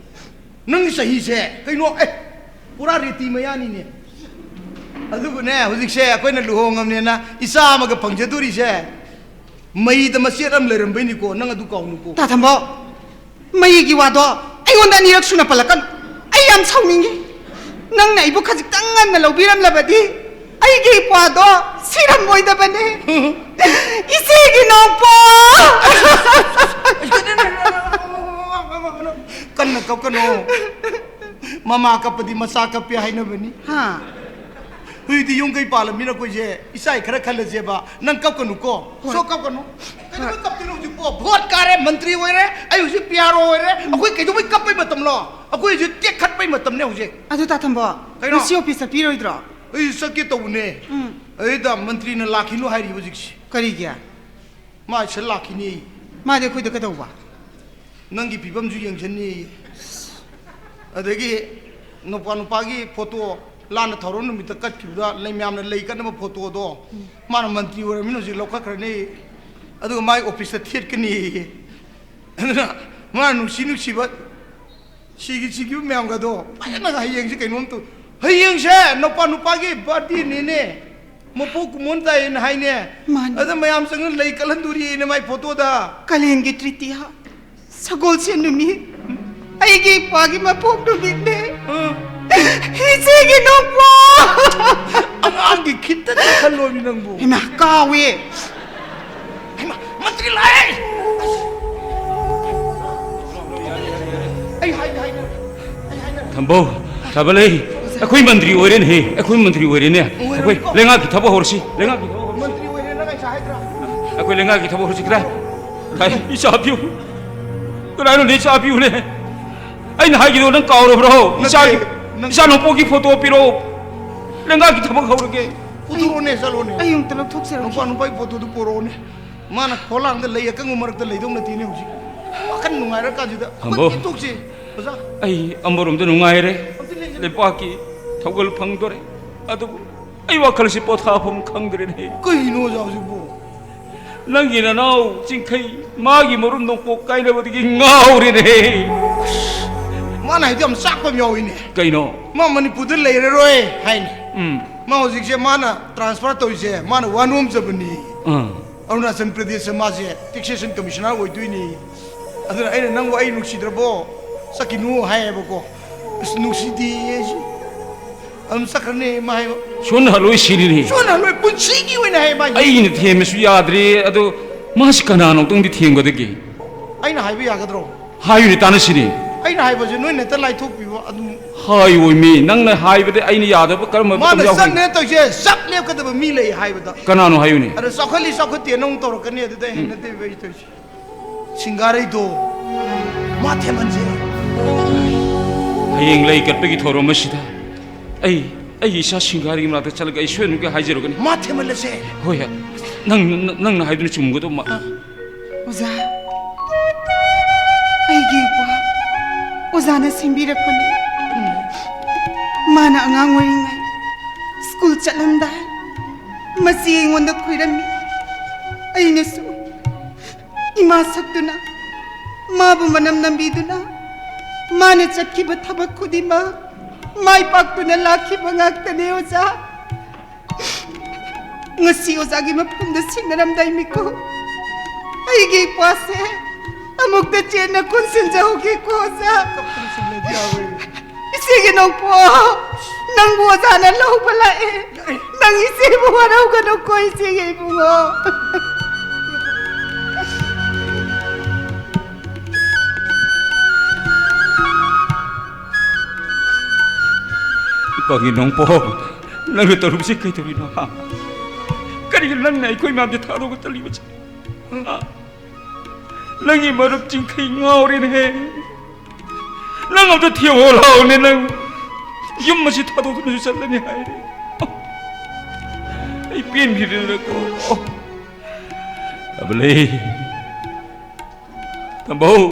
ꯅꯪꯒꯤ ꯆꯍꯤꯁꯦ ꯀꯩꯅꯣ, ꯑꯦ, ꯄꯨꯔꯥ ꯔꯦꯇꯤ ꯃꯌꯥꯅꯤꯅꯦ꯫ ꯑꯗꯨꯕꯨꯅꯦ, ꯍꯧꯖꯤꯛꯁꯦ ꯑꯩꯈꯣꯏꯅ ꯂꯨꯍꯣꯡꯉꯕꯅꯦꯅ ꯏꯆꯥ ꯑꯃꯒ ꯐꯪꯖꯗꯣꯔꯤꯁꯦ ꯃꯩꯗ ꯃꯆꯦꯠ ꯑꯃ ꯂꯩꯔꯝꯕꯩꯅꯤꯀꯣ, ꯅꯪ ꯑꯗꯨ ꯀꯥꯎꯅꯨꯀꯣ꯫ ꯇꯥ ꯊꯝꯕꯧ, ꯃꯩꯒꯤ ꯋꯥꯗꯣ ꯑꯩꯉꯣꯟꯗ ꯑꯅꯤꯔꯛ ꯁꯨꯅ ꯄꯜꯂꯛꯀꯅꯨ꯫ ꯑꯩ ꯌꯥꯝ ꯁꯥꯎꯅꯤꯡꯉꯤ꯫ ꯅꯪꯅ ꯑꯩꯕꯨ ꯈꯖꯤꯛꯇꯪ ꯉꯟꯅ ꯂꯧꯕꯤꯔꯝꯂꯕꯗꯤ ꯑꯩꯒꯤ ꯏꯄ꯭ꯋꯥꯗꯣ ꯁꯤꯔꯝꯃꯣꯏꯗꯕꯅꯦ꯫ ꯏꯆꯦꯒꯤ ꯅꯥꯎꯄꯥ! ꯀꯟꯅ ꯀꯞꯀꯅꯣ꯫ ꯃꯃꯥ ꯀꯞꯄꯗꯤ ꯃꯆꯥ ꯀꯞꯄꯦ ꯍꯥꯏꯅꯕꯅꯤ꯫ ꯍꯥ? ꯍꯧꯖꯤꯛꯇꯤ ꯌꯨꯝ ꯀꯩ ꯄꯥꯜꯂꯝꯃꯤꯅ ꯑꯩꯈꯣꯏꯁꯦ ꯏꯆꯥꯏ ꯈꯔ ꯈꯜꯂꯁꯦꯕ꯫ ꯅꯪ ꯀꯞꯀꯅꯨꯀꯣ꯫ ꯍꯣꯏ꯫ ꯁꯣ ꯀꯞꯀꯅꯨ꯫ ꯀꯩꯗꯧꯕꯩ ꯍꯣꯏ꯫ ꯀꯞꯇꯣꯏꯅꯣ ꯍꯧꯖꯤꯛꯄꯣ? ꯚꯣꯠ ꯀꯥꯔꯦ, ꯃꯟꯇ꯭ꯔꯤ ꯑꯣꯏꯔꯦ, ꯑꯩ ꯍꯧꯖꯤꯛ ꯄꯤ ꯑꯥꯔ ꯑꯣ ꯑꯣꯏꯔꯦ꯫ ꯑꯩꯈꯣꯏ ꯀꯩꯗꯧꯕꯩ ꯀꯞꯄꯩ ꯃꯇꯝꯂꯣ? ꯑꯩꯈꯣꯏ ꯍꯧꯖꯤꯛ ꯇꯦꯛꯈꯠꯄꯩ ꯃꯇꯝꯅꯦ ꯍꯧꯖꯤꯛ꯫ ꯑꯗꯨ ꯇꯥ ꯊꯝꯕꯣ, ꯀꯩꯅꯣ? ꯉꯁꯤ ꯑꯣꯐꯤꯁ ꯆꯠꯄꯤꯔꯣꯏꯗ꯭ꯔꯣ? ꯑꯩ ꯆꯠꯀꯦ ꯇꯧꯕꯅꯦ꯫ ꯎꯝ꯫ ꯑꯗꯩꯗ ꯃꯟꯇ꯭ꯔꯤꯅ ꯂꯥꯛꯈꯤꯅꯨ ꯍꯥꯏꯔꯤ ꯍꯧꯖꯤꯛꯁꯦ꯫ ꯀꯔꯤꯒꯤ? ꯃꯥ ꯁꯤꯗ ꯂꯥꯛꯈꯤꯅꯤ꯫ ꯃꯥꯗꯤ ꯑꯩꯈꯣꯏꯗ ꯀꯩꯗꯧꯕ? ꯅꯪꯒꯤ ꯐꯤꯕꯝꯁꯨ ꯌꯦꯡꯁꯤꯟꯅꯤ꯫ ꯑꯗꯒꯤ ꯅꯨꯄꯥ ꯅꯨꯄꯥꯒꯤ ꯐꯣꯇꯣ ꯂꯥꯟꯅ ꯊꯧꯔꯝ ꯅꯨꯃꯤꯠꯇ ꯀꯠꯈꯤꯕꯗ ꯂꯩ ꯃꯌꯥꯝꯅ ꯂꯩ ꯀꯠꯅꯕ ꯐꯣꯇꯣꯗꯣ ꯃꯥꯅ ꯃꯟꯇ꯭ꯔꯤ ꯑꯣꯏꯔꯕꯅꯤꯅ ꯍꯧꯖꯤꯛ ꯂꯧꯈꯠꯈ꯭ꯔꯅꯤ꯫ ꯑꯗꯨꯒ ꯃꯥꯒꯤ ꯑꯣꯐꯤꯁꯇ ꯊꯦꯠꯀꯅꯤ꯫ ꯑꯗꯨꯅ ꯃꯥꯅ ꯅꯨꯡꯁꯤ ꯅꯨꯡꯁꯤꯕ ꯁꯤꯒꯤ ꯁꯤꯈꯤꯕ ꯃꯌꯥꯝꯒꯗꯣ ꯐꯖꯅ ꯍꯌꯦꯡꯁꯦ ꯀꯩꯅꯣꯝ ꯇꯧ꯫ ꯍꯌꯦꯡꯁꯦ ꯅꯨꯄꯥ ꯅꯨꯄꯥꯒꯤ ꯕꯥꯔꯗꯦꯅꯦꯅꯦ, ꯃꯄꯣꯛ ꯀꯨꯝꯑꯣꯟ ꯇꯥꯏꯌꯦꯅ ꯍꯥꯏꯅꯦ꯫ ꯃꯥꯅꯤ꯫ ꯑꯗ ꯃꯌꯥꯝ ꯆꯪꯅ ꯂꯩ ꯀꯠꯍꯟꯗꯣꯔꯤꯅꯦ ꯃꯥꯏ ꯐꯣꯇꯣꯗ꯫ ꯀꯥꯂꯦꯟꯒꯤ ꯇ꯭ꯔꯤꯇꯤꯌꯥ, ꯁꯒꯣꯜꯁꯦꯟ ꯅꯨꯃꯤꯠ, ꯑꯩꯒꯤ ꯏꯄꯥꯒꯤ ꯃꯄꯣꯛ ꯅꯨꯃꯤꯠꯅꯦ꯫ ꯑ꯫ ꯏꯆꯦꯒꯤ ꯅꯣꯡꯄꯣꯛ꯫ ꯑꯉꯥꯡꯒꯤ ꯈꯤꯠꯇꯗꯤ ꯈꯜꯂꯣꯃꯤ ꯅꯪꯕꯨ꯫ ꯍꯩꯃꯥ, ꯀꯥꯎꯋꯦ꯫ ꯍꯩꯃꯥ, ꯃꯟꯇ꯭ꯔꯤ ꯂꯥꯛꯑꯦ꯫ ꯑꯩ ꯍꯥꯏꯒꯦ, ꯍꯥꯏꯒꯦ꯫ ꯑꯩ ꯍꯥꯏꯒꯦ꯫ ꯊꯝꯕꯧ, ꯊꯥꯕꯂꯩ, ꯑꯩꯈꯣꯏ ꯃꯟꯇ꯭ꯔꯤ ꯑꯣꯏꯔꯦꯅꯦꯍꯦ, ꯑꯩꯈꯣꯏ ꯃꯟꯇ꯭ꯔꯤ ꯑꯣꯏꯔꯦꯅꯦ꯫ ꯑꯩꯈꯣꯏ ꯑꯣꯏꯔꯦꯀꯣ꯫ ꯂꯩꯉꯥꯛꯀꯤ ꯊꯕꯛ ꯍꯧꯔꯁꯤ, ꯂꯩꯉꯥꯛꯀꯤ ꯊꯕꯛ ꯍꯧꯔꯁꯤ꯫ ꯃꯟꯇ꯭ꯔꯤ ꯑꯣꯏꯔꯦ ꯅꯪ ꯑꯩꯁꯥ ꯍꯥꯏꯗ꯭ꯔꯥ? ꯑꯩꯈꯣꯏ ꯂꯩꯉꯥꯛꯀꯤ ꯊꯕꯛ ꯍꯧꯔꯁꯤ ꯀꯗꯥꯏ? ꯀꯗꯥꯏ? ꯏꯆꯥ ꯄꯤꯌꯨ꯫ ꯀꯅꯥꯅꯣꯅꯦ ꯏꯆꯥ ꯄꯤꯌꯨꯅꯦ? ꯑꯩꯅ ꯍꯥꯏꯈꯤꯗꯣ ꯅꯪ ꯀꯥꯎꯔꯕ꯭ꯔꯣ? ꯅꯠꯇꯦ, ꯏꯆꯥꯒꯤ, ꯅꯪ ꯏꯆꯥ ꯅꯣꯡꯄꯣꯛꯀꯤ ꯐꯣꯇꯣ ꯄꯤꯔꯛꯑꯣ꯫ ꯂꯩꯉꯥꯛꯀꯤ ꯊꯕꯛ ꯍꯧꯔꯒꯦ꯫ ꯄꯨꯊꯣꯔꯛꯑꯣꯅꯦ, ꯆꯠꯂꯣꯅꯦ꯫ ꯑꯩ ꯑꯃꯨꯛꯇ ꯂꯧꯊꯣꯛꯆꯔꯛꯀꯦ꯫ ꯅꯨꯄꯥ ꯅꯨꯄꯥꯒꯤ ꯐꯣꯇꯣꯗꯨ ꯄꯨꯔꯛꯑꯣꯅꯦ꯫ ꯃꯥꯅ ꯐꯣꯂꯥꯡꯗ ꯂꯩ ꯑꯀꯪꯕ ꯃꯔꯛꯇ ꯂꯩꯗꯧ ꯅꯠꯇꯦꯅꯦ ꯍꯧꯖꯤꯛ꯫ ꯋꯥꯈꯜ ꯅꯨꯡꯉꯥꯏꯔꯀꯥꯟꯁꯤꯗ꯫ ꯊꯝꯕꯧ꯫ ꯑꯩꯈꯣꯏ ꯇꯣꯛꯁꯤ, ꯑꯣꯖꯥ꯫ ꯑꯩ ꯑꯃꯔꯣꯝꯗ ꯅꯨꯡꯉꯥꯏꯔꯦ꯫ ꯑꯝꯇ ꯂꯩ-, ꯂꯩꯕꯥꯛꯀꯤ ꯊꯧꯒꯜ ꯐꯪꯗꯣꯔꯦ꯫ ꯑꯗꯨꯕꯨ ꯑꯩ ꯋꯥꯈꯜꯁꯤ ꯄꯣꯊꯥꯐꯝ ꯈꯪꯗ꯭ꯔꯦꯅꯦ꯫ ꯀꯩꯅꯣ ꯑꯣꯖꯥ ꯍꯧꯖꯤꯛꯄꯨ? ꯅꯪꯒꯤ ꯅꯅꯥꯎ ꯆꯤꯡꯈꯩ ꯃꯥꯒꯤ ꯃꯔꯨꯞ ꯅꯣꯡꯄꯣꯛ ꯀꯥꯏꯅꯕꯗꯒꯤ ꯉꯥꯎꯔꯦꯅꯦ꯫ ꯃꯥꯅ ꯍꯥꯏꯗꯤ ꯌꯥꯝ ꯆꯥꯛꯄ ꯑꯃ ꯌꯥꯎꯏꯅꯦ꯫ ꯀꯩꯅꯣ? ꯃꯥ ꯃꯅꯤꯄꯨꯔꯗ ꯂꯩꯔꯔꯣꯏ ꯍꯥꯏꯅꯦ꯫ ꯎꯝ꯫ ꯃꯥ ꯍꯧꯖꯤꯛꯁꯦ ꯃꯥꯅ ꯇ꯭ꯔꯥꯟꯁꯐꯔ ꯇꯧꯔꯤꯁꯦ ꯃꯥꯅ ꯋꯥꯅꯣꯝꯖꯕꯅꯤ꯫ ꯑꯥ꯫ ꯑꯔꯨꯅꯥꯆꯜ ꯄ꯭ꯔꯗꯦꯁꯇ ꯃꯥꯁꯦ ꯇꯦꯛꯁꯦꯁꯟ ꯀꯃꯤꯁꯅꯔ ꯑꯣꯏꯗꯣꯏꯅꯤ꯫ ꯑꯗꯨꯅ ꯑꯩꯅ ꯅꯪꯕꯨ ꯑꯩ ꯅꯨꯡꯁꯤꯗ꯭ꯔꯕꯣ? ꯆꯠꯈꯤꯅꯨ ꯍꯥꯏꯌꯦꯕꯀꯣ꯫ ꯑꯁ, ꯅꯨꯡꯁꯤꯗꯦꯌꯦ ꯑꯩꯁꯨ꯫ ꯑꯗꯨꯝ ꯆꯠꯈ꯭ꯔꯅꯤ ꯃꯥ ꯍꯥꯏꯕ꯫ ꯁꯣꯟꯅꯍꯜꯂꯣꯏ ꯁꯤꯅꯤꯅꯦ꯫ ꯁꯣꯟꯅꯍꯜꯂꯣꯏ, ꯄꯨꯟꯁꯤꯒꯤ ꯑꯣꯏꯅ ꯍꯥꯏꯌꯦ ꯃꯥ꯫ ꯑꯩꯅ ꯊꯦꯝꯕꯁꯨ ꯌꯥꯗ꯭ꯔꯦ, ꯑꯗꯣ ꯃꯥꯁꯤ ꯀꯅꯥꯅꯣ ꯑꯝꯇꯪꯗꯤ ꯊꯦꯝꯒꯗꯒꯦ꯫ ꯑꯩꯅ ꯍꯥꯏꯕ ꯌꯥꯒꯗ꯭ꯔꯣ? ꯍꯥꯏꯌꯨꯅꯦ, ꯇꯥꯟꯅꯁꯤꯅꯦ꯫ ꯑꯩꯅ ꯍꯥꯏꯕꯁꯦ ꯅꯣꯏꯅ ꯍꯦꯛꯇ ꯂꯥꯏꯊꯣꯛꯄꯤꯕ ꯑꯗꯨꯝ꯫ ꯍꯥꯏꯌꯣꯃꯤ, ꯅꯪꯅ ꯍꯥꯏꯕꯗ ꯑꯩꯅ ꯌꯥꯗꯕ ꯀꯔꯝꯕ ꯃꯥꯅ ꯃꯇꯝ ꯌꯥꯎꯒꯦ? ꯆꯠꯅꯦ ꯇꯧꯔꯤꯁꯦ, ꯆꯞ ꯂꯦꯞꯀꯗꯕ ꯃꯤ ꯂꯩ ꯍꯥꯏꯕꯗ꯫ ꯀꯅꯥꯅꯣ ꯍꯥꯏꯌꯨꯅꯦ? ꯑꯗ ꯆꯥꯎꯈꯠꯂꯤ ꯆꯥꯎꯈꯠꯇꯦꯅ ꯑꯃꯨꯛ ꯇꯧꯔꯛꯀꯅꯤ, ꯑꯗꯨꯗ ꯑꯩ ꯎꯝ꯫ ꯍꯩꯅꯗꯦꯕ ꯑꯩ ꯇꯧꯔꯤꯁꯦ꯫ ꯁꯤꯡꯒꯥꯔꯩꯗꯣ ꯃꯥ ꯊꯦꯝꯍꯟꯁꯦ꯫ ꯍꯌꯦꯡ ꯂꯩ ꯀꯠꯄꯒꯤ ꯊꯧꯔꯝ ꯑꯁꯤꯗ ꯑꯩ ꯑꯩꯒꯤ ꯏꯆꯥ ꯁꯤꯡꯒꯥꯔꯩꯒꯤ ꯃꯅꯥꯛꯇ ꯆꯠꯂꯒ ꯑꯩ ꯁꯣꯏꯗꯅꯃꯛꯀꯤ ꯍꯥꯏꯖꯔꯨꯒꯅꯤ꯫ ꯃꯥ ꯊꯦꯝꯍꯜꯂꯁꯦ꯫ ꯍꯣꯏ, ꯅꯪ, ꯅꯪ, ꯅꯪꯅ ꯍꯥꯏꯗꯨꯅ ꯆꯨꯝꯒꯗꯧꯕ ꯃꯥ-, ꯑ꯫ ꯑꯣꯖꯥ, ꯑꯩꯒꯤ ꯏꯄ꯭ꯋꯥ ꯑꯣꯖꯥꯅ ꯁꯦꯝꯕꯤꯔꯛꯄꯅꯤ꯫ ꯃꯥꯅ ꯑꯉꯥꯡ ꯑꯣꯏꯔꯤꯉꯩ ꯁ꯭ꯀꯨꯜ ꯆꯠꯂꯝꯗꯥꯏ ꯃꯆꯦ ꯑꯩꯉꯣꯟꯗ ꯈꯣꯏꯔꯝꯃꯤ꯫ ꯑꯩꯅꯁꯨ ꯏꯃꯥ ꯁꯛꯇꯨꯅ, ꯃꯥꯕꯨ ꯃꯅꯝ ꯅꯝꯕꯤꯗꯨꯅ, ꯃꯥꯅ ꯆꯠꯈꯤꯕ ꯊꯕꯛ ꯈꯨꯗꯤꯡꯃꯛ ꯃꯥꯏ ꯄꯥꯛꯇꯨꯅ ꯂꯥꯛꯈꯤꯕ ꯉꯥꯛꯇꯅꯦ ꯑꯣꯖꯥ꯫ ꯉꯁꯤ ꯑꯣꯖꯥꯒꯤ ꯃꯐꯝꯗ ꯁꯤꯟꯅꯔꯝꯗꯥꯏ ꯃꯤꯀꯨꯞ, ꯑꯩꯒꯤ ꯏꯄ꯭ꯋꯥꯁꯦ ꯑꯃꯨꯛꯇ ꯆꯦꯠꯅ ꯀꯣꯟꯁꯤꯟꯖꯍꯧꯒꯦꯀꯣ ꯑꯣꯖꯥ꯫ ꯏꯆꯦꯒꯤ ꯅꯣꯡꯄꯣꯛ, ꯅꯪꯕꯨ ꯑꯣꯖꯥꯅ ꯂꯧꯕ ꯂꯥꯛꯑꯦ꯫ ꯅꯪ ꯏꯆꯦꯕꯨ ꯋꯥꯔꯧꯒꯅꯨꯀꯣ, ꯏꯆꯦꯒꯤ ꯏꯕꯨꯡꯉꯣ꯫ ꯏꯄꯥꯒꯤ ꯅꯣꯡꯄꯣꯛ, ꯅꯪꯅ ꯇꯧꯔꯤꯕꯁꯤ ꯀꯩꯗꯧꯔꯤꯅꯣ, ꯍꯥ? ꯀꯔꯤꯒꯤꯅꯣ ꯅꯪꯅ ꯑꯩꯈꯣꯏ ꯃꯌꯥꯝꯁꯦ ꯊꯥꯗꯣꯛꯑꯒ ꯆꯠꯂꯤꯕꯁꯦ? ꯍꯥ? ꯅꯪꯒꯤ ꯃꯔꯨꯞ ꯆꯤꯡꯈꯩ ꯉꯥꯎꯔꯦꯅꯦꯍꯦ꯫ ꯅꯪ ꯑꯝꯇ ꯊꯤꯍꯧ ꯂꯥꯎꯅꯦ ꯅꯪ꯫ ꯌꯨꯝ ꯑꯁꯤ ꯊꯥꯗꯣꯛꯇꯨꯅꯁꯨ ꯆꯠꯂꯅꯤ ꯍꯥꯏꯔꯦ꯫ ꯑꯩ ꯄꯦꯟꯈꯤꯗ꯭ꯔꯦꯗꯀꯣ꯫ ꯑꯕꯂꯩ꯫ ꯇꯝꯕꯧ,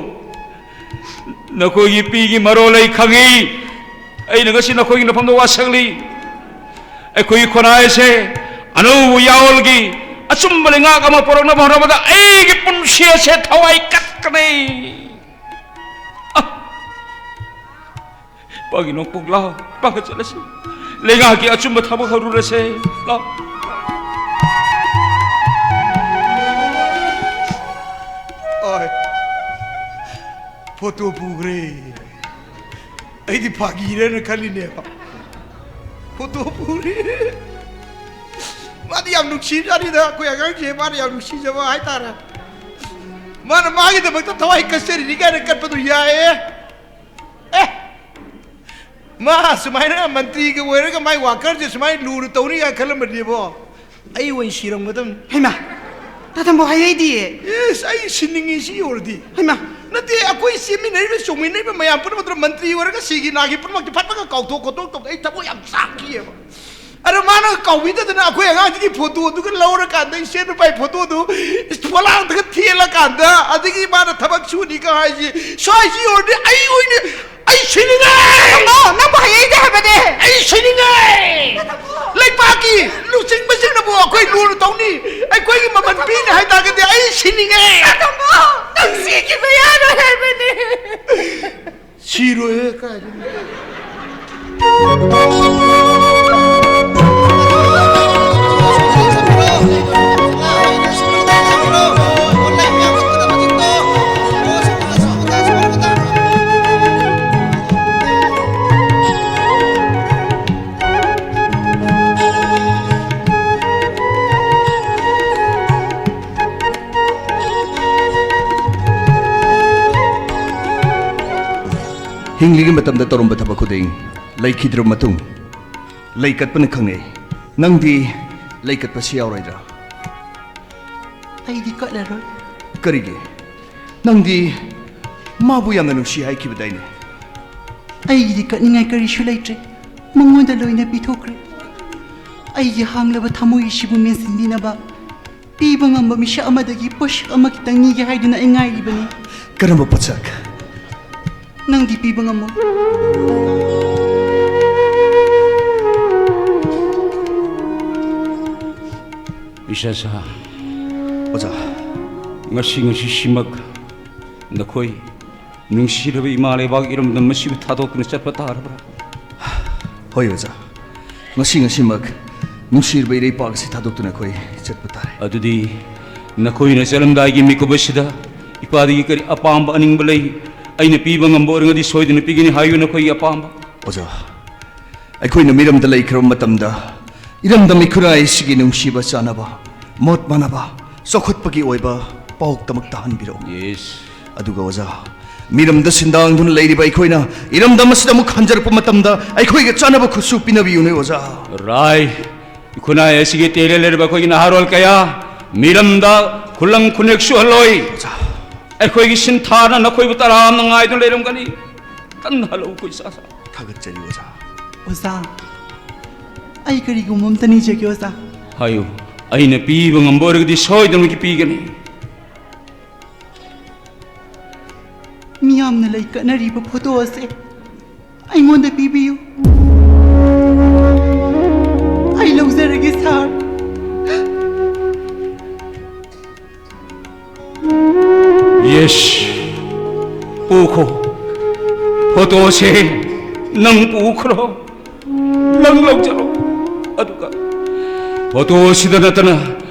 ꯅꯈꯣꯏꯒꯤ ꯄꯤꯒꯤ ꯃꯔꯣꯜ ꯑꯩ ꯈꯪꯏ꯫ ꯑꯩꯅ ꯉꯁꯤ ꯅꯈꯣꯏꯒꯤ ꯃꯐꯝꯗ ꯋꯥ ꯁꯛꯂꯤ꯫ ꯑꯩꯈꯣꯏꯒꯤ ꯈꯨꯟꯅꯥꯏ ꯑꯁꯦ ꯑꯅꯧꯕ ꯌꯥꯑꯣꯜꯒꯤ ꯑꯆꯨꯝꯕ ꯂꯩꯉꯥꯛ ꯑꯃ ꯄꯨꯔꯛꯅꯕ ꯍꯣꯠꯅꯕꯗ ꯑꯩꯒꯤ ꯄꯨꯟꯁꯤ ꯑꯁꯦ ꯊꯋꯥꯏ ꯀꯠꯀꯅꯤ꯫ ꯑ, ꯏꯄꯥꯒꯤ ꯅꯣꯡꯄꯣꯛ ꯂꯥꯎ, ꯏꯄꯥꯒ ꯆꯠꯂꯁꯤ꯫ ꯂꯩꯉꯥꯛꯀꯤ ꯑꯆꯨꯝꯕ ꯊꯕꯛ ꯍꯧꯔꯨꯔꯁꯦ꯫ ꯂꯥꯎ꯫ ꯑꯣꯏ, ꯐꯣꯇꯣ ꯄꯨꯈ꯭ꯔꯦ꯫ ꯑꯩꯗꯤ ꯐꯥꯒꯤꯔꯅ ꯈꯜꯂꯤꯅꯦꯕ꯫ ꯐꯣꯇꯣ ꯄꯨꯔꯦ꯫ ꯃꯥꯗꯤ ꯌꯥꯝ ꯅꯨꯡꯁꯤꯖꯥꯠꯅꯤꯗ, ꯑꯩꯈꯣꯏ ꯑꯉꯥꯡꯁꯦ ꯃꯥꯅ ꯌꯥꯝ ꯅꯨꯡꯁꯤꯖꯕ ꯍꯥꯏꯇꯥꯔꯦ꯫ ꯃꯥꯅ ꯃꯥꯒꯤꯗꯃꯛꯇ ꯊꯋꯥꯏ ꯀꯠꯆꯔꯤꯅꯤ ꯀꯥꯏꯅ ꯀꯠꯄꯗꯨ ꯌꯥꯏꯌꯦ꯫ ꯑꯦ, ꯃꯥ ꯁꯨꯃꯥꯏꯅ ꯃꯟꯇ꯭ꯔꯤꯒ ꯑꯣꯏꯔꯒ ꯃꯥꯏ ꯋꯥꯀꯔꯁꯦ ꯁꯨꯃꯥꯏꯅ ꯂꯨꯅ ꯇꯧꯅꯤ ꯀꯥꯏꯅ ꯈꯜꯂꯝꯃꯗꯤꯕꯣ, ꯑꯩ ꯑꯣꯏꯅ ꯁꯤꯔꯝꯒꯗꯕꯅꯤ꯫ ꯍꯩꯃꯥ, ꯇꯥ ꯇꯝꯕꯧ ꯍꯥꯏꯍꯩꯗꯤꯌꯦ꯫ ꯌꯦꯁ, ꯑꯩ ꯁꯤꯅꯤꯡꯉꯤ ꯁꯤ ꯌꯧꯔꯗꯤ꯫ ꯍꯩꯃꯥ꯫ ꯅꯠꯇꯦ, ꯑꯩꯈꯣꯏ ꯆꯦꯟꯃꯤꯟꯅꯔꯤꯕ, ꯆꯣꯡꯃꯤꯟꯅꯔꯤꯕ ꯃꯌꯥꯝ ꯄꯨꯝꯅꯃꯛꯇ ꯃꯟꯇ꯭ꯔꯤ ꯑꯣꯏꯔꯒ ꯁꯤꯒꯤ ꯅꯥꯒꯤ ꯄꯨꯝꯅꯃꯛꯇꯤ ꯐꯠ ꯐꯠ ꯀꯥꯎꯊꯣꯛ ꯈꯣꯠꯇꯣꯛ ꯇꯧꯕꯗ ꯑꯩ ꯊꯃꯣꯏ ꯌꯥꯝ ꯆꯥꯛꯈꯤꯑꯕ꯫ ꯑꯗꯣ ꯃꯥꯅ ꯀꯥꯎꯕꯤꯗꯗꯅ ꯑꯩꯈꯣꯏ ꯑꯉꯥꯡꯁꯤꯒꯤ ꯐꯣꯇꯣꯗꯨꯒ ꯂꯧꯔꯀꯥꯟꯗ, ꯏꯆꯦ ꯅꯨꯄꯥꯒꯤ ꯐꯣꯇꯣꯗꯨ ꯄꯣꯂꯥꯡꯗꯒ ꯊꯦꯜꯂꯀꯥꯟꯗ, ꯑꯗꯒꯤ ꯃꯥꯅ ꯊꯕꯛ ꯁꯨꯅꯤꯒ ꯍꯥꯏꯁꯤ, ꯁ꯭ꯋꯥꯏꯁꯤ ꯌꯧꯔꯗꯤ ꯑꯩ ꯑꯣꯏꯅ, ꯑꯩ ꯁꯤꯅꯤꯡꯉꯦ! ꯇꯥꯃꯣ, ꯅꯪꯕꯨ ꯍꯌꯦꯡꯗꯤ ꯍꯥꯏꯕꯅꯦ! ꯑꯩ ꯁꯤꯅꯤꯡꯉꯦ! ꯂꯩꯄꯥꯛꯀꯤ ꯂꯨꯆꯤꯡꯕꯁꯤꯡꯅꯕꯨ ꯑꯩꯈꯣꯏ ꯂꯨꯅ ꯇꯧꯅꯤ, ꯑꯩꯈꯣꯏꯒꯤ ꯃꯃꯜ ꯄꯤꯅꯤ ꯍꯥꯏ ꯇꯥꯔꯒꯗꯤ ꯑꯩ ꯁꯤꯅꯤꯡꯉꯦ! ꯍꯤꯡꯂꯤꯉꯩ ꯃꯇꯝꯗ ꯇꯧꯔꯝꯕ ꯊꯕꯛ ꯈꯨꯗꯤꯡ ꯂꯩꯈꯤꯗ꯭ꯔꯕ ꯃꯇꯨꯡ ꯂꯩ ꯀꯠꯄꯅ ꯈꯪꯅꯩ꯫ ꯅꯪꯗꯤ ꯂꯩ ꯀꯠꯄꯁꯤ ꯌꯥꯎꯔꯣꯏꯗ꯭ꯔꯥ? ꯑꯩꯗꯤ ꯀꯠꯂꯔꯣꯏ꯫ ꯀꯔꯤꯒꯤ? ꯅꯪꯗꯤ ꯃꯥꯕꯨ ꯌꯥꯝꯅ ꯅꯨꯡꯁꯤ ꯍꯥꯏꯈꯤꯕꯗꯥꯏꯅꯦ? ꯑꯩꯒꯤꯗꯤ ꯀꯠꯅꯤꯡꯉꯥꯏ ꯀꯔꯤꯁꯨ ꯂꯩꯇ꯭ꯔꯦ꯫ ꯃꯉꯣꯟꯗ ꯂꯣꯏꯅ ꯄꯤꯊꯣꯛꯈ꯭ꯔꯦ꯫ ꯑꯩꯒꯤ ꯍꯥꯡꯂꯕ ꯊꯃꯣꯏ ꯑꯁꯤꯕꯨ ꯃꯦꯟꯁꯤꯟꯕꯤꯅꯕ ꯄꯤꯕ ꯉꯝꯕ ꯃꯤꯁꯛ ꯑꯃꯗꯒꯤ ꯄꯣꯠꯁꯛ ꯑꯃ ꯈꯤꯇꯪ ꯅꯤꯒꯦ ꯍꯥꯏꯗꯨꯅ ꯑꯩ ꯉꯥꯏꯔꯤꯕꯅꯤ꯫ ꯀꯔꯝꯕ ꯄꯣꯠꯁꯛ? ꯅꯪꯗꯤ ꯄꯤꯕ ꯉꯝꯃꯣ꯫ ꯏꯁꯥꯁꯥ꯫ ꯑꯣꯖꯥ꯫ ꯉꯁꯤ ꯉꯁꯤꯁꯤꯃꯛ ꯅꯈꯣꯏ ꯅꯨꯡꯁꯤꯔꯕ ꯏꯃꯥ ꯂꯩꯕꯥꯛ ꯏꯔꯝꯗꯝ ꯑꯁꯤꯕꯨ ꯊꯥꯗꯣꯛꯇꯨꯅ ꯆꯠꯄ ꯇꯥꯔꯕ꯭ꯔꯥ? ꯍꯣꯏ ꯑꯣꯖꯥ, ꯉꯁꯤ ꯉꯁꯤꯃꯛ ꯅꯨꯡꯁꯤꯔꯕ ꯏꯔꯩꯄꯥꯛ ꯑꯁꯤ ꯊꯥꯗꯣꯛꯇꯨꯅ ꯑꯩꯈꯣꯏ ꯆꯠꯄ ꯇꯥꯔꯦ꯫ ꯑꯗꯨꯗꯤ ꯅꯈꯣꯏꯅ ꯆꯠꯂꯝꯗꯥꯏꯒꯤ ꯃꯤꯀꯨꯞ ꯑꯁꯤꯗ ꯏꯄꯥꯗꯒꯤ ꯀꯔꯤ ꯑꯄꯥꯝꯕ ꯑꯅꯤꯡꯕ ꯂꯩ? ꯑꯩꯅ ꯄꯤꯕ ꯉꯝꯕ ꯑꯣꯏꯔꯒꯗꯤ ꯁꯣꯏꯗꯅ ꯄꯤꯒꯅꯤ꯫ ꯍꯥꯏꯌꯨ ꯅꯈꯣꯏꯒꯤ ꯑꯄꯥꯝꯕ꯫ ꯑꯣꯖꯥ, ꯑꯩꯈꯣꯏꯅ ꯃꯤꯔꯝꯗ ꯂꯩꯈ꯭ꯔꯕ ꯃꯇꯝꯗ ꯏꯔꯝꯗꯝ ꯏꯈꯨꯔꯥꯏ ꯑꯁꯤꯒꯤ ꯅꯨꯡꯁꯤꯕ ꯆꯥꯟꯅꯕ, ꯃꯣꯠ ꯃꯥꯟꯅꯕ, ꯆꯥꯎꯈꯠꯄꯒꯤ ꯑꯣꯏꯕ ꯄꯥꯎ ꯇꯃꯛ ꯇꯥꯍꯟꯕꯤꯔꯛꯎ꯫ ꯌꯦꯁ꯫ ꯑꯗꯨꯒ ꯑꯣꯖꯥ, ꯃꯤꯔꯝꯗ ꯁꯤꯟꯗꯥꯡꯗꯨꯅ ꯂꯩꯔꯤꯕ ꯑꯩꯈꯣꯏꯅ ꯏꯔꯝꯗꯝ ꯑꯁꯤꯗ ꯑꯃꯨꯛ ꯍꯟꯖꯔꯛꯄ ꯃꯇꯝꯗ ꯑꯩꯈꯣꯏꯒ ꯆꯥꯟꯅꯕ ꯈꯨꯠꯁꯨ ꯄꯤꯅꯕꯤꯌꯨꯅꯦ ꯑꯣꯖꯥ꯫ ꯔꯥꯏ, ꯏꯈꯨꯅꯥꯏ ꯑꯁꯤꯒꯤ ꯇꯦꯔꯦ ꯂꯩꯔꯤꯕ ꯑꯩꯈꯣꯏꯒꯤ ꯅꯍꯥꯔꯣꯜ ꯀꯌꯥ ꯃꯤꯔꯝꯗ ꯈꯨꯂꯪ ꯈꯨꯅꯦꯛ ꯁꯨꯍꯜꯂꯣꯏ꯫ ꯑꯣꯖꯥ꯫ ꯑꯩꯈꯣꯏꯒꯤ ꯁꯤꯟꯊꯥꯅ ꯅꯈꯣꯏꯕꯨ ꯇꯔꯥꯝꯅ ꯉꯥꯏꯗꯨꯅ ꯂꯩꯔꯝꯒꯅꯤ꯫ ꯀꯟꯅ ꯍꯜꯂꯛꯎ ꯑꯩꯈꯣꯏ ꯏꯆꯥꯁꯥ꯫ ꯊꯥꯒꯠꯆꯔꯤ ꯑꯣꯖꯥ꯫ ꯑꯣꯖꯥ, ꯑꯩ ꯀꯔꯤꯒꯨꯝꯕ ꯑꯝꯇ ꯅꯤꯖꯒꯦ ꯑꯣꯖꯥ꯫ ꯍꯥꯏꯌꯨ, ꯑꯩꯅ ꯄꯤꯕ ꯉꯝꯕ ꯑꯣꯏꯔꯒꯗꯤ ꯁꯣꯏꯗꯅꯃꯛꯀꯤ ꯄꯤꯒꯅꯤ꯫ ꯃꯤꯌꯥꯝꯅ ꯂꯩ ꯀꯠꯅꯔꯤꯕ ꯐꯣꯇꯣ ꯑꯁꯦ ꯑꯩꯉꯣꯟꯗ ꯄꯤꯕꯤꯌꯨ꯫ ꯑꯩ ꯂꯧꯖꯔꯒꯦ ꯁꯥꯔ꯫ ꯌꯦꯁ꯫ ꯄꯨꯈꯣ꯫ ꯐꯣꯇꯣꯁꯦ ꯅꯪ ꯄꯨꯈ꯭ꯔꯣ, ꯅꯪ ꯂꯧꯖꯔꯣ꯫ ꯑꯗꯨꯒ ꯐꯣꯇꯣꯁꯤꯗ ꯅꯠꯇꯅ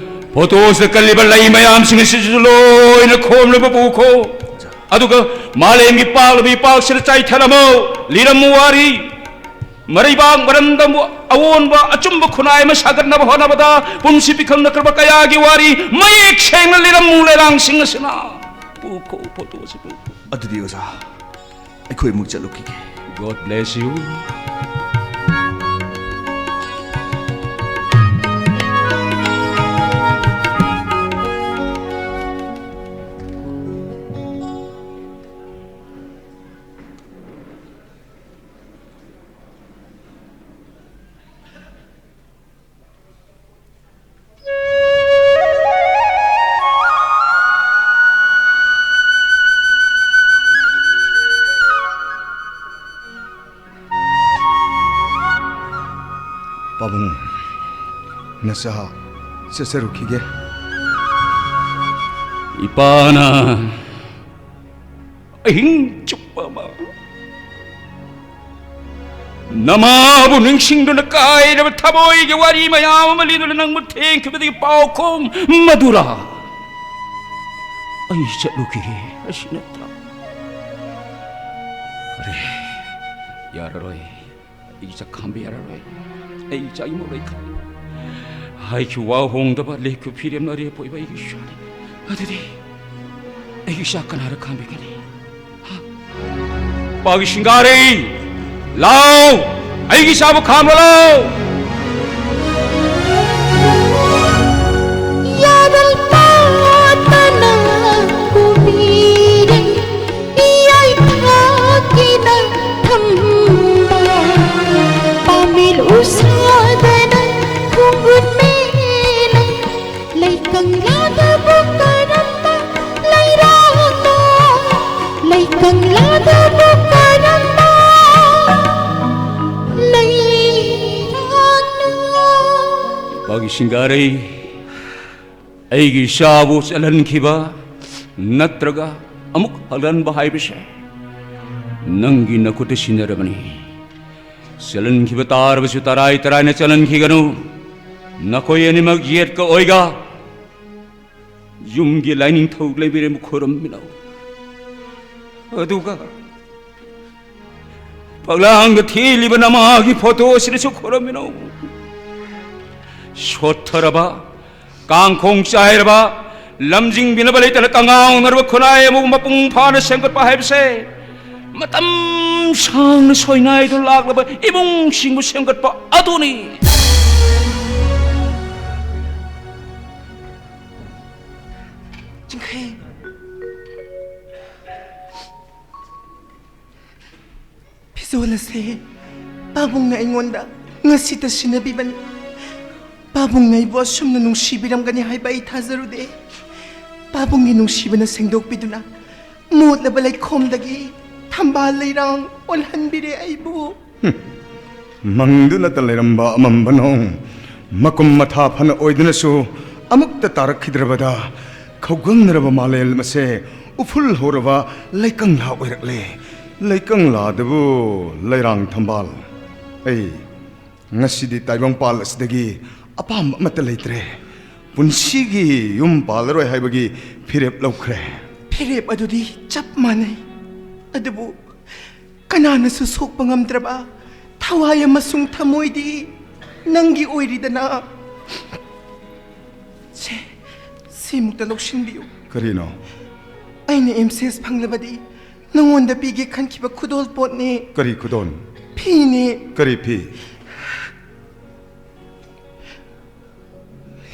ꯐꯣꯇꯣꯁꯤꯗ ꯀꯜꯂꯤꯕ ꯂꯩ ꯃꯌꯥꯝꯁꯤꯡ ꯑꯁꯤꯁꯨ ꯂꯣꯏꯅ ꯈꯣꯝꯂꯒ ꯄꯨꯈꯣ꯫ ꯑꯗꯨꯒ ꯃꯥꯂꯦꯝꯒꯤ ꯄꯥꯛꯂꯕ ꯏꯄꯥꯛꯁꯤꯗ ꯆꯥꯏꯊꯔꯝꯃꯣ꯫ ꯂꯤꯔꯝꯃꯨ ꯋꯥꯔꯤ꯫ ꯃꯔꯩꯕꯥꯛ ꯃꯔꯝꯗꯝꯕꯨ ꯑꯑꯣꯟꯕ ꯑꯆꯨꯝꯕ ꯈꯨꯟꯅꯥꯏ ꯑꯃ ꯁꯥꯒꯠꯅꯕ ꯍꯣꯠꯅꯕꯗ ꯄꯨꯟꯁꯤ ꯄꯤꯈꯝꯅꯈ꯭ꯔꯕ ꯀꯌꯥꯒꯤ ꯋꯥꯔꯤ ꯃꯌꯦꯛ ꯁꯦꯡꯅ ꯂꯤꯔꯝꯃꯨ ꯂꯩꯔꯥꯡꯁꯤꯡ ꯑꯁꯤꯅ꯫ ꯄꯨꯈꯣ, ꯐꯣꯇꯣꯁꯤ ꯄꯨꯈꯣ꯫ ꯑꯗꯨꯗꯤ ꯑꯣꯖꯥ, ꯑꯩꯈꯣꯏ ꯑꯃꯨꯛ ꯆꯠꯂꯨꯈꯤꯒꯦ꯫ God bless you. ꯄꯥꯕꯨꯡ, ꯅꯆꯥ ꯆꯠꯆꯔꯨꯈꯤꯒꯦ꯫ ꯏꯄꯥꯅ ꯑꯍꯤꯡ ꯆꯨꯞꯄ ꯑꯃ ꯅꯃꯥꯕꯨ ꯅꯤꯡꯁꯤꯡꯗꯨꯅ ꯀꯥꯏꯔꯕ ꯊꯃꯣꯏꯒꯤ ꯋꯥꯔꯤ ꯃꯌꯥꯝ ꯑꯃ ꯂꯤꯗꯨꯅ ꯅꯪꯕꯨ ꯊꯦꯡꯈꯤꯕꯗꯒꯤ ꯄꯥꯎꯈꯨꯝ ꯃꯗꯨꯔꯥ? ꯑꯩ ꯆꯠꯂꯨꯈꯤꯒꯦ, ꯑꯁꯤ ꯅꯠꯇ꯭ꯔꯥ? ꯑꯔꯦ, ꯌꯥꯔꯔꯣꯏ꯫ ꯑꯩ ꯏꯆꯥ ꯈꯥꯝꯕ ꯌꯥꯔꯔꯣꯏ꯫ ꯑꯩ ꯏꯆꯥꯒꯤ ꯃꯔꯩ ꯈꯥꯝꯕ꯫ ꯍꯥꯏꯈꯤꯕ ꯋꯥ ꯍꯣꯡꯗꯕ, ꯂꯦꯞꯈꯤꯕ ꯐꯤꯔꯦꯞꯅ ꯑꯔꯦꯞꯄ ꯑꯣꯏꯕ ꯑꯩꯒꯤ ꯏꯆꯥꯅꯤ꯫ ꯑꯗꯨꯗꯤ ꯑꯩꯒꯤ ꯏꯆꯥ ꯀꯅꯥꯗ ꯈꯥꯝꯕꯤꯒꯅꯤ? ꯍꯥ? ꯄꯥꯒꯤ ꯁꯤꯡꯒꯥꯔꯩ, ꯂꯥꯎ! ꯑꯩꯒꯤ ꯏꯆꯥꯕꯨ ꯈꯥꯝꯕ ꯂꯥꯎ! ꯌꯥꯔꯜ ꯄꯥꯇꯅ ꯀꯨꯝꯕꯤꯔꯦ, ꯏꯌꯥꯏ ꯊꯥꯀꯤꯅ ꯊꯝꯕ, ꯄꯥꯝꯕꯤꯜ ꯎꯁꯥꯗꯅ ꯈꯣꯡꯒꯨꯟ ꯃꯦꯜꯂꯦ, ꯂꯩꯀꯪꯂꯥꯗꯕꯨ ꯀꯔꯝꯕ ꯂꯩꯔꯥꯛꯅꯣ? ꯂꯩꯀꯪꯂꯥꯗꯕꯨ ꯀꯔꯝꯕ ꯂꯩꯔꯥꯛꯅꯣ? ꯄꯥꯒꯤ ꯁꯤꯡꯒꯥꯔꯩ, ꯑꯩꯒꯤ ꯏꯆꯥꯕꯨ ꯆꯠꯍꯟꯈꯤꯕ ꯅꯠꯇ꯭ꯔꯒ ꯑꯃꯨꯛ ꯍꯜꯍꯟꯕ ꯍꯥꯏꯕꯁꯦ ꯅꯪꯒꯤ ꯅꯈꯨꯠꯇ ꯁꯤꯟꯅꯔꯕꯅꯤ꯫ ꯆꯜꯍꯟꯈꯤꯕ ꯇꯥꯔꯕꯁꯨ ꯇꯔꯥꯏ ꯇꯔꯥꯏꯅ ꯆꯜꯍꯟꯈꯤꯒꯅꯨ꯫ ꯅꯈꯣꯏ ꯑꯅꯤꯃꯛ ꯌꯦꯠꯀ ꯑꯣꯏꯒ ꯌꯨꯝꯒꯤ ꯂꯥꯏꯅꯤꯡꯊꯧ ꯂꯩꯕꯤꯔꯦꯟꯕꯨ ꯈꯨꯔꯨꯝꯃꯤꯟꯅꯧ꯫ ꯑꯗꯨꯒ ꯐꯛꯂꯥꯡꯗ ꯊꯦꯠꯂꯤꯕ ꯅꯃꯥꯒꯤ ꯐꯣꯇꯣ ꯑꯁꯤꯗꯁꯨ ꯈꯨꯔꯨꯝꯃꯤꯟꯅꯧ꯫ ꯁꯣꯠꯊꯔꯕ, ꯀꯥꯡꯈꯣꯡ ꯆꯥꯏꯔꯕ, ꯂꯝꯖꯤꯡꯕꯤꯅꯕ ꯂꯩꯇꯅ ꯀꯪꯉꯥꯎꯅꯔꯕ ꯈꯨꯟꯅꯥꯏ ꯑꯃꯕꯨ ꯃꯄꯨꯡ ꯐꯥꯅ ꯁꯦꯝꯒꯠꯄ ꯍꯥꯏꯕꯁꯦ ꯃꯇꯝ ꯁꯥꯡꯅ ꯁꯣꯏꯅꯥꯏꯗꯨꯅ ꯂꯥꯛꯂꯕ ꯏꯃꯨꯡꯁꯤꯡꯕꯨ ꯁꯦꯝꯒꯠꯄ ꯑꯗꯨꯅꯤ꯫ ꯆꯤꯡꯈꯩ, ꯐꯤꯖꯣꯜ ꯑꯁꯦ ꯄꯥꯕꯨꯡꯅ ꯑꯩꯉꯣꯟꯗ ꯉꯁꯤꯇ ꯁꯤꯟꯅꯕꯤꯕꯅꯤ꯫ ꯄꯥꯕꯨꯡꯅ ꯑꯩꯕꯨ ꯑꯁꯨꯝꯅ ꯅꯨꯡꯁꯤꯕꯤꯔꯝꯒꯅꯤ ꯍꯥꯏꯕ ꯑꯩ ꯊꯥꯖꯔꯨꯗꯦ꯫ ꯄꯥꯕꯨꯡꯒꯤ ꯅꯨꯡꯁꯤꯕꯅ ꯁꯦꯡꯗꯣꯛꯄꯤꯗꯨꯅ ꯃꯣꯠꯂꯕ ꯂꯩꯈꯣꯝꯗꯒꯤ ꯊꯝꯕꯥꯜ ꯂꯩꯔꯥꯡ ꯑꯣꯜꯍꯟꯕꯤꯔꯦ ꯑꯩꯕꯨ꯫ ꯃꯪꯗꯨꯅꯇ ꯂꯩꯔꯝꯕ ꯑꯃꯝꯕ ꯅꯣꯡ, ꯃꯀꯨꯝ ꯃꯊꯥ ꯐꯅ ꯑꯣꯏꯗꯨꯅꯁꯨ ꯑꯃꯨꯛꯇ ꯇꯥꯔꯛꯈꯤꯗ꯭ꯔꯕꯗ, ꯈꯧꯒꯪꯅꯔꯕ ꯃꯥꯂꯦꯝ ꯑꯁꯦ ꯎꯐꯨꯜ ꯍꯧꯔꯕ ꯂꯩꯀꯪꯂꯥ ꯑꯣꯏꯔꯛꯂꯦ꯫ ꯂꯩꯀꯪꯂꯥꯗꯕꯨ ꯂꯩꯔꯥꯡ ꯊꯝꯕꯥꯜ꯫ ꯑꯩ ꯉꯁꯤꯗꯤ ꯇꯥꯏꯕꯪꯄꯥꯜ ꯑꯁꯤꯗꯒꯤ ꯑꯄꯥꯝꯕ ꯑꯃꯠꯇ ꯂꯩꯇ꯭ꯔꯦ꯫ ꯄꯨꯟꯁꯤꯒꯤ ꯌꯨꯝ ꯄꯥꯜꯂꯔꯣꯏ ꯍꯥꯏꯕꯒꯤ ꯐꯤꯔꯦꯞ ꯂꯧꯈ꯭ꯔꯦ꯫ ꯐꯤꯔꯦꯞ ꯑꯗꯨꯗꯤ ꯆꯞ ꯃꯥꯟꯅꯩ꯫ ꯑꯗꯨꯕꯨ ꯀꯅꯥꯅꯁꯨ ꯁꯣꯛꯄ ꯉꯝꯗ꯭ꯔꯕ ꯊꯋꯥꯏ ꯑꯃꯁꯨꯡ ꯊꯃꯣꯏꯗꯤ ꯅꯪꯒꯤ ꯑꯣꯏꯔꯤꯗꯅ꯫ ꯁꯦ, ꯁꯤꯃꯨꯛꯇ ꯂꯧꯁꯤꯟꯕꯤꯌꯨ꯫ ꯀꯔꯤꯅꯣ? ꯑꯩꯅ ꯑꯦꯝ ꯁꯤ ꯑꯦꯁ ꯐꯪꯂꯕꯗꯤ ꯅꯉꯣꯟꯗ ꯄꯤꯒꯦ ꯈꯟꯈꯤꯕ ꯈꯨꯗꯣꯜ ꯄꯣꯠꯅꯦ꯫ ꯀꯔꯤ ꯈꯨꯗꯣꯜ? ꯐꯤꯅꯦ꯫ ꯀꯔꯤ ꯐꯤ?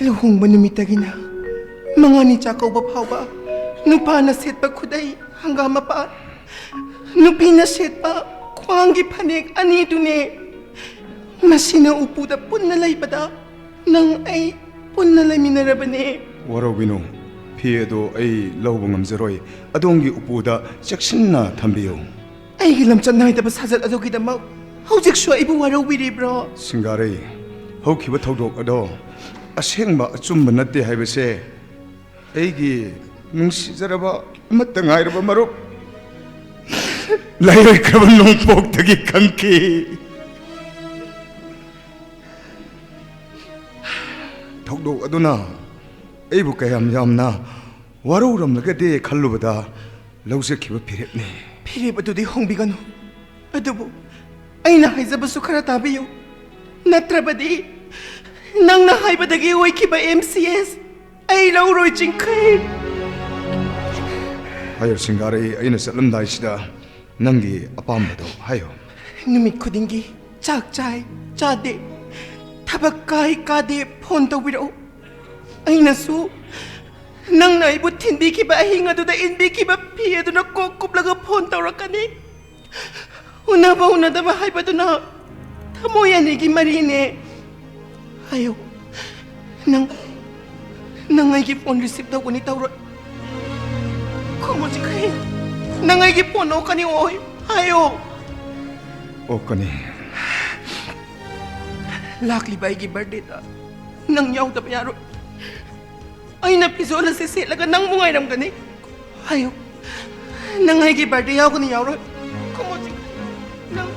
ꯂꯨꯍꯣꯡꯕ ꯅꯨꯃꯤꯠꯇꯒꯤꯅ ꯃꯉꯥꯅꯤ ꯆꯥꯛꯀꯧꯕ ꯐꯥꯎꯕ ꯅꯨꯄꯥꯅ ꯁꯦꯠꯄ ꯈꯨꯗꯩ ꯍꯪꯒꯥꯝ ꯃꯄꯥꯟ, ꯅꯨꯄꯤꯅ ꯁꯦꯠꯄ ꯈ꯭ꯋꯥꯡꯒꯤ ꯐꯅꯦꯛ ꯑꯅꯤꯗꯨꯅꯦ꯫ ꯃꯁꯤꯅ ꯎꯄꯨꯗ ꯄꯨꯟꯅ ꯂꯩꯕꯗ ꯅꯪ ꯑꯩ ꯄꯨꯟꯅ ꯂꯩꯃꯤꯟꯅꯔꯕꯅꯦ꯫ ꯋꯥꯔꯧꯕꯤꯅꯨ, ꯐꯤ ꯑꯗꯨ ꯑꯩ ꯂꯧꯕ ꯉꯝꯖꯔꯣꯏ꯫ ꯑꯗꯣꯝꯒꯤ ꯎꯄꯨꯗ ꯆꯦꯛꯁꯤꯟꯅ ꯊꯝꯕꯤꯌꯨ꯫ ꯑꯩꯒꯤ ꯂꯝꯆꯠ ꯅꯥꯏꯗꯕ ꯁꯥꯖꯠ ꯑꯗꯨꯒꯤꯗꯃꯛ ꯍꯧꯖꯤꯛꯁꯨ ꯑꯩꯕꯨ ꯋꯥꯔꯧꯕꯤꯔꯤꯕ꯭ꯔꯣ? ꯁꯤꯡꯒꯥꯔꯩ, ꯍꯧꯈꯤꯕ ꯊꯧꯗꯣꯛ ꯑꯗꯣ ꯑꯁꯦꯡꯕ ꯑꯆꯨꯝꯕ ꯅꯠꯇꯦ ꯍꯥꯏꯕꯁꯦ ꯑꯩꯒꯤ ꯅꯨꯡꯁꯤꯖꯔꯕ ꯑꯃꯠꯇ ꯉꯥꯏꯔꯕ ꯃꯔꯨꯞ ꯂꯩꯔꯣꯏꯈ꯭ꯔꯕ ꯅꯣꯡꯄꯣꯛꯇꯒꯤ ꯈꯪꯈꯤ꯫ ꯊꯧꯗꯣꯛ ꯑꯗꯨꯅ ꯑꯩꯕꯨ ꯀꯌꯥꯝ ꯌꯥꯝꯅ ꯋꯥꯔꯧꯔꯝꯂꯒꯗꯦ ꯈꯜꯂꯨꯕꯗ ꯂꯧꯖꯈꯤꯕ ꯐꯤꯔꯦꯞꯅꯤ꯫ ꯐꯤꯔꯦꯞ ꯑꯗꯨꯗꯤ ꯍꯣꯡꯕꯤꯒꯅꯨ꯫ ꯑꯗꯨꯕꯨ ꯑꯩꯅ ꯍꯥꯏꯖꯕꯁꯨ ꯈꯔ ꯇꯥꯕꯤꯌꯨ꯫ ꯅꯠꯇ꯭ꯔꯕꯗꯤ ꯅꯪꯅ ꯍꯥꯏꯕꯗꯒꯤ ꯑꯣꯏꯈꯤꯕ ꯑꯦꯝ ꯁꯤ ꯑꯦꯁ ꯑꯩ ꯂꯧꯔꯣꯏ, ꯆꯤꯡꯈꯩ꯫ ꯍꯥꯏꯌꯣ ꯁꯤꯡꯒꯥꯔꯩ, ꯑꯩꯅ ꯆꯠꯂꯝꯗꯥꯏꯁꯤꯗ ꯅꯪꯒꯤ ꯑꯄꯥꯝꯕꯗꯣ ꯍꯥꯏꯌꯣ꯫ ꯅꯨꯃꯤꯠ ꯈꯨꯗꯤꯡꯒꯤ ꯆꯥꯛ ꯆꯥꯏ, ꯆꯥꯗꯦ, ꯊꯕꯛ ꯀꯥꯏ, ꯀꯥꯗꯦ, ꯐꯣꯟ ꯇꯧꯕꯤꯔꯛꯎ꯫ ꯑꯩꯅꯁꯨ ꯅꯪꯅ ꯑꯩꯕꯨ ꯊꯤꯟꯕꯤꯈꯤꯕ ꯑꯍꯤꯡ ꯑꯗꯨꯗ ꯏꯟꯕꯤꯈꯤꯕ ꯐꯤ ꯑꯗꯨꯅ ꯀꯣꯛ ꯀꯨꯞꯂꯒ ꯐꯣꯟ ꯇꯧꯔꯛꯀꯅꯤ꯫ ꯎꯅꯕ ꯎꯅꯗꯕ ꯍꯥꯏꯕꯗꯨꯅ ꯊꯃꯣꯏ ꯑꯅꯤꯒꯤ ꯃꯔꯤꯅꯦ꯫ ꯍꯥꯏꯌꯣ, ꯅꯪ, ꯅꯪ ꯑꯩꯒꯤ ꯐꯣꯟ ꯔꯤꯁꯤꯞ ꯇꯧꯒꯅꯤ ꯇꯧꯔꯣꯏ? ꯈꯨꯝꯃꯨ ꯆꯤꯡꯈꯩ, ꯅꯪ ꯑꯩꯒꯤ ꯐꯣꯟ ꯑꯣꯛꯀꯅꯤ ꯑꯣꯏ? ꯍꯥꯏꯌꯣ꯫ ꯑꯣꯛꯀꯅꯤ꯫ ꯂꯥꯛꯂꯤꯕ ꯑꯩꯒꯤ ꯕꯥꯔꯗꯦꯗ ꯅꯪ ꯌꯥꯎꯗꯕ ꯌꯥꯔꯣꯏ꯫ ꯑꯩꯅ ꯐꯤꯖꯣꯜ ꯑꯁꯤ ꯁꯦꯠꯂꯒ ꯅꯪꯕꯨ ꯉꯥꯏꯔꯝꯒꯅꯤ꯫ ꯍꯥꯏꯌꯨ, ꯅꯪ ꯑꯩꯒꯤ ꯕꯥꯔꯗꯦ ꯌꯥꯎꯒꯅꯤ ꯌꯥꯎꯔꯣꯏ? ꯈꯨꯝꯃꯣ ꯆꯤꯡ-, ꯅꯪ,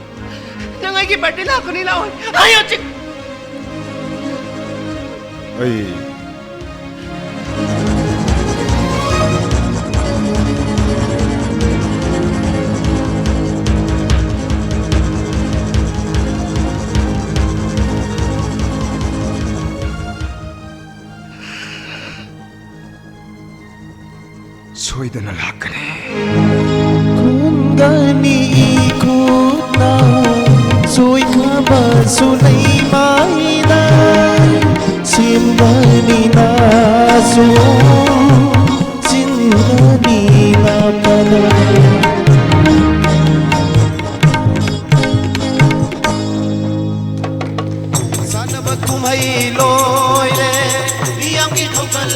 ꯅꯪ ꯑꯩꯒꯤ ꯕꯥꯔꯗꯦ ꯂꯥꯛꯀꯅꯤ ꯂꯥꯛꯑꯣꯏ? ꯍꯥꯏꯌꯣ ꯆꯤꯡ-, ꯑꯩ ꯁꯣꯏꯗꯅ ꯂꯥꯛꯀꯅꯤ꯫ ꯈꯨꯟꯒꯅꯤ ꯏꯈꯨꯠꯅ ꯁꯣꯏꯈ꯭ꯔꯕꯁꯨ ꯂꯩꯃꯥꯏꯗ ꯁꯦꯝꯒꯅꯤ ꯅꯥꯁꯨ ꯆꯤꯟꯒꯅꯤ ꯅꯥꯄꯅ꯫ ꯁꯥꯟꯅꯕ ꯀꯨꯝꯍꯩ ꯂꯣꯏꯔꯦ, ꯃꯤꯌꯥꯝꯒꯤ ꯊꯧꯒꯜ